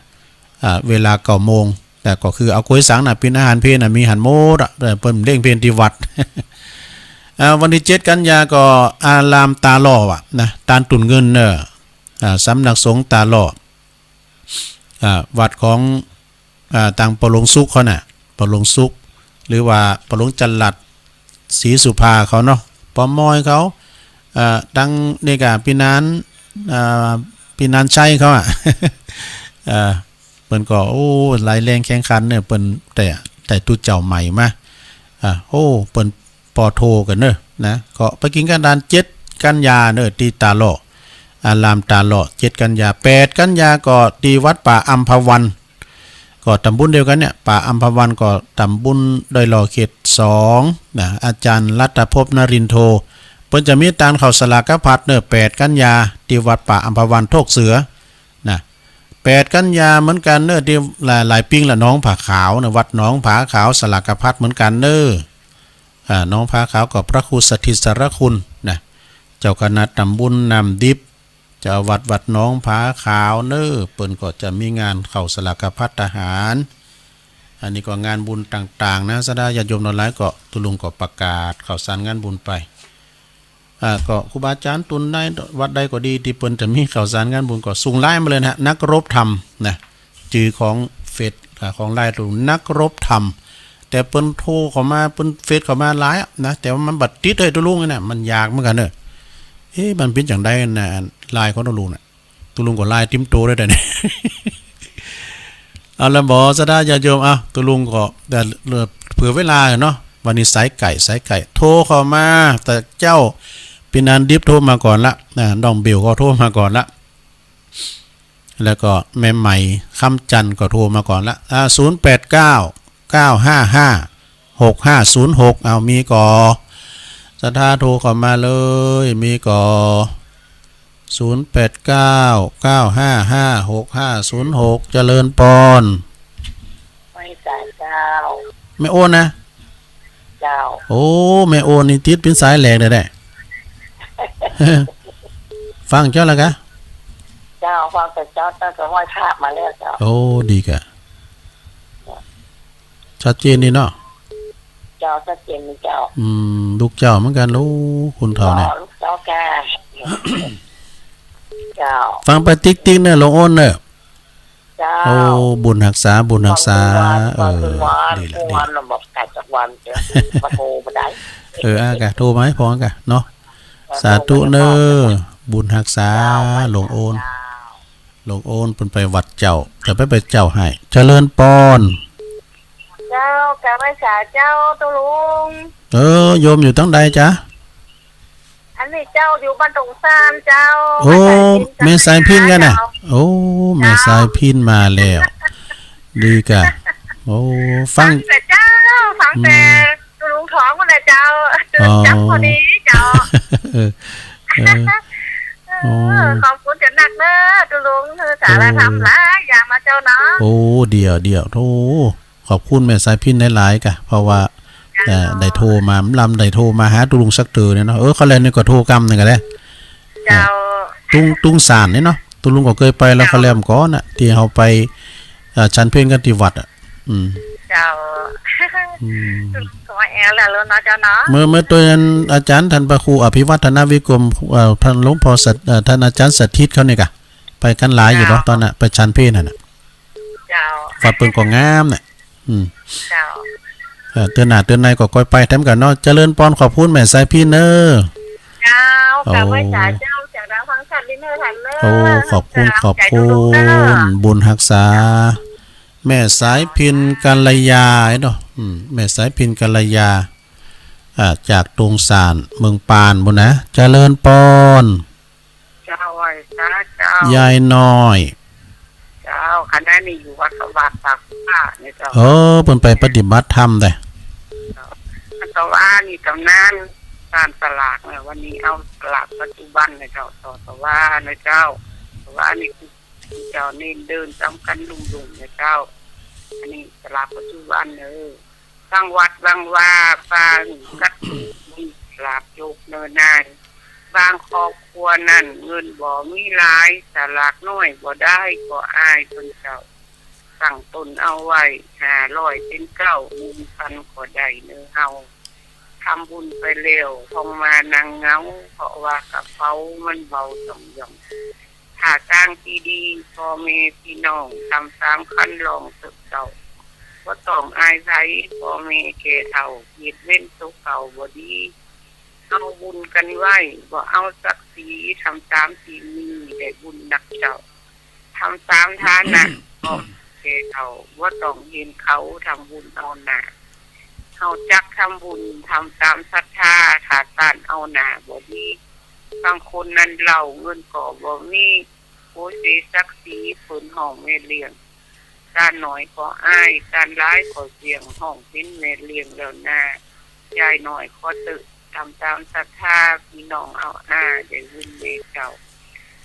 อ่า เวลา เก้า โมง แต่ก็คือเอาก๋วยสังน่ะเป๋นอาหารเพลน่ะ มีหั้นหมดอะ แต่เปิ้นเลี้ยงเพลตี้วัด อ่า วันตี้ เจ็ด กันยาก็อารามตาหล่ออะนะ ตานตุ่นเงินเนอะ อ่า สำนักสงฆ์ตาหล่อ อ่า วัดของ อ่า ตางป้อหลวงสุขเขาน่ะ ป้อหลวงสุข หรือว่าป้อหลวงจรัส ศรีสุภาเขาเนาะ ป้อมอยเขา อ่า ตังนี่ก็ปี้นาน อ่า ปี้นานชัยเขาอะ อ่า เปิ้นก็ โอ้ ร้ายแรงแข็งขันเนอะ เปิ้นแต่ แต่ตุ๊เจ้าใหม่มา อ่า โอ้ เปิ้นปอโทกั๋นเนอะนะ ก็ไปกิ๋นก๋านตาน เจ็ด กันยาเนอะ ตี้ตาหล่อ อารามตาหล่อ เจ็ด กันยา แปด กันยาก็ตี้วัดป่าอัมพวัน ก็ตำบลเดียวกั๋นเนี่ย ป่าอัมพวันก็ตำบลดอยหล่อ เขตสองนะ อาจารย์รัตภพนรินทร์โท เปิ้นจะมีตานข้าวสลากพัดเนอะ แปด กันยา ตี้วัดป่าอัมพวันโทกเสือนะ แปด กันยาเหมือนกั๋นเนอะ ตี้หลาย หลายปิงละ หนองผาขาวนะ วัดหนองผาขาวสลากพัดเหมือนกั๋นเนอะ อ่า หนองผาขาวก็พระครูสถิตสารคุณนะ เจ้าคณะตำบลน้ำดิบ เจ้าวัดวัดหนองผาขาวเนอะ เปิ้นก็จะมีงานข้าวสลากพัดทหาร อันนี้ก็งานบุญต่างๆ นะ ศรัทธาญาติโยมทั้งหลายก็ ตุ๊ลุงก็ประกาศข่าวสารงานบุญไป อ่า ก็ครูบาอาจารย์ตุนได้ วัดใดก็ดี ที่เปิ้นจะมีข่าวสารงานบุญก็ส่งไลน์มาเลยนะฮะ นักรบธรรมนะ จื่อของเฟซ อ่า ของไลน์ตุน นักรบธรรม แต่เปิ้นโทรเข้ามา เปิ้นเฟซเข้ามาหลายอะนะ แต่ว่ามันบ่ติดเฮ้ย ตุ๊ลุง นี่นะ มันยากเหมือนกันเนอะ เอ๊ะ มันเป็นจั่งใดนะ ไลน์ของตุ๊ลุงน่ะ ตุ๊ลุงก็ไลน์ติมโตได้แต่เนี่ย เอาละบ่ ศรัทธาญาติโยม เอา ตุ๊ลุงก็ แต่ เผื่อเวลาเนาะ วันนี้สายไก่ สายไก่ โทรเข้ามา แต่เจ้า ปีนันดิบโทรมาก่อนละ อ่า น้องเบลก็โทรมาก่อนละ แล้วก็แม่ไหม คำจันทร์ก็โทรมาก่อนละ อ่า ศูนย์แปดเก้า เก้าห้าห้า หกห้าศูนย์หก เอา มีก่อ ศรัทธาโทรเข้ามาเลย มีก่อ ศูนย์แปดเก้า เก้าห้าห้า หกห้าศูนย์หก เจริญปอน ไหว้สาเจ้า แม่โอนนะ เจ้า โอ้ แม่โอนนี่ติดเป็นสายแหลกเลยแหละ ฟังเจ้าแล้วกะ เจ้า ฟังแต่เจ้า ตั้งแต่ไหว้พระมาแล้วเจ้า โอ้ ดีกะ ชัดเจนนี่เนาะ เจ้า ชัดเจนนี่เจ้า อืม ลูกเจ้าเหมือนกัน โอ้ คนเฒ่าเนี่ย เจ้า ลูกเจ้าค่ะ เจ้า ฟังไปติ๊กๆ เนอะ หลวงโอนเนอะ เจ้า โอ้ บุญฮักษา บุญฮักษา ฟังทุกวัน เออ ฟังทุกวัน ดีละ ทุกวัน ดีละ เราบอกไก่จักวันเจ้า มาโทรมาได้ เออ อ่ะกะ โทรมาให้พอกะเนาะ เออ สาธุเนอะ โทรมาให้พอกะ บุญฮักษา เจ้า หลวงโอน เจ้า หลวงโอนเปิ้นไปวัดเจ้า จะไปไปเจ้าให้ เจริญปอน เจ้า กราบไหว้สาเจ้า ตุ๊ลุง เออ โยมอยู่ตังใดจ๊ะ อันนี้เจ้าอยู่บ้านตงซานเจ้า โอ้ แม่สายพิณ แม่สายพิณ กันน่ะ เจ้า โอ้ แม่สายพิณมาแล้ว ดีกะ โอ้ ฟัง ฟังแต่เจ้า ฟังแต่ อืม ตุ๊ลุงท้องคนละเจ้า ตื่น อ๋อ จับพอดีเจ้า เออ เออ โอ้ ขอบคุณเจ้านักเนอะ ตุ๊ลุง คือสาระธรรมหลายอย่างมาเจ้าเนาะ โอ้ เดี๋ยว เดี๋ยว โธ่ ขอบคุณแม่สายพิณหลายๆ กะ เพราะว่า เจ้า เอ่อ ได้โทรมา ลำได้โทรมาหาตุ๊ลุงสักเทื่อเนี่ยเนาะ เออ เขาแลนี่ก็โทรกำหนึ่งก็ได้ เจ้า เอ่อ ตุง ตุงสานนี่เนาะ ตุ๊ลุงก็เคยไปแล้ว เจ้า เขาแลมก่อนน่ะ ที่เขาไป เอ่อ ฉันเพลกันที่วัดอะ อืม เจ้า อืม ขอแอลแล้วเนาะเจ้าเนาะ เมื่อ เมื่อตัวนั้นอาจารย์ท่านพระครูอภิวัฒนวิกรม เอ่อ ท่านหลวงพ่อสถ- เอ่อ ท่านอาจารย์สถิตเขานี่กะ ไปกันหลายอยู่เนาะ เจ้า ตอนน่ะ ไปฉันเพลนั่นน่ะ เจ้า วัดเปิ้นก็งามน่ะ อืม เจ้า เออ เทื่อหน้าเทื่อในก็ค่อยไปแถมกันเนาะ เจริญปอน ขอบคุณแม่สายพิณเนอะ เจ้า โอ้ กราบไหว้สาเจ้า เจ้าดังฟังชัดลิ้นเนอะท่านเนอะ โอ้ ขอบคุณ เจ้า ขอบคุณ ใจตุ๊ลุงเนอะ บุญฮักษา แม่สายพิณกัลยาเนาะ อืม แม่สายพิณกัลยา อ่า จากตงสาน เมืองปานบุญนะ เจริญปอน เจ้า ไหว้สาเจ้า ยายน้อย เจ้า คณะนี้อยู่วัดสว่างตากฟ้าเนี่ยเจ้า เออ เปิ้นไปปฏิบัติธรรมเด้ เจ้า สว่างนี่ตำนานการสลากเนี่ย วันนี้เอาสลากปัจจุบันเนี่ยเจ้า ต่อสว่างเนี่ยเจ้า สว่างนี่คือเจ้าเน้นเดินตามกันลุ่มๆเนี่ยเจ้า อันนี้สลากปัจจุบันเนอะ ตั้งวัดตั้งวา ปางกัดมีสลากโยกเนินนาย บางครอบครัวนั้นเงินบ่มีหลาย สลากน้อยบ่ได้ก็อายเพิ่นเจ้า ตั้งต้นเอาไว้ห้าร้อยเป็นเก้า หนึ่งพันก็ได้เนอเฮา ทำบุญไปแล้วต้องมานั่งเหงา เพราะว่ากระเป๋ามันเบาจ่องหย่อง ท่าทางที่ดี พ่อแม่พี่น้องทำตามคันลองเถิดเจ้า บ่ต้องอายไผ พ่อแม่แก่เฒ่า เฮ็ดเวรโตเก่าบ่ดี เอาบุญกันไว้ บ่เอาศักดิ์ศรี ทำตามที่มี ได้บุญนักเจ้า ทำตามฐานะ พ่อแม่แก่เฒ่า บ่ต้องเห็นเขา ทำบุญเอาหน้า เฮาจักทำบุญ ทำตามศรัทธา ถ้าต้านเอาหน้าบ่ดี บางคนนั้นเล่าเงินก็บ่มี โอ้ย เสียศักดิ์ศรี เปิ้นฮ้องแม่เลี้ยง ต้านน้อยก็อาย ต้านหลายก็เสี่ยง ฮ้องเป็นแม่เลี้ยงแล้วนา ยายน้อยขอเต๊อะ ทำตามศรัทธา พี่น้องเอาอา ได้บุญเด้อเจ้า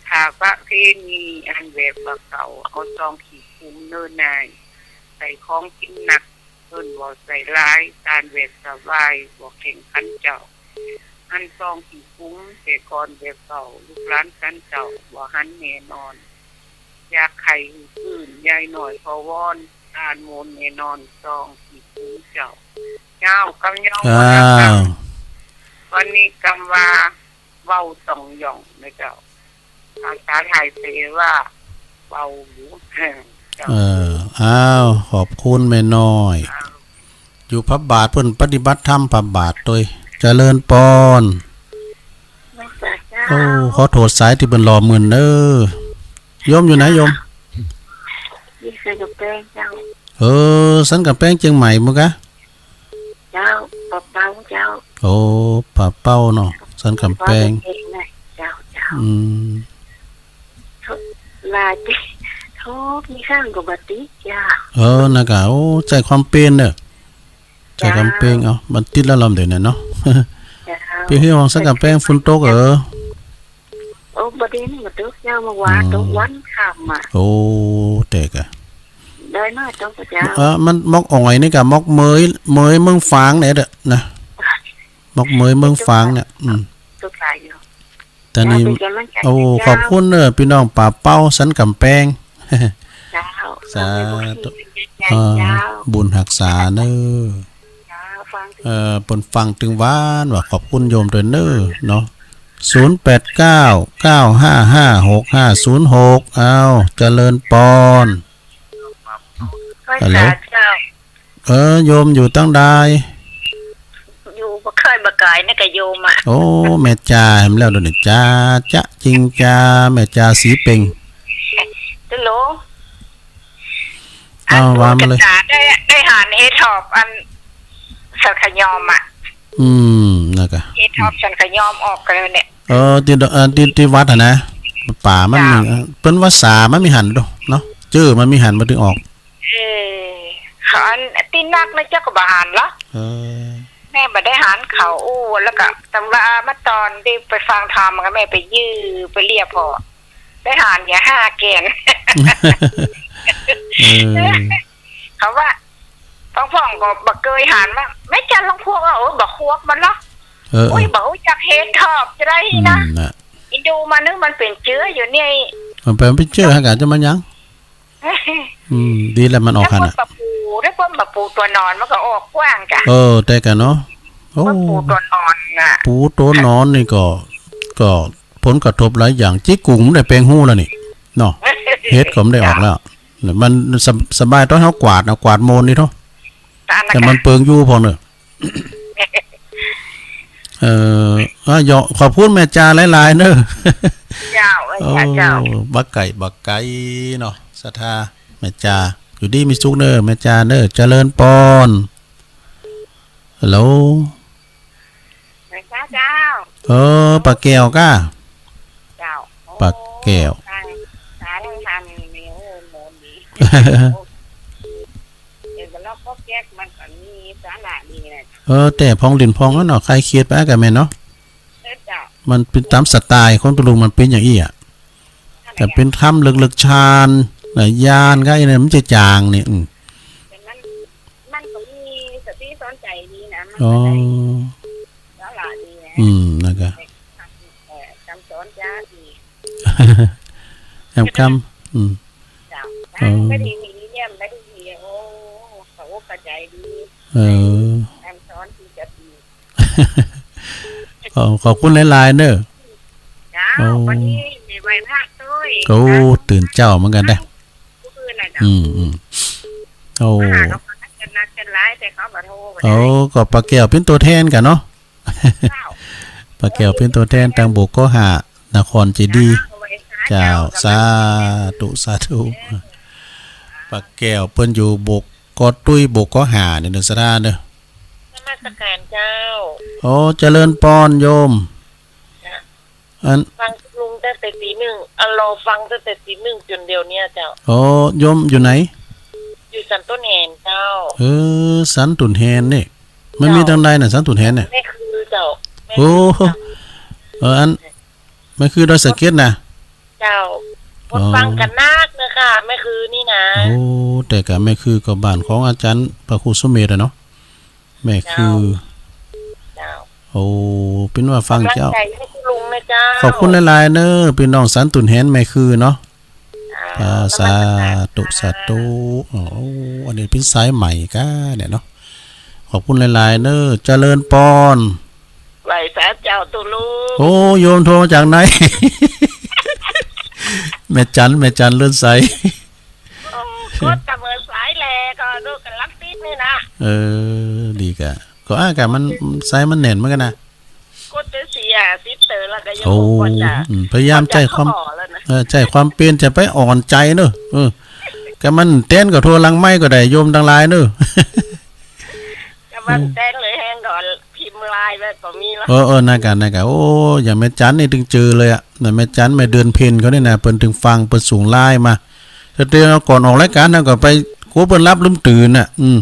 ถ้าประเพณีอันแบบว่าเก่า เอาซองขี้คุ้มเน้อนาย ใส่ของกินหนัก เพิ่นบ่ใส่หลาย ต้านแบบสบาย บ่แข่งขันเจ้า อันซองขี้คุ้มแต่ก่อนแบบเก่า ลูกหลานสันเจ้าบ่หันแน่นอน อยากให้คืน ยายน้อยขอวอน ต้านโมนแน่นอน ซองขี้คุ้มเจ้า เจ้ากำยอง อ้าว วันนี้กำว่า เบาสองหย่องนะเจ้า ภาษาไทยเรียกว่าเบาหมู เจ้า เออ อ้าว ขอบคุณแม่น้อย อยู่พระบาทเพิ่นปฏิบัติธรรมพระบาทโดย เจริญปอน เจ้า โอ้ ขอโทษสายที่เปิ้นหล่อหมื่นเด้อ โยมอยู่ไหนโยม อยู่สันกำแพงเจ้า เออ สันกำแพงเจียงใหม่มื้อกะ เจ้า ป่าเป้าเจ้า โอ้ ป่าเป้าเนาะ สันกำแพง ป่าเป้าเจียงใหม่ เจ้า เจ้า อืม ลาติ โทษ มีข้างก็บ่ติด เจ้า เออ นะกะ โอ้ ใจ้ความเพียรเด้อ ใจ้ความเพียร เจ้า เอา มันติดแล้วลำเดียวเนี่ยเนาะ เจ้า พี่เฮือของสันกำแพงฝนตกเออ โอ้ บ่ได้นี่มาตกเจ้า เมื่อวาน อืม ตกวันค่ำอะ โอ้ แต่กะ ได้มาตกเจ้า เออ มันมอกอ่อยนี่กะ มอกเหมย เหมยเมืองฝางเนี่ยเด้อนะ มอกเหมยเมืองฝางเนี่ย อืม ตกหลายอยู่ ตอนนี้ เจ้า เป็นกำลังใจ โอ้ ให้เจ้า ขอบคุณเด้อ พี่น้องป่าเป้าสันกำแพง เจ้า สาธุ ขอบคุณ เอ่อ เจ้า บุญฮักษาเด้อ เจ้า ฟังถึง เอ่อ เปิ้นฟังตึงหวานว่า ขอบคุณโยมด้วยเด้อเนาะ ศูนย์แปดเก้า เก้าห้าห้า หกห้าศูนย์หก อ้าว เจริญปอน ฮัลโหล เจ้า เออ โยมอยู่ตังใด อยู่บ่เคยบ่ไกลนี่กะโยมอะ โอ้ แม่จ่าแหมแล้วเดี๋ยวนี้ จ่า จ๊ะ จริงจ่า แม่จ่าสีเป่ง ฮัลโหล เอา อัน ว่ามาเลย ได้ ได้หันเห็ดถอบอันสันขยอมอะ อืม นะกะ เห็ดถอบสันขยอมออกกันเนี่ย เออ ที่ด- เออ ที่ ที่วัดหั่นนะ ป่ามันมี เจ้า เปิ้นว่าสามันมีหั่นโดเนาะ จื้อมันมีหั่นมาถึงออก เออ เขาอันตี้นักนะเจ้าก็บ่หันเหรอ เออ แม่บ่ได้หันเขาอู้ แล้วก็ตำรามาตอนที่ไปฟังธรรมก็แม่ไปยื้อไปเรียกพอ ได้หันอย่าห้าแกน เออ เขาว่า พ่องๆ ก็บ่เกยหันว่า แม่จันลองพวกว่า โอ้ย บ่ควกมันเหรอ เออ เออ โอ้ย บ่ฮู้จักเห็ดถอบจะได้นะ อืม น่ะ อินดูมันนึกมันเป็นเจืออยู่เนี่ย มันเป็น เป็นเจือหากาจะมันยัง อืม ดีแล้วมันออกหั่นน่ะ ถ้าเปิ้นบ่ปู ถ้าเปิ้นบ่ปูตัวนอนมันก็ออกกว้างจ้ะ เออ แต่กะเนาะ โอ้ เปิ้นปูตัวนอนน่ะ ปูตัวนอนนี่ก็ ก็ผลกระทบหลายอย่าง จิกกุ่งมันได้แปลงฮู้แล้วนี่ เนาะ เห็ดก็มันได้ออกแล้ว มันสบ- สบายตอนเฮากวาดนะ กวาดโมนนี่เนาะ อันนั้น แต่มัน ค่ะ เปลืองอยู่พ่องเนอะ เอ่อ อ่ะ เยาะ ขอบคุณแม่จ่าหลายๆ เนอะ เจ้า เออ เจ้า บักไก่ บักไก่เนาะ ศรัทธา แม่จ่า อยู่ดีมีสุขเนอะ แม่จ่าเนอะ เจริญปอน ฮัลโหล แม่จ่าเจ้า เออ ป้าแก้วก้า เจ้า ป้าแก้ว โอ้ ตาย ตายแล้วทำนี่ โอ้ โหมดี เดี๋ยวก็ลอกก็แก๊กมันก็มีสาระดีนะ เออ แต่พ่องเล่นพ่องนั่นเนาะ คลายเครียดไปก็แม่นเนาะ เออเจ้า มันเป็นตามสไตล์คนตุลุง มันเป็นอย่างอี้อ่ะ นั่นแหละ แต่เป็นธรรมลึกๆ ฌานนะ ญาณก็ไอ้เนี่ยมันจะจางเนี่ย อืม แต่มัน มันก็มีสติสอนใจดีนะ มัน อ๋อ ก็ได้สาระดีนะ อืม นะครับ เออ คำสอนจ้าดี แอมคำ อืม เจ้า เออ ไม่ได้มีเยี่ยม ไม่ได้มี โอ้ เขาก็ใจดี เออ คำสอนที่จะดี ขอ- ขอบคุณหลายๆ เนอะ เจ้า โอ้ วันนี้มีไหว้พระด้วย โอ้ ตื่นเช้าเหมือนกันนะ ผู้อื่นน่ะเนาะ อืม อืม โอ้ มาหาเขาก็นัดกัน นัดกันหลาย แต่เขาบ่โทร โอ้ ก็ป้าแก้วเป็นตัวแทนกันเนาะ เจ้า ป้าแก้วเป็นตัวแทนทางบกกห้า นครเจดีย์ เจ้า เจ้า สาธุ สาธุ เออ ป้าแก้วเปิ้นอยู่บกกตุ้ย บกกห้า นี่เด้อ ศรัทธาเด้อ นมัสการเจ้า โอ้ เจริญปอนโยม จ้ะ อัน ฟังลุงตั้งแต่ตีหนึ่ง อ่ะ รอฟังตั้งแต่ตีหนึ่งจนเดี๋ยวเนี้ยเจ้า โอ้ โยมอยู่ไหน อยู่สันต้นแหนเจ้า เออ สันตุนแหนนี่ มันมี เจ้า ทางใดน่ะ สันตุนแหนเนี่ย แม่คือเจ้า แม่คือ โอ้ เจ้า เออ อัน แม่คือดอยสะเก็ดน่ะ เจ้า อ๋อ คนฟังกันนักนะคะ แม่คือนี่นะ โอ้ แต่กะแม่คือก็บ้านของอาจารย์พระครูสุเมธอะเนาะ แม่คือ เจ้า เจ้า โอ้ เป็นว่าฟังเจ้า กำลังใจให้คุณลุงนะเจ้า ขอบคุณหลายๆ เนอะ พี่น้องสันตุนแหนแม่คือเนาะ เจ้า อ่า นมัสการ สาธุ เจ้า สาธุ โอ้ อันนี้เป็นสายใหม่กะเนี่ยเนาะ ขอบคุณหลายๆ เนอะ เจริญปอน เจ ไปสาเจ้าตุลุง โอ้ โยมโทรมาจากไหน แม่จัน แม่จันเลื่อนสาย โอ้ กดตะเบิดสายแหละ ก็ลูกกันลักติดนี่นะ เออ ดีกะ ก็อากะมัน สายมันแน่นเหมือนกันนะ กดจะเสียสิบเต๋อแล้วก็ยัง โอ้ บ่จะ อืม พยายามใช้ความ บ่จะเข้าแล้วนะ เออ ใช้ความเป็น จะไปอ่อนใจเนอะ เออ กะมันแตนก็โทรหลังไมค์ก็ได้ โยมทั้งหลายเนอะ กะมันแตนเลยแฮงก่อน พิมพ์ไลน์ไว้ก็มีแล้ว เออ เออ นั่นกะ นั่นกะ โอ้ อย่างแม่จันนี่ถึงเจอเลยอะ น่ะ แม่จัน แม่เดือนเพ็ญเขานี่นะ เปิ้นถึงฟัง เปิ้นส่งไลน์มา แต่เดือนก่อนออกรายการนะ ก็ไป กลัวเปิ้นหลับลืมตื่นน่ะ อืม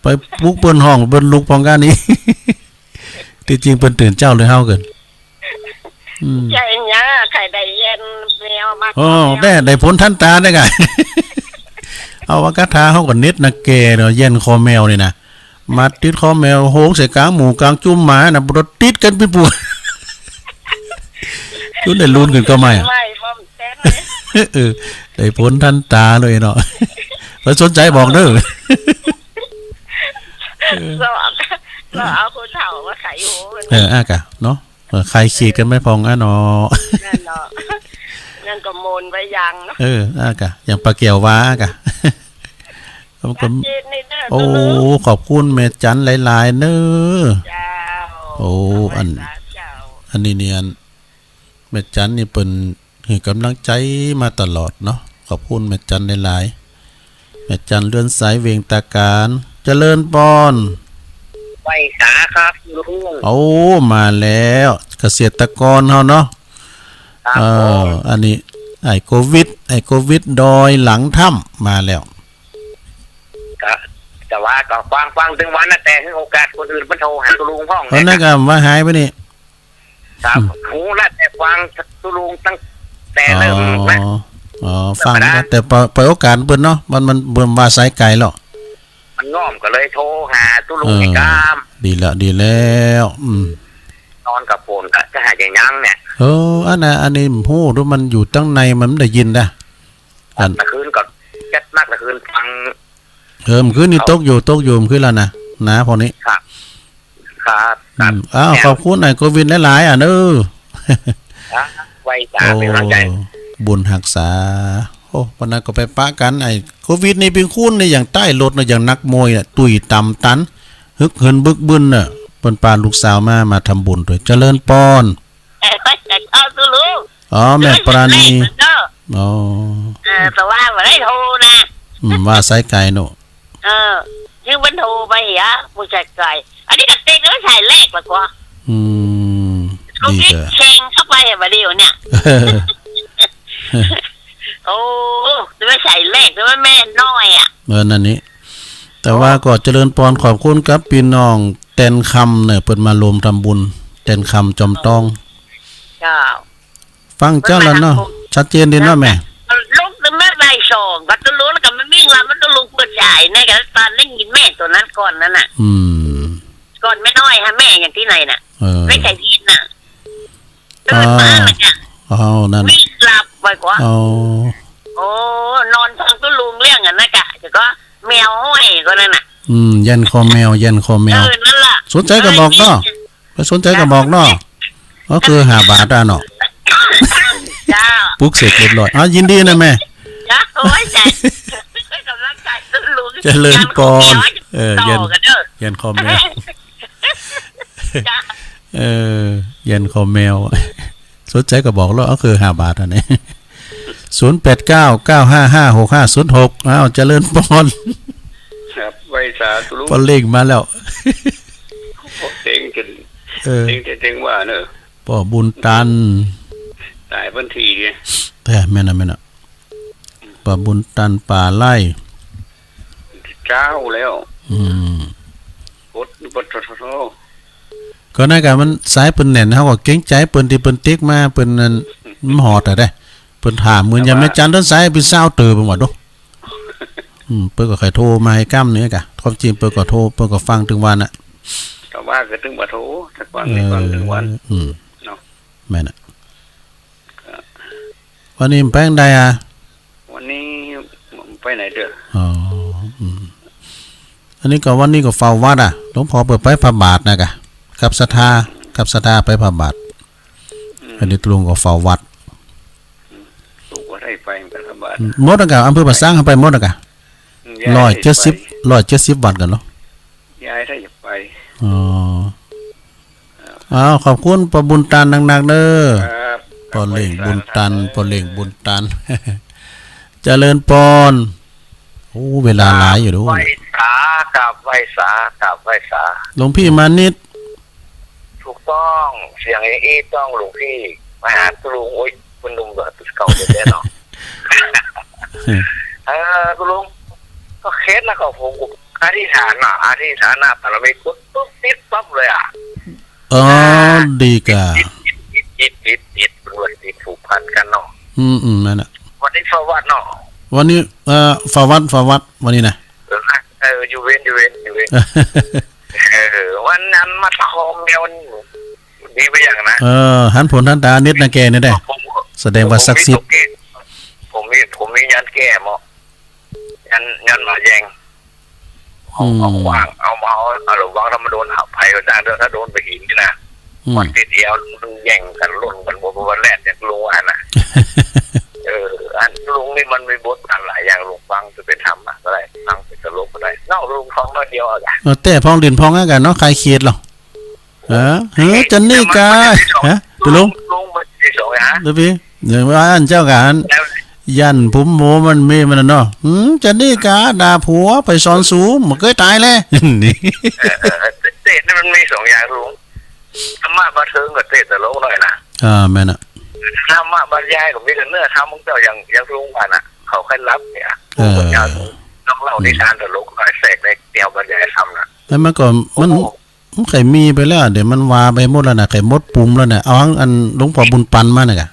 ไปปลุกเปิ้นฮ้อง เปิ้นลุกพร้อมกันนี่ ที่จริงเปิ้นตื่นเจ๊าเลยเฮาเกิน อืม ใช่เนี่ย ใครได้เย็นแมวมา อ๋อ ขอแมว ได้ ได้ผลทันตาได้กะ เอาว่าคาถาเฮาก็เน็ตนะแกเนาะ เย็นคอแมวนี่นะ มาติดคอแมว โฮงใส่กลางหมู่กลางจุ้มหมานะ บ่ได้ติดกันปิ๊บปัว จุ้นได้ลูนขึ้นก็ไม่อะ ไม่ บ่แตนเลย เออ ได้ผลทันตาเลยเนาะ ใผสนใจบอกเด้อ เออ เราเอา เราเอาคนเฒ่ามาไขหูมัน เออ อากะ เนาะ เออ ใครขีดกันไม่พองอ่ะเนาะ นั่นเนาะ นั่นก็โมนไว้ยังเนาะ เออ อากะ อย่างปลาแก้วว่าอากะ ผมก็ ชัดเจนนี่เนอะ โอ้ ตุลุง ขอบคุณแม่จันหลายๆ เนอะ เจ้า โอ้ อัน สาเจ้า อันนี้เนี่ย แม่จันนี่เปิ้นให้กำลังใจมาตลอดเนาะ ขอบคุณแม่จันหลายๆ แม่จันเลื่อนสายเวงตาการ เจริญปอน ไหว้สาครับลุง โอ้ มาแล้ว เกษตรกรเฮาเนาะ ครับ เออ ผม อันนี้ ไอ้โควิด ไอ้โควิดดอยหลังถ้ำมาแล้ว ก็ แต่ว่าก็ฟัง ฟังถึงวันนะ แต่ให้โอกาสคนอื่นมันโทรหาตุลุงพ่อง เออ เนี่ย นั่นก็ว่าหายไปนี่ ครับ อืม ฮู้แล้ว แต่ฟังตุลุงตั้งแต่เริ่มนะ อ๋อ อ๋อ ฟังแล้ว แต่ปล่อย ปล่อยโอกาสเปิ้นเนาะ มัน มัน เปิ้นว่าสายไกลแล้ว มันง่อมก็เลยโทรหาตุลุง เออ อีกครับ ดีแล้ว ดีแล้ว อืม นอนกับฝนก็จะหาอย่างยังเนี่ย เออ อันน่ะ อันนี้ฮู้ดูมันอยู่ตั้งใน มันได้ยินนะ อัน เมื่อคืนก็จัดหนัก เมื่อคืนฟัง เออ เมื่อคืนนี่ เอา ตกอยู่ ตกอยู่ เมื่อคืนแล้วนะ หนาพอนี้ ครับ ครับ อืม ครับ อ้าว เนี่ย ขอบคุณไอ้โควิดหลายๆ อ่ะเนอะ ครับ ไหว้สา โอ้ เป็นกำลังใจ บุญฮักษา โอ้ วันนั้นก็ไปปะกัน ไอ้โควิดนี่เปียงคูนนี่อย่างใต้รถนะ อย่างนักมวยน่ะ ตุ้ยตำตัน ฮึกเหินบึกบึนน่ะ เปิ้นปาลูกสาวมา มาทำบุญด้วย เจริญปอน เออ เจ้าตุลุง อ๋อ แม่ปราณี เออ เจ้า อ๋อ เออ แต่ว่าบ่ได้โทรนะ อืม ว่าสายไกลเนาะ เออ คือมันโทรไปเหีย ผู้ชายไกล อันนี้ก็เต็งแล้วใส่เลขละกว่า อืม ก็ ดี วิท เถอะ ย์เซ็งเข้าไปอะ บ่าเดียวเนี่ย โอ้ จะไม่ใส่เลข จะไม่แม่นน้อยอะ เออ นั่นนี่ แต่ว่าก็เจริญปอน ขอบคุณกับพี่น้องแตนคำเนี่ย เปิ้นมาร่วมทำบุญ แตนคำจอมตอง เจ้า ฟังเจ้าแล้วเนาะ ชัดเจนดีเนาะแม่ ลุกตั้งแต่บ่ายสอง ก็ตุลุง แล้วก็มันวิ่งลำ มันตุลุงเปิดสาย ในขณะตอนได้ยินแม่ตัวนั้นก่อนนั่นน่ะ อืม ก่อนแม่น้อยหาแม่อย่างที่ไหนน่ะ เออ ไม่ใช่ยินน่ะ ตื่นมาแล้วจ้ะ อ๋อ นั่น วิ่งหลับไปกว่า อ๋อ โอ้ นอนฟังตุลุงเรื่องอันนั้นกะ แต่ก็แมวห้อยก็นั่นน่ะ อืม เย็นคอแมว เย็นคอแมว เออ นั่นล่ะ สนใจก็บอกเนาะ ไปสนใจก็บอกเนาะ ก็คือห้าบาทอ่ะเนาะ เจ้า ปลุกเสกเรียบร้อย อ่ะ ยินดีนะแม่ เจ้า โอ้ย ใจ กำลังใจตุลุง เจริญปอน เออ เย็น ต่อกันเด้อ เย็นคอแมว จ้า เออ เย็นคอแมว สนใจก็บอกแล้ว ก็คือห้าบาทอันนี้ ศูนย์แปดเก้า เก้าห้าห้า หกห้าศูนย์หก อ้าว เจริญปอน ครับ ไหว้สาธุลุง ปอเล่งมาแล้ว ปอเต็งจน เออ เต็งแต่เต็งว่าเนอะ ปอบุญตัน ตายวันที่เนี่ย แต่แม่นน่ะ แม่นน่ะ ปอบุญตันป่าไร่ เช้าแล้ว อืม กด ปะโท ก็นั่นกะ มันสายเปิ้นแน่น เฮาก็เกรงใจเปิ้น ตี้เปิ้นติ๊กมา เปิ้นนั่น มันฮอดอะเด้ เปิ้นถามเหมือนอย่างแม่จันต้นสาย เปิ้นซาวเต๋อไปหมดเนาะ อืม เปิ้นก็ใค่โทรมาให้ก้ำนี่กะ ความจริงเปิ้นก็โทร เปิ้นก็ฟังตึงวันน่ะ แต่ว่าก็ตึงว่าโทร แต่ฟังนี่ฟังตึงวัน เออ อืม เนาะ แม่นน่ะ วันนี้ไปไหนอ่ะ วันนี้ไปไหนเด้อ อ๋อ อืม อันนี้ก็วันนี้ก็เฝ้าวัดอ่ะ หลวงพ่อเปิดไปพระบาทนะกะ กับศรัทธา ค กับศรัทธาไปพระบาท อืม อันนี้ลุงก็เฝ้าวัด อืม ลุงก็ได้ไปเหมือนกันพระบาท อืม หมดแล้วกะ อำเภอป่าซางไปหมดแล้วกะ อืม ร้อยเจ็ดสิบ ย้าย ร้อยเจ็ดสิบวัดกันเนาะ ย้ายถ้าอยากไป อ๋อ อ้าว ขอบคุณป้อบุญตันนักๆ เด้อ ครับ ป้อเล่งบุญตัน ครับ ป้อเล่งบุญตัน เจริญพร โอ้ เวลาหลายอยู่เด้อ กราบไหว้สา กราบไหว้สา กราบไหว้สา หลวงพี่มานิด ถูกต้อง เสียงอย่างอี้ต้องหลวงพี่ มาหาคุณลุง โอ๊ย คุณลุงก็เก่าแท้ๆ เนาะ เออ คุณลุง ก็เคสนะ ก็ผมก็อธิษฐานน่ะ อธิษฐานน่ะ บารมีปุ๊บปุ๊บ ติดปั๊บเลยอ่ะ อ๋อ อ่า ดีกะ ติด ติด ติด ติด ติด ติด ผูกพันกันเนาะ อืม อืม นั่นน่ะ วันนี้เฝ้าวัดเนาะ วันนี้ เอ่อ เฝ้าวัด เฝ้าวัด วันนี้นะ เออ เออ อยู่เวร อยู่เวร อยู่เวร เออ วันนั้นมาทองแมวนี่ ดีไปอย่างนะ เออ หันผลหันตานิดนะแกนี่ได้ ผม แสดงว่าศักดิ์สิทธิ์ ผมมี ผมมี ผมมียันแก้หมอ ยัน ยันหมาแยง เอา อืม เอาขว้าง เอามา เอา เอาระวังถ้ามันโดนหักไผ่ก็จ้างเถอะ ถ้าโดนไปหินนี่นะ อืม มันติดเอว มันแย่งกันล่นกันหมด มันแล่นอย่างลุงว่าน่ะ เออ อันลุงนี่มันมีบทบาทหลายอย่าง ลุงฟังจะเป็นธรรมะก็ได้ ฟังเป็นตลกก็ได้ นอกลุงฟังน้อยเดียวอะจ้ะ เออ แต่พองดินพองอากาศเนาะ ใครเครียดหรอก เออ เฮ้ย จันนี่กา ฮะ ตุลุง ลุงมันที่สองนะ เดี๋ยวพี่ เดี๋ยวว่าอันเจ้ากัน แล้ว ยันผมโมมันเมมันน่ะเนาะ อืม จันนี่กา ด่าผัวไปสอนสูง มันเคยตายแล้ว นี่ เออ เออ เต้นนี่มันมีสองอย่างลุง ธรรมะบันเทิงกับเต้นตลกหน่อยนะ อ่า แม่นน่ะ ธรรมะบรรยายก็มีแต่เนื้อธรรมของเจ้าอย่าง อย่างลุงว่าน่ะ เขาเคยรับเนี่ย เออ ต้องเล่านิทานตลกหน่อย แทรกในแนวบรรยายธรรมน่ะ แล้วมันก็ มัน โอ้โห มันเคยมีไปแล้ว เดี๋ยวมันว่าไปหมดแล้วนะ เคยหมดปุ่มแล้วนะ เอาอันหลวงพ่อบุญปันมาน่ะกะ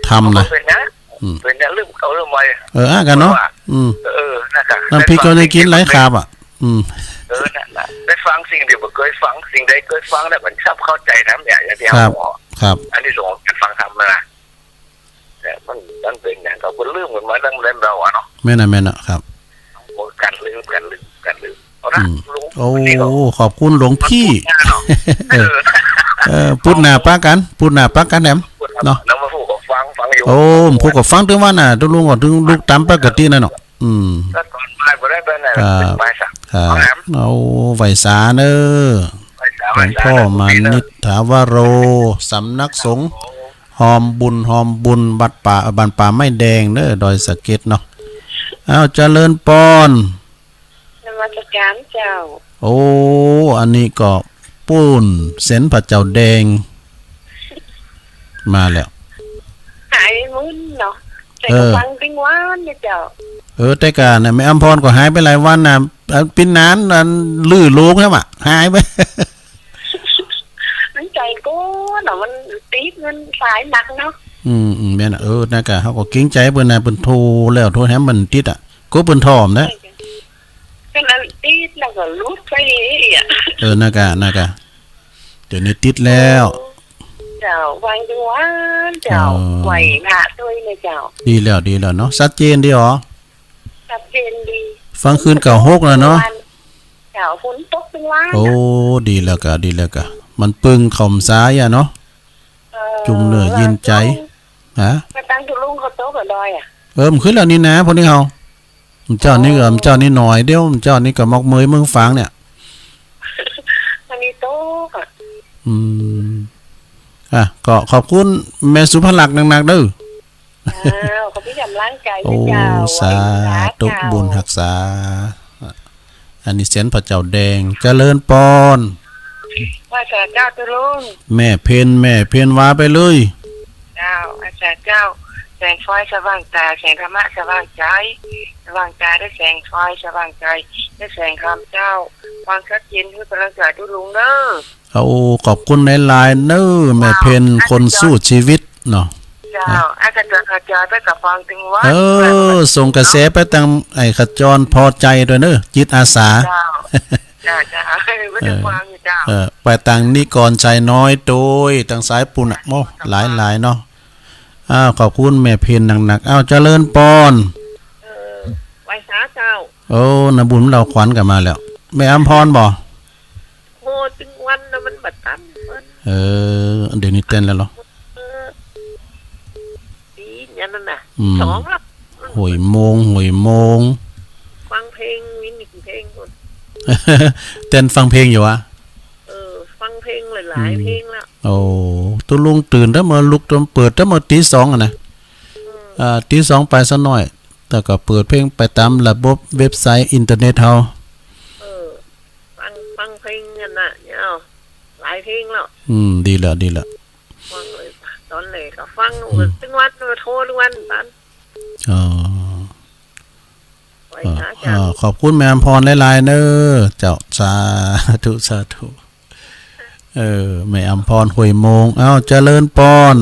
ทำนะ เป็นนะ อืม เป็นนะ ลืมเก่าลืมใหม่ เออ อ่ะกันเนาะ ว่า อืม เออ นะครับ น้ำพริกก็ได้กินหลายคาบอ่ะ อืม เออ นั่นน่ะ ได้ฟังสิ่งที่บ่เคยฟัง สิ่งใดเคยฟังแล้วมันชอบเข้าใจนะเนี่ย อย่างที่ ครับ เขาบอก ครับ อันที่สอง การฟังธรรมนะ แต่มัน มันเป็นอย่างเขาก็ลืมกันมาตั้งแต่เราอะเนาะ แม่นน่ะ แม่นน่ะ ครับ โอ้ กันลืม กันลืม กันลืม เอาละ อืม ลุง โอ้ วันนี้ก็ ขอบคุณหลวงพี่ ขอบคุณมากเนาะ เออ เออ พุธหน้าปะกัน พุธหน้าปะกันแหม เนาะ แล้วมาพูดกับฟัง ฟังอยู่ โอ้ พูดกับฟังถึงวันน่ะ ตุลุงก็ถึงลุกตามปกติน่ะเนาะ อืม ก็ก่อนบ่ายบ่ได้ไปไหน ครับ บ่ายสาม ครับ เอาแหม เอาไหว้สาเน้อ ไหว้สา หลวงพ่อ ไหว้สา มานิษฐาวโร สำนักสงฆ์ หอมบุญ หอมบุญ วัดป่า บ้านป่าไม้แดงเน้อ ดอยสะเก็ดเนาะ อ้าว เจริญปอน นมัสการเจ้า โอ้ อันนี้ก็ปูนเซนพระเจ้าแดง มาแล้ว หายมึนเนาะ แต่ก็ เออ ฟังตึงวันเนี่ยเจ้า เออ แต่กะน่ะ แม่อำพรก็หายไปหลายวันน่ะ เอ่อ ปิ้นนาน อัน ลื้อโลงแล้วอะ หายไป มันใจโก้เนาะ มันติด มันสายหนักเนาะ อืม อืม แม่นน่ะ เออ นั่นกะ เฮาก็เกรงใจเปิ้นน่ะ เปิ้นโทรแล้ว โทรแหมมันติดอะ ก็เปิ้นถอมนะ ก็นั่นติดแล้วก็หลุดไปอีกอะ เออ นั่นกะ นั่นกะ เดี๋ยวนี้ติดแล้ว เจ้า ไหว้ทุกวันเจ้า เออ ไหว้พระด้วยนะเจ้า ดีแล้ว ดีแล้วเนาะ ชัดเจนดีหรอ ชัดเจนดี ฟังคืนเก้าหกแล้วเนาะ เจ้า ฝนตกทั้งวัน โอ้ ดีแล้วกะ ดีแล้วกะ มันปึงข่มสายอะเนาะ เออ จุ่มเนื้อเย็นใจ ฮะ มาตั้งตุลุงเขาโต๊ะกับดอยอะ เออ มันขึ้นแล้วนี่นะ พวกนี้เฮา มันเจ้านี่ก็ มันเจ้านี่หน่อยเดียว มันเจ้านี่ก็มอกเมยเมืองฝางเนี่ย อันนี้โต๊ะอะ อืม อ่ะ ก็ขอบคุณแม่สุภลักษณ์หนักๆ เด้อ อ้าว ขอบคุณกำลังใจ โอ้ นะเจ้า สาธุ ไหว้สาเจ้า บุญฮักษา อันนี้เสียงพระเจ้าแดง เจริญปอน ไหว้สาเจ้าตุลุง แม่เพ็ญ แม่เพ็ญว่าไปเลย เจ้า ไหว้สาเจ้า แสงไฟสว่างตา แสงธรรมะสว่างใจ สว่างตาด้วยแสงไฟ สว่างใจด้วยแสงธรรมเจ้า ความชัดเจนคือกำลังใจตุลุงเด้อ เอา ขอบคุณหลายๆ เน้อ แม่เพ็ญ เจ้า คนสู้ชีวิตเนาะ เจ้า อ่ะ อาจารย์ขจรไปกับฟังถึงวัด เออ ส่งกระแสไปตางไอ้ขจรพอใจด้วยเน้อ จิตอาสา เจ้า เจ้า เจ้า ไม่ได้ฟังอยู่เจ้า เออ ไปตางนิกรชัยน้อยโดย ตางสายปุณณะ โอ้ หลายๆ เนาะ อ้าว ขอบคุณแม่เพ็ญหนักๆ อ้าว เจริญปอน เออ ไหว้สาเจ้า โอ้ นาบุญเราขวัญกลับมาแล้ว แม่อำพรบ่ โอ้ ถึงวันแล้วมันบัดตัน มัน เออ เดี๋ยวนี้เต้นแล้วเหรอ เออ ปีเนี่ยนั่นน่ะ อืม สองละ ห้วยโมง ห้วยโมง ฟังเพลง วินนี่กี่เพลงคุณ เต้นฟังเพลงอยู่วะ เออ ฟังเพลงหลายๆ อืม เพลงแล้ว โอ้ ตุ๊ลุงตื่นแต่เมื่อลุก เปิดแต่เมื่อตีสองอะนะ อืม อ่า ตีสองไปสักหน่อย แต่ก็เปิดเพลงไปตามระบบเว็บไซต์อินเทอร์เน็ตเฮา เออ ฟัง ฟังเพลงกันน่ะ เนี่ย หลายเพลงแล้ว อืม ดีแล้ว ดีแล้ว ฟังเลย ตอนแรกก็ฟัง อืม ตึงวัน โทรทุกวันตัน อ๋อ ไว้ อ่า นะอาจารย์ อ่า ขอบคุณแม่อำพรหลายๆ เนอะ เจ้า สาธุ สาธุ เออ แม่อำพร ห้วยโมง เอ้า เจริญปอน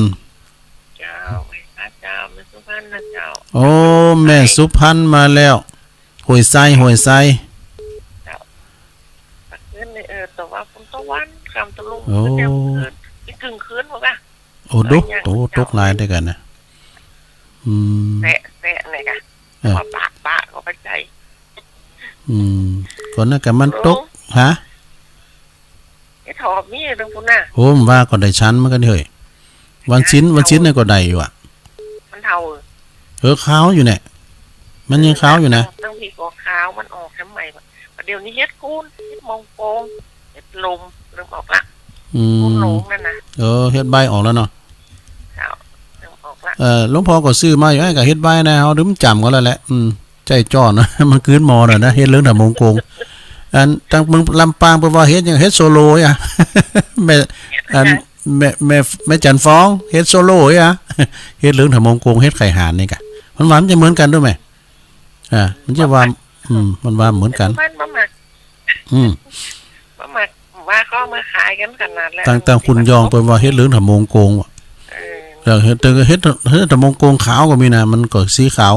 เจ้า ไว้นะเจ้า แม่สุพรรณนะเจ้า โอ้ แม่สุพรรณมาแล้ว ห้วยไซ ห้วยไซ เจ้า ตักเตือนเลย เออ แต่ว่าฝนตะวัน คำตะลุง โอ้ ก็จะคืน อีกครึ่งคืนพอปะ โอ้ ดุ หลายอย่าง โอ้ เจ้า ตกหลายด้วยกันนะ อืม แตะ แตะเลยค่ะ เออ ว่าปะ ปะ ก็เข้าใจ อืม ก่อนนั้นก็มันตก โอ้ ฮะ เฮ็ดหอมมีเรื่องพุ้นน่ะ โอ้ มันว่าก็ได้ชั้นเหมือนกันเฮ้ย วันศีล เออ วันศีลนี่ก็ได้อยู่อะ มันเฒ่า เออ ขาวอยู่เนี่ย มันยังขาวอยู่นะ ตั้งทีก็ขาว มันออกทำไมวะ เดี๋ยวนี้เฮ็ดคูน เฮ็ดมงโกง เฮ็ดลม เริ่มออกละ อืม คูนหลงนั่นนะ เออ เฮ็ดใบออกแล้วเนาะ เจ้า เริ่มออกละ เออ หลวงพ่อก็ซื้อมาอยู่ ไอ้ก็เฮ็ดใบนะ เอาดื่มจ่ำก็แล้วแหละ อืม ใจจ่อนะ มันคืนหมอน่ะนะ เฮ็ดเรื่องถามงโกง อัน ตั้งเมืองลำปางเปิ้นว่าเฮ็ดหยัง เฮ็ดโซโล่อะ แม่ อัน แม่ แม่ แม่จันฟ้อง เฮ็ดโซโล่อะ เฮ็ดเรื่องถามงโกง เฮ็ดไข่หานนี่กะ มันว่ามันจะเหมือนกันด้วยไหม อ่า มันจะว่า อืม มันว่าเหมือนกัน มันมาหมัก อืม มาหมัก ว่าเขาเอามาขายกันขนาดแล้ว ตั้ง ตั้งคุณยองเปิ้นว่าเฮ็ดเรื่องถามงโกงว่ะ เออ เออ เฮ็ด เฮ็ด เฮ็ดถามงโกงขาวก็มีนะ มันก็สีขาว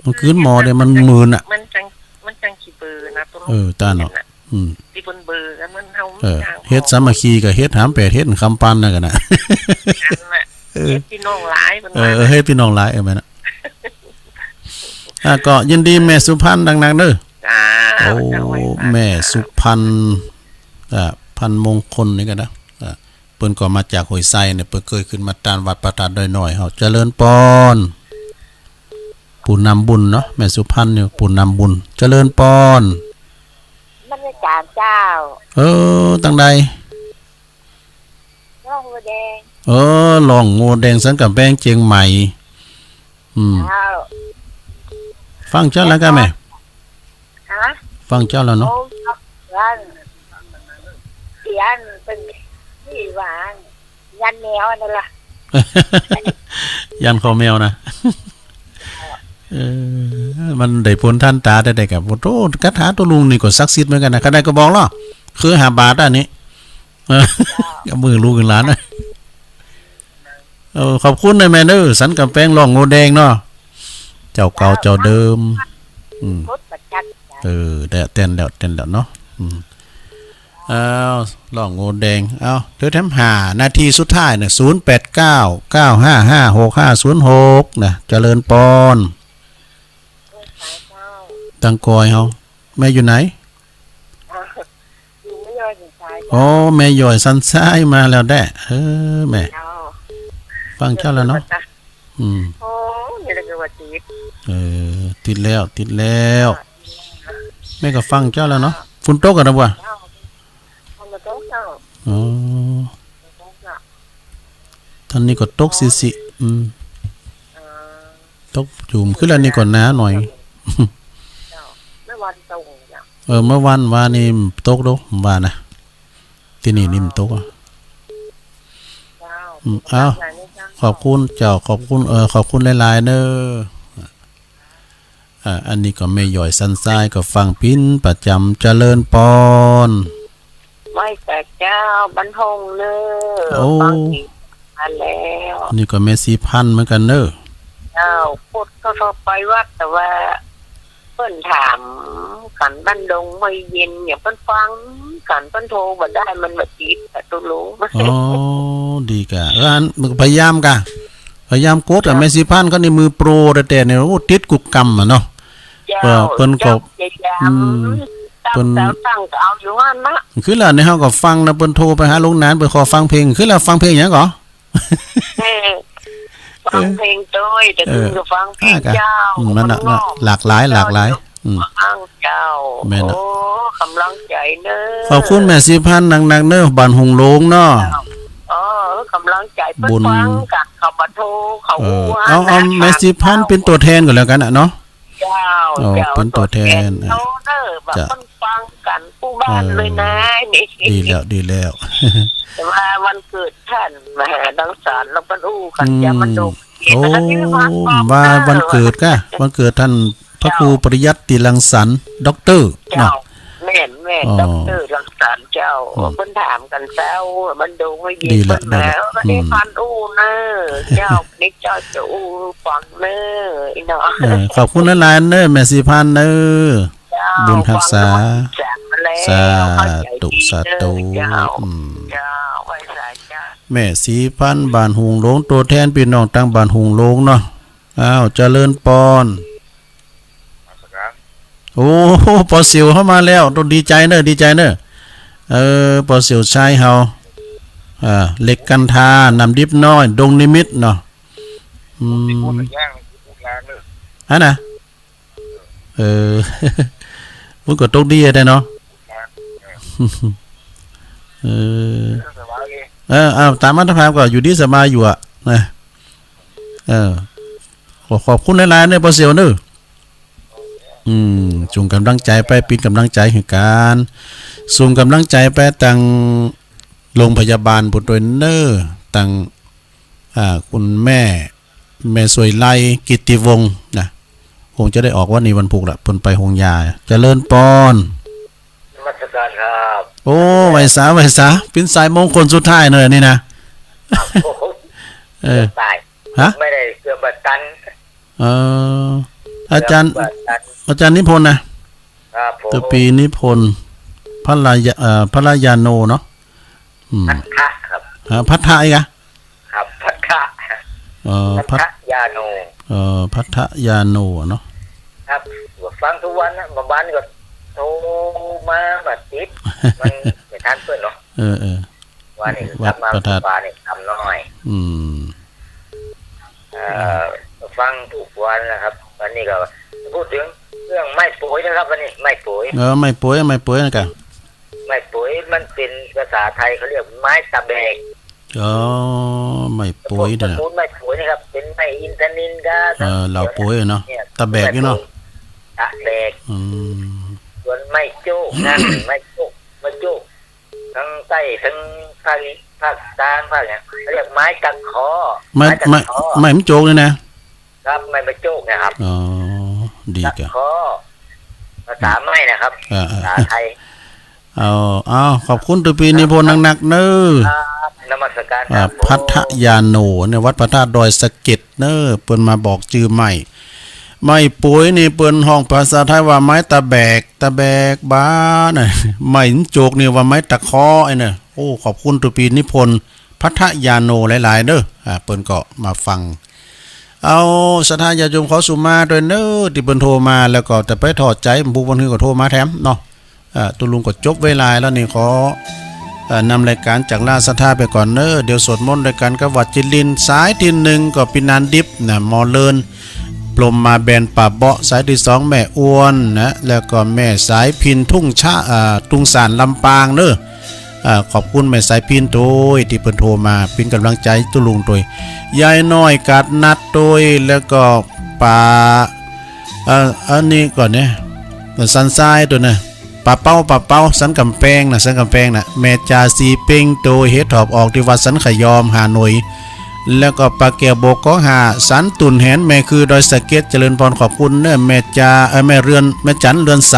มันคืนหมอเนี่ย มันหมื่นอะ มันจัง มันจังขี้เบื่อนะ ตัว เออ ต้านเนาะ เห็นน่ะ อืม ที่เปิ้นเบื่อกัน มันเฮา เออ จ้าง เฮ็ดสามัคคีกับเฮ็ดหามแปด เฮ็ดคำปันนั่นกันน่ะ นั่นน่ะ เออ เฮ็ดพี่น้องหลาย เปิ้น เออ ว่า เออ เฮ็ดพี่น้องหลาย เออ แม่นน่ะ อ่ะ ก็ยินดีแม่สุพรรณดังๆ เด้อ จ้า โอ้ เจ้าไว้ แม่สุพรรณ อ่ะ พันมงคลนี่ก็นะ อ่ะ เปิ้นก็มาจากห้วยไซเนี่ย เปิ้นเคยขึ้นมาต้านวัดพระธาตุดอยน้อยเฮา เจริญปอน ผู้นำบุญเนาะ แม่สุพรรณเนี่ยผู้นำบุญ เจริญปอน บรรยากาศเจ้า เออ ตังใด ร่องหัวแดง เออ ร่องหัวแดง สันกำแพงเจียงใหม่ อืม เจ้า ฟังเจ้าแล้วกันแม่ ฮะ ฟังเจ้าแล้วเนาะ โอ้ ร้าน เสียนเป็นที่วาง ยันแมวนั่นล่ะ ยันคอแมวนะ เออ มันได้ผลทันตาได้ ได้กับ โอ้โห คาถาตัวลุงนี่ก็ศักดิ์สิทธิ์เหมือนกันนะ ใครได้ก็บอกเนาะ คือห้าบาทอันนี้ เออ กับมือลูกหลานนะ เออ ขอบคุณนะแม่เด้อ สันกำแพงร่องหัวแดงเนาะ เจ้าเก่าเจ้าเดิม อืม กดประจักษ์ เออ ได้ แต้นแล้ว แต้นแล้วเนาะ อืม อ้าว ร่องหัวแดง อ้าว เดี๋ยวแถมห้านาทีสุดท้ายเนี่ย ศูนย์แปดเก้า เก้าห้าห้า หกห้าศูนย์หก นะ เจริญปอน ตังกอยเฮา แม่อยู่ไหน อยู่แม่ย่อยสันทราย โอ้ แม่ย่อยสันทรายมาแล้วแด้ เออ แม่ เจ้า ฟังเจ้าแล้วเนาะ เดี๋ยวเปิดมาจ้ะ อืม โอ้ นี่แหละคือว่าติด เออ ติดแล้ว ติดแล้ว แม่ก็ฟังเจ้าแล้วเนาะ ฝนตกกันนะบ่ะ เจ้า ฝนตกเจ้า อ๋อ ฝนตกเจ้า ตอนนี้ก็ตกสิสิ อืม เออ ตกอยู่ ขึ้นแล้วนี่ก่อนนะหน่อย เจ้า เมื่อวานตกเจ้า เออ เมื่อวาน วานนี่ตกเนาะ ว่านะ ที่นี่นี่มันตกอะ เจ้า อืม อ้าว ขอบคุณเจ้า ขอบคุณ เออ ขอบคุณหลายๆ เนอะ อ่า อันนี้ก็แม่ย่อยสันทรายก็ฟังพิณประจำ เจริญปอน ไหว้แต่เจ้า บันทงเนอะ โอ้ ฟังพิณมาแล้ว นี่ก็แม่สีพันธุ์เหมือนกันเนอะ เจ้า พุทธก็ชอบไปวัด แต่ว่า เปิ้นถามกันบ้านดงไม่เย็นเนี่ย เปิ้นฟังกัน เปิ้นโทรบ่ได้ มันบ่ติดอะ ตกลง อ๋อ ดีกะ เออ อัน พยายามกะ พยายามกดอะ เจ้า แม่สีพันธุ์ก็ในมือโปรแต่ๆ เนี่ย โอ้ ติดกุกกำอะเนาะ เจ้า เออ เปิ้นก็ เจ้าพยายาม อืม เปิ้น ตามเสาตั้งก็เอาอยู่หั่นนะ คือล่ะ ในเฮาก็ฟังนะ เปิ้นโทรไปหาลุงหนาน เปิ้นขอฟังเพลง คือล่ะ ฟังเพลงหยังก่อ เออ ฟังเพลงโต้ย แต่ เออ เพิ่นก็ฟังเพลง อ่า เจ้า อืม นั่นน่ะ มันงอก หลากหลาย หลากหลาย เจ้า อืม ฟังเจ้า แม่นน่ะ โอ้ กำลังใจเนอะ ขอบคุณแม่ศรีพันธ์นักๆ เนอะ บ้านหงส์หลงเนาะ เจ้า เออ กำลังใจเปิ้น บุญ ฟังกัน เขามาโทร เขา เออ อู้ว่า เอา เอา นะ แม่ศรีพันธ์ ถามเจ้า เป็นตัวแทนก่อนแล้วกันน่ะเนาะ เจ้า อ๋อ เจ้า เป็นตัวแทน ตัวแทน เออ เขาเนอะ แบบ จ้ะ เปิ้นฟังกันคู่บ้าน เออ เลยนะ นี่ ดีแล้ว ดีแล้ว แต่ว่าวันเกิดท่านมหารังสรรค์ แล้วเปิ้นอู้กัน อืม จะมาดู โอ้ แล้วก็ที่วัด ว่า เออ วันเกิดกะ วันเกิดท่านพระครู เจ้า ปริยัติรังสรรค์ ด็อกเตอร์ เจ้า เนาะ แม่น แม่น อ๋อ ด็อกเตอร์รังสรรค์ เจ้า อืม เปิ้นถามกันเจ้า มันดูไม่ดี ดีละ เปิ้น ดีละ นะ วันนี้ อืม พันอู้เนอะ เจ้า นี่เจ้าจะอู้ฟังเนอะ อีเนาะ เออ ขอบคุณหลายๆ เนอะ แม่ศรีพันธ์เนอะ เจ้า บุญฮักษา ฟังแล้ว สาธุ เข้าใจดี สาธุ เนอะ เจ้า อืม เจ้า ไหว้สาเจ้า แม่ศรีพันธ์ บ้านหงส์หลง ตัวแทนพี่น้องตางบ้านหงส์หลงเนาะ อ้าว เจริญปอน นมัสการ โอ้ ปอเสี่ยวเข้ามาแล้ว ต้องดีใจเนอะ ดีใจเนอะ เออ ปอเสี่ยวชายเฮา อ่า เหล็กกันทา น้ำดิบน้อย ดงนิมิตรเนาะ อืม พูดย่าง พูดลางเนอะ ฮะนะ เออ มันก็ตกดีอะได้เนาะ เออ เออ เอา ตามมาตรฐานก็อยู่ดีสบายอยู่อะ นะ เออ ขอขอบคุณหลายๆ เนอะ ปอเสี่ยวเนอะ อืม ส่งกำลังใจไป เป็นกำลังใจให้กัน ส่งกำลังใจไปตางโรงพยาบาลพู้นตวยเนอะ ตาง อ่า คุณแม่ แม่สวยไล กิตติวงศ์นะ คงจะได้ออกวันนี้วันพุธละ เปิ้นไปโฮงยา เจริญปอน นมัสการครับ โอ้ ไหว้สา ไหว้สา เป็นสายมงคลสุดท้ายเนอะนี่นะ ครับผม เออ เกือบตาย ฮะ ไม่ได้เกือบตัน เออ อาจารย์ เกือบตัน อาจารย์นิพนธ์นะ ครับผม ตัวปีนิพนธ์ พระรายา เอ่อ พระรายาโนเนาะ อืม พัทธะครับ ฮะ พัทธะอีกอะ ครับ พัทธะ เอ่อ พัท พัทธะยาโน เอ่อ พัทธะยาโนเนาะ ครับ ฟังทุกวันนะ บางวันก็โทรมา มาติด มันไม่ทันเปิ้นเนาะ เออ เออ ว่านี่ วัดพระธาตุ กลับมาบ้านนี่ทำน้อย อืม เอ่อ ฟังทุกวันนะครับ วันนี้ก็พูดถึงเรื่องไม้โป๋ยนะครับ วันนี้ไม้โป๋ย เออ ไม้โป๋ย ไม้โป๋ยนะกะ ไม้โป๋ยมันเป็นภาษาไทยเขาเรียกไม้ตะแบก อ๋อ ไม้โป๋ยเด้อ ตระกูลไม้โป๋ยนะครับ เป็นไม้อินทนิลครับ เออ เหล่าโป๋ยเนาะ เนี่ย ตะแบกนี่เนาะ ไม้โป๋ย ตะแบก อืม ส่วนไม้โจ๊กนะ ไม้โจ๊ก ไม้โจ๊ก ทั้งใต้ทั้งภาคอี ภาคกลาง ภาคเนี่ยเขาเรียกไม้ตะเคาะ ไม้ ไม้ตะเคาะ ไม้ ไม้มันโจ๊กนี่นะ ครับ ไม้มะโจ๊กนะครับ อ๋อ ดี ตะ กะ เคาะ ภาษาไม้นะครับ อ่า อ่า ภาษาไทย เอา เอา ขอบคุณตัวปีนิพนธ์นักๆ เนอะ ครับ นมัสการ อ่า ครับผม พัทธะยาโน เนี่ย วัดพระธาตุดอยสะเก็ดเนอะ เปิ้นมาบอกจื่อไม้ ไม้โป๋ยนี่เปิ้นฮ้องภาษาไทยว่าไม้ตะแบก ตะแบกบานะ ไม้โจ๊กนี่ว่าไม้ตะเคาะไอ้เนอะ โอ้ ขอบคุณตัวปีนิพนธ์ พัทธะยาโนหลายๆ เด้อ อ่า เปิ้นก็มาฟัง เอา ศรัทธาญาติโยมขอสุมาด้วยเนอะ ตี้เปิ้นโทรมา แล้วก็จะไปทอดใจ๋ ผู้เปิ้นหื้อก็โทรมาแถมเนาะ อ่า ตุ๊ลุงก็จบเวลาแล้วนี่ ขอ เอ่อ นำรายการจากราชศรัทธาไปก่อนเนอะ เดี๋ยวสวดมนต์ด้วยกันกับวัดจิตรินทร์ สายที่หนึ่งก็ปีนันดิบนะ หมอเลิน พรหมมาแบนป่าเบาะ สายที่สองแม่อ้วนนะ แล้วก็แม่สายพินทุ่งชะ อ่า ทุ่งสานลำปางเนอะ อ่า ขอบคุณแม่สายพินโตยตี้เปิ้นโทรมาเป็นกำลังใจตุ๊ลุงโตย ยายน้อยกาดนัดโตย แล้วก็ป้า เอ่อ อันนี้ก่อนเนี่ย สันทรายตัวนะ ป้าเป้า ป้าเป้า สันกำแพงนะ สันกำแพงนะ แม่จ่าสีเพ็งโตย เฮ็ดถอบออกที่วัดสันขยอม ฮานอย แล้วก็ป้าแก้วโบกกองห้า สันตุ่นแหน แม่คือดอยสะเก็ด เจริญพร ขอบคุณเนอะ แม่จ่า เอ่อ แม่เรือน แม่จันเรือนใส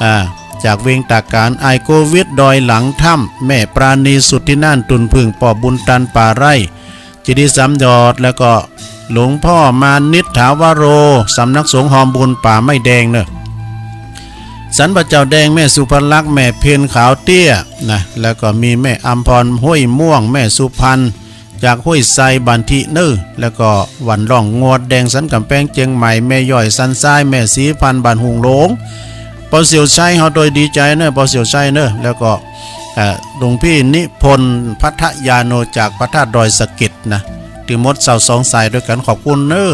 อ่า จากเวียงตากการ อ้ายโควิด ดอยหลังถ้ำ แม่ปราณี สุทธิน่าน ตุ่นผึ้ง ป้อบุญตัน ป่าไร่ เจดีย์สามยอด แล้วก็หลวงพ่อมานิษฐาวโร สำนักสงฆ์ฮอมบุญป่าไม้แดงเนอะ สันพระเจ้าแดง แม่สุภลักษณ์ แม่เพ็ญขาวเตี้ยนะ แล้วก็มีแม่อำพร ห้วยม่วง แม่สุพรรณ จากห้วยไซ บ้านทิเนอะ แล้วก็วันร่องงวดแดง สันกำแพง เจียงใหม่ แม่ย่อย สันทราย แม่ศรีพันธ์ บ้านหงส์หลง ปอเสี่ยวชัย เฮาโดยดีใจเนอะ ปอเสี่ยวชัยเนอะ แล้วก็ เอ่อ หลวงพี่นิพนธ์ พัทยาโน จากพระธาตุดอยสะเก็ดนะ ที่หมดเศร้าสองสายด้วยกัน ขอบคุณเนอะ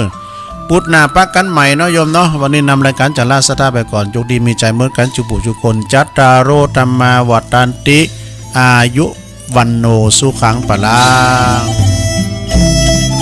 พุธหน้าปะกันใหม่เนาะโยมเนาะ วันนี้นำรายการจะลาศรัทธาไปก่อน โชคดีมีชัยเหมือนกัน จุบุจุคน จัตตาโร ธัมมา วัฑฒันติ อายุ วันโณ สุขัง พลัง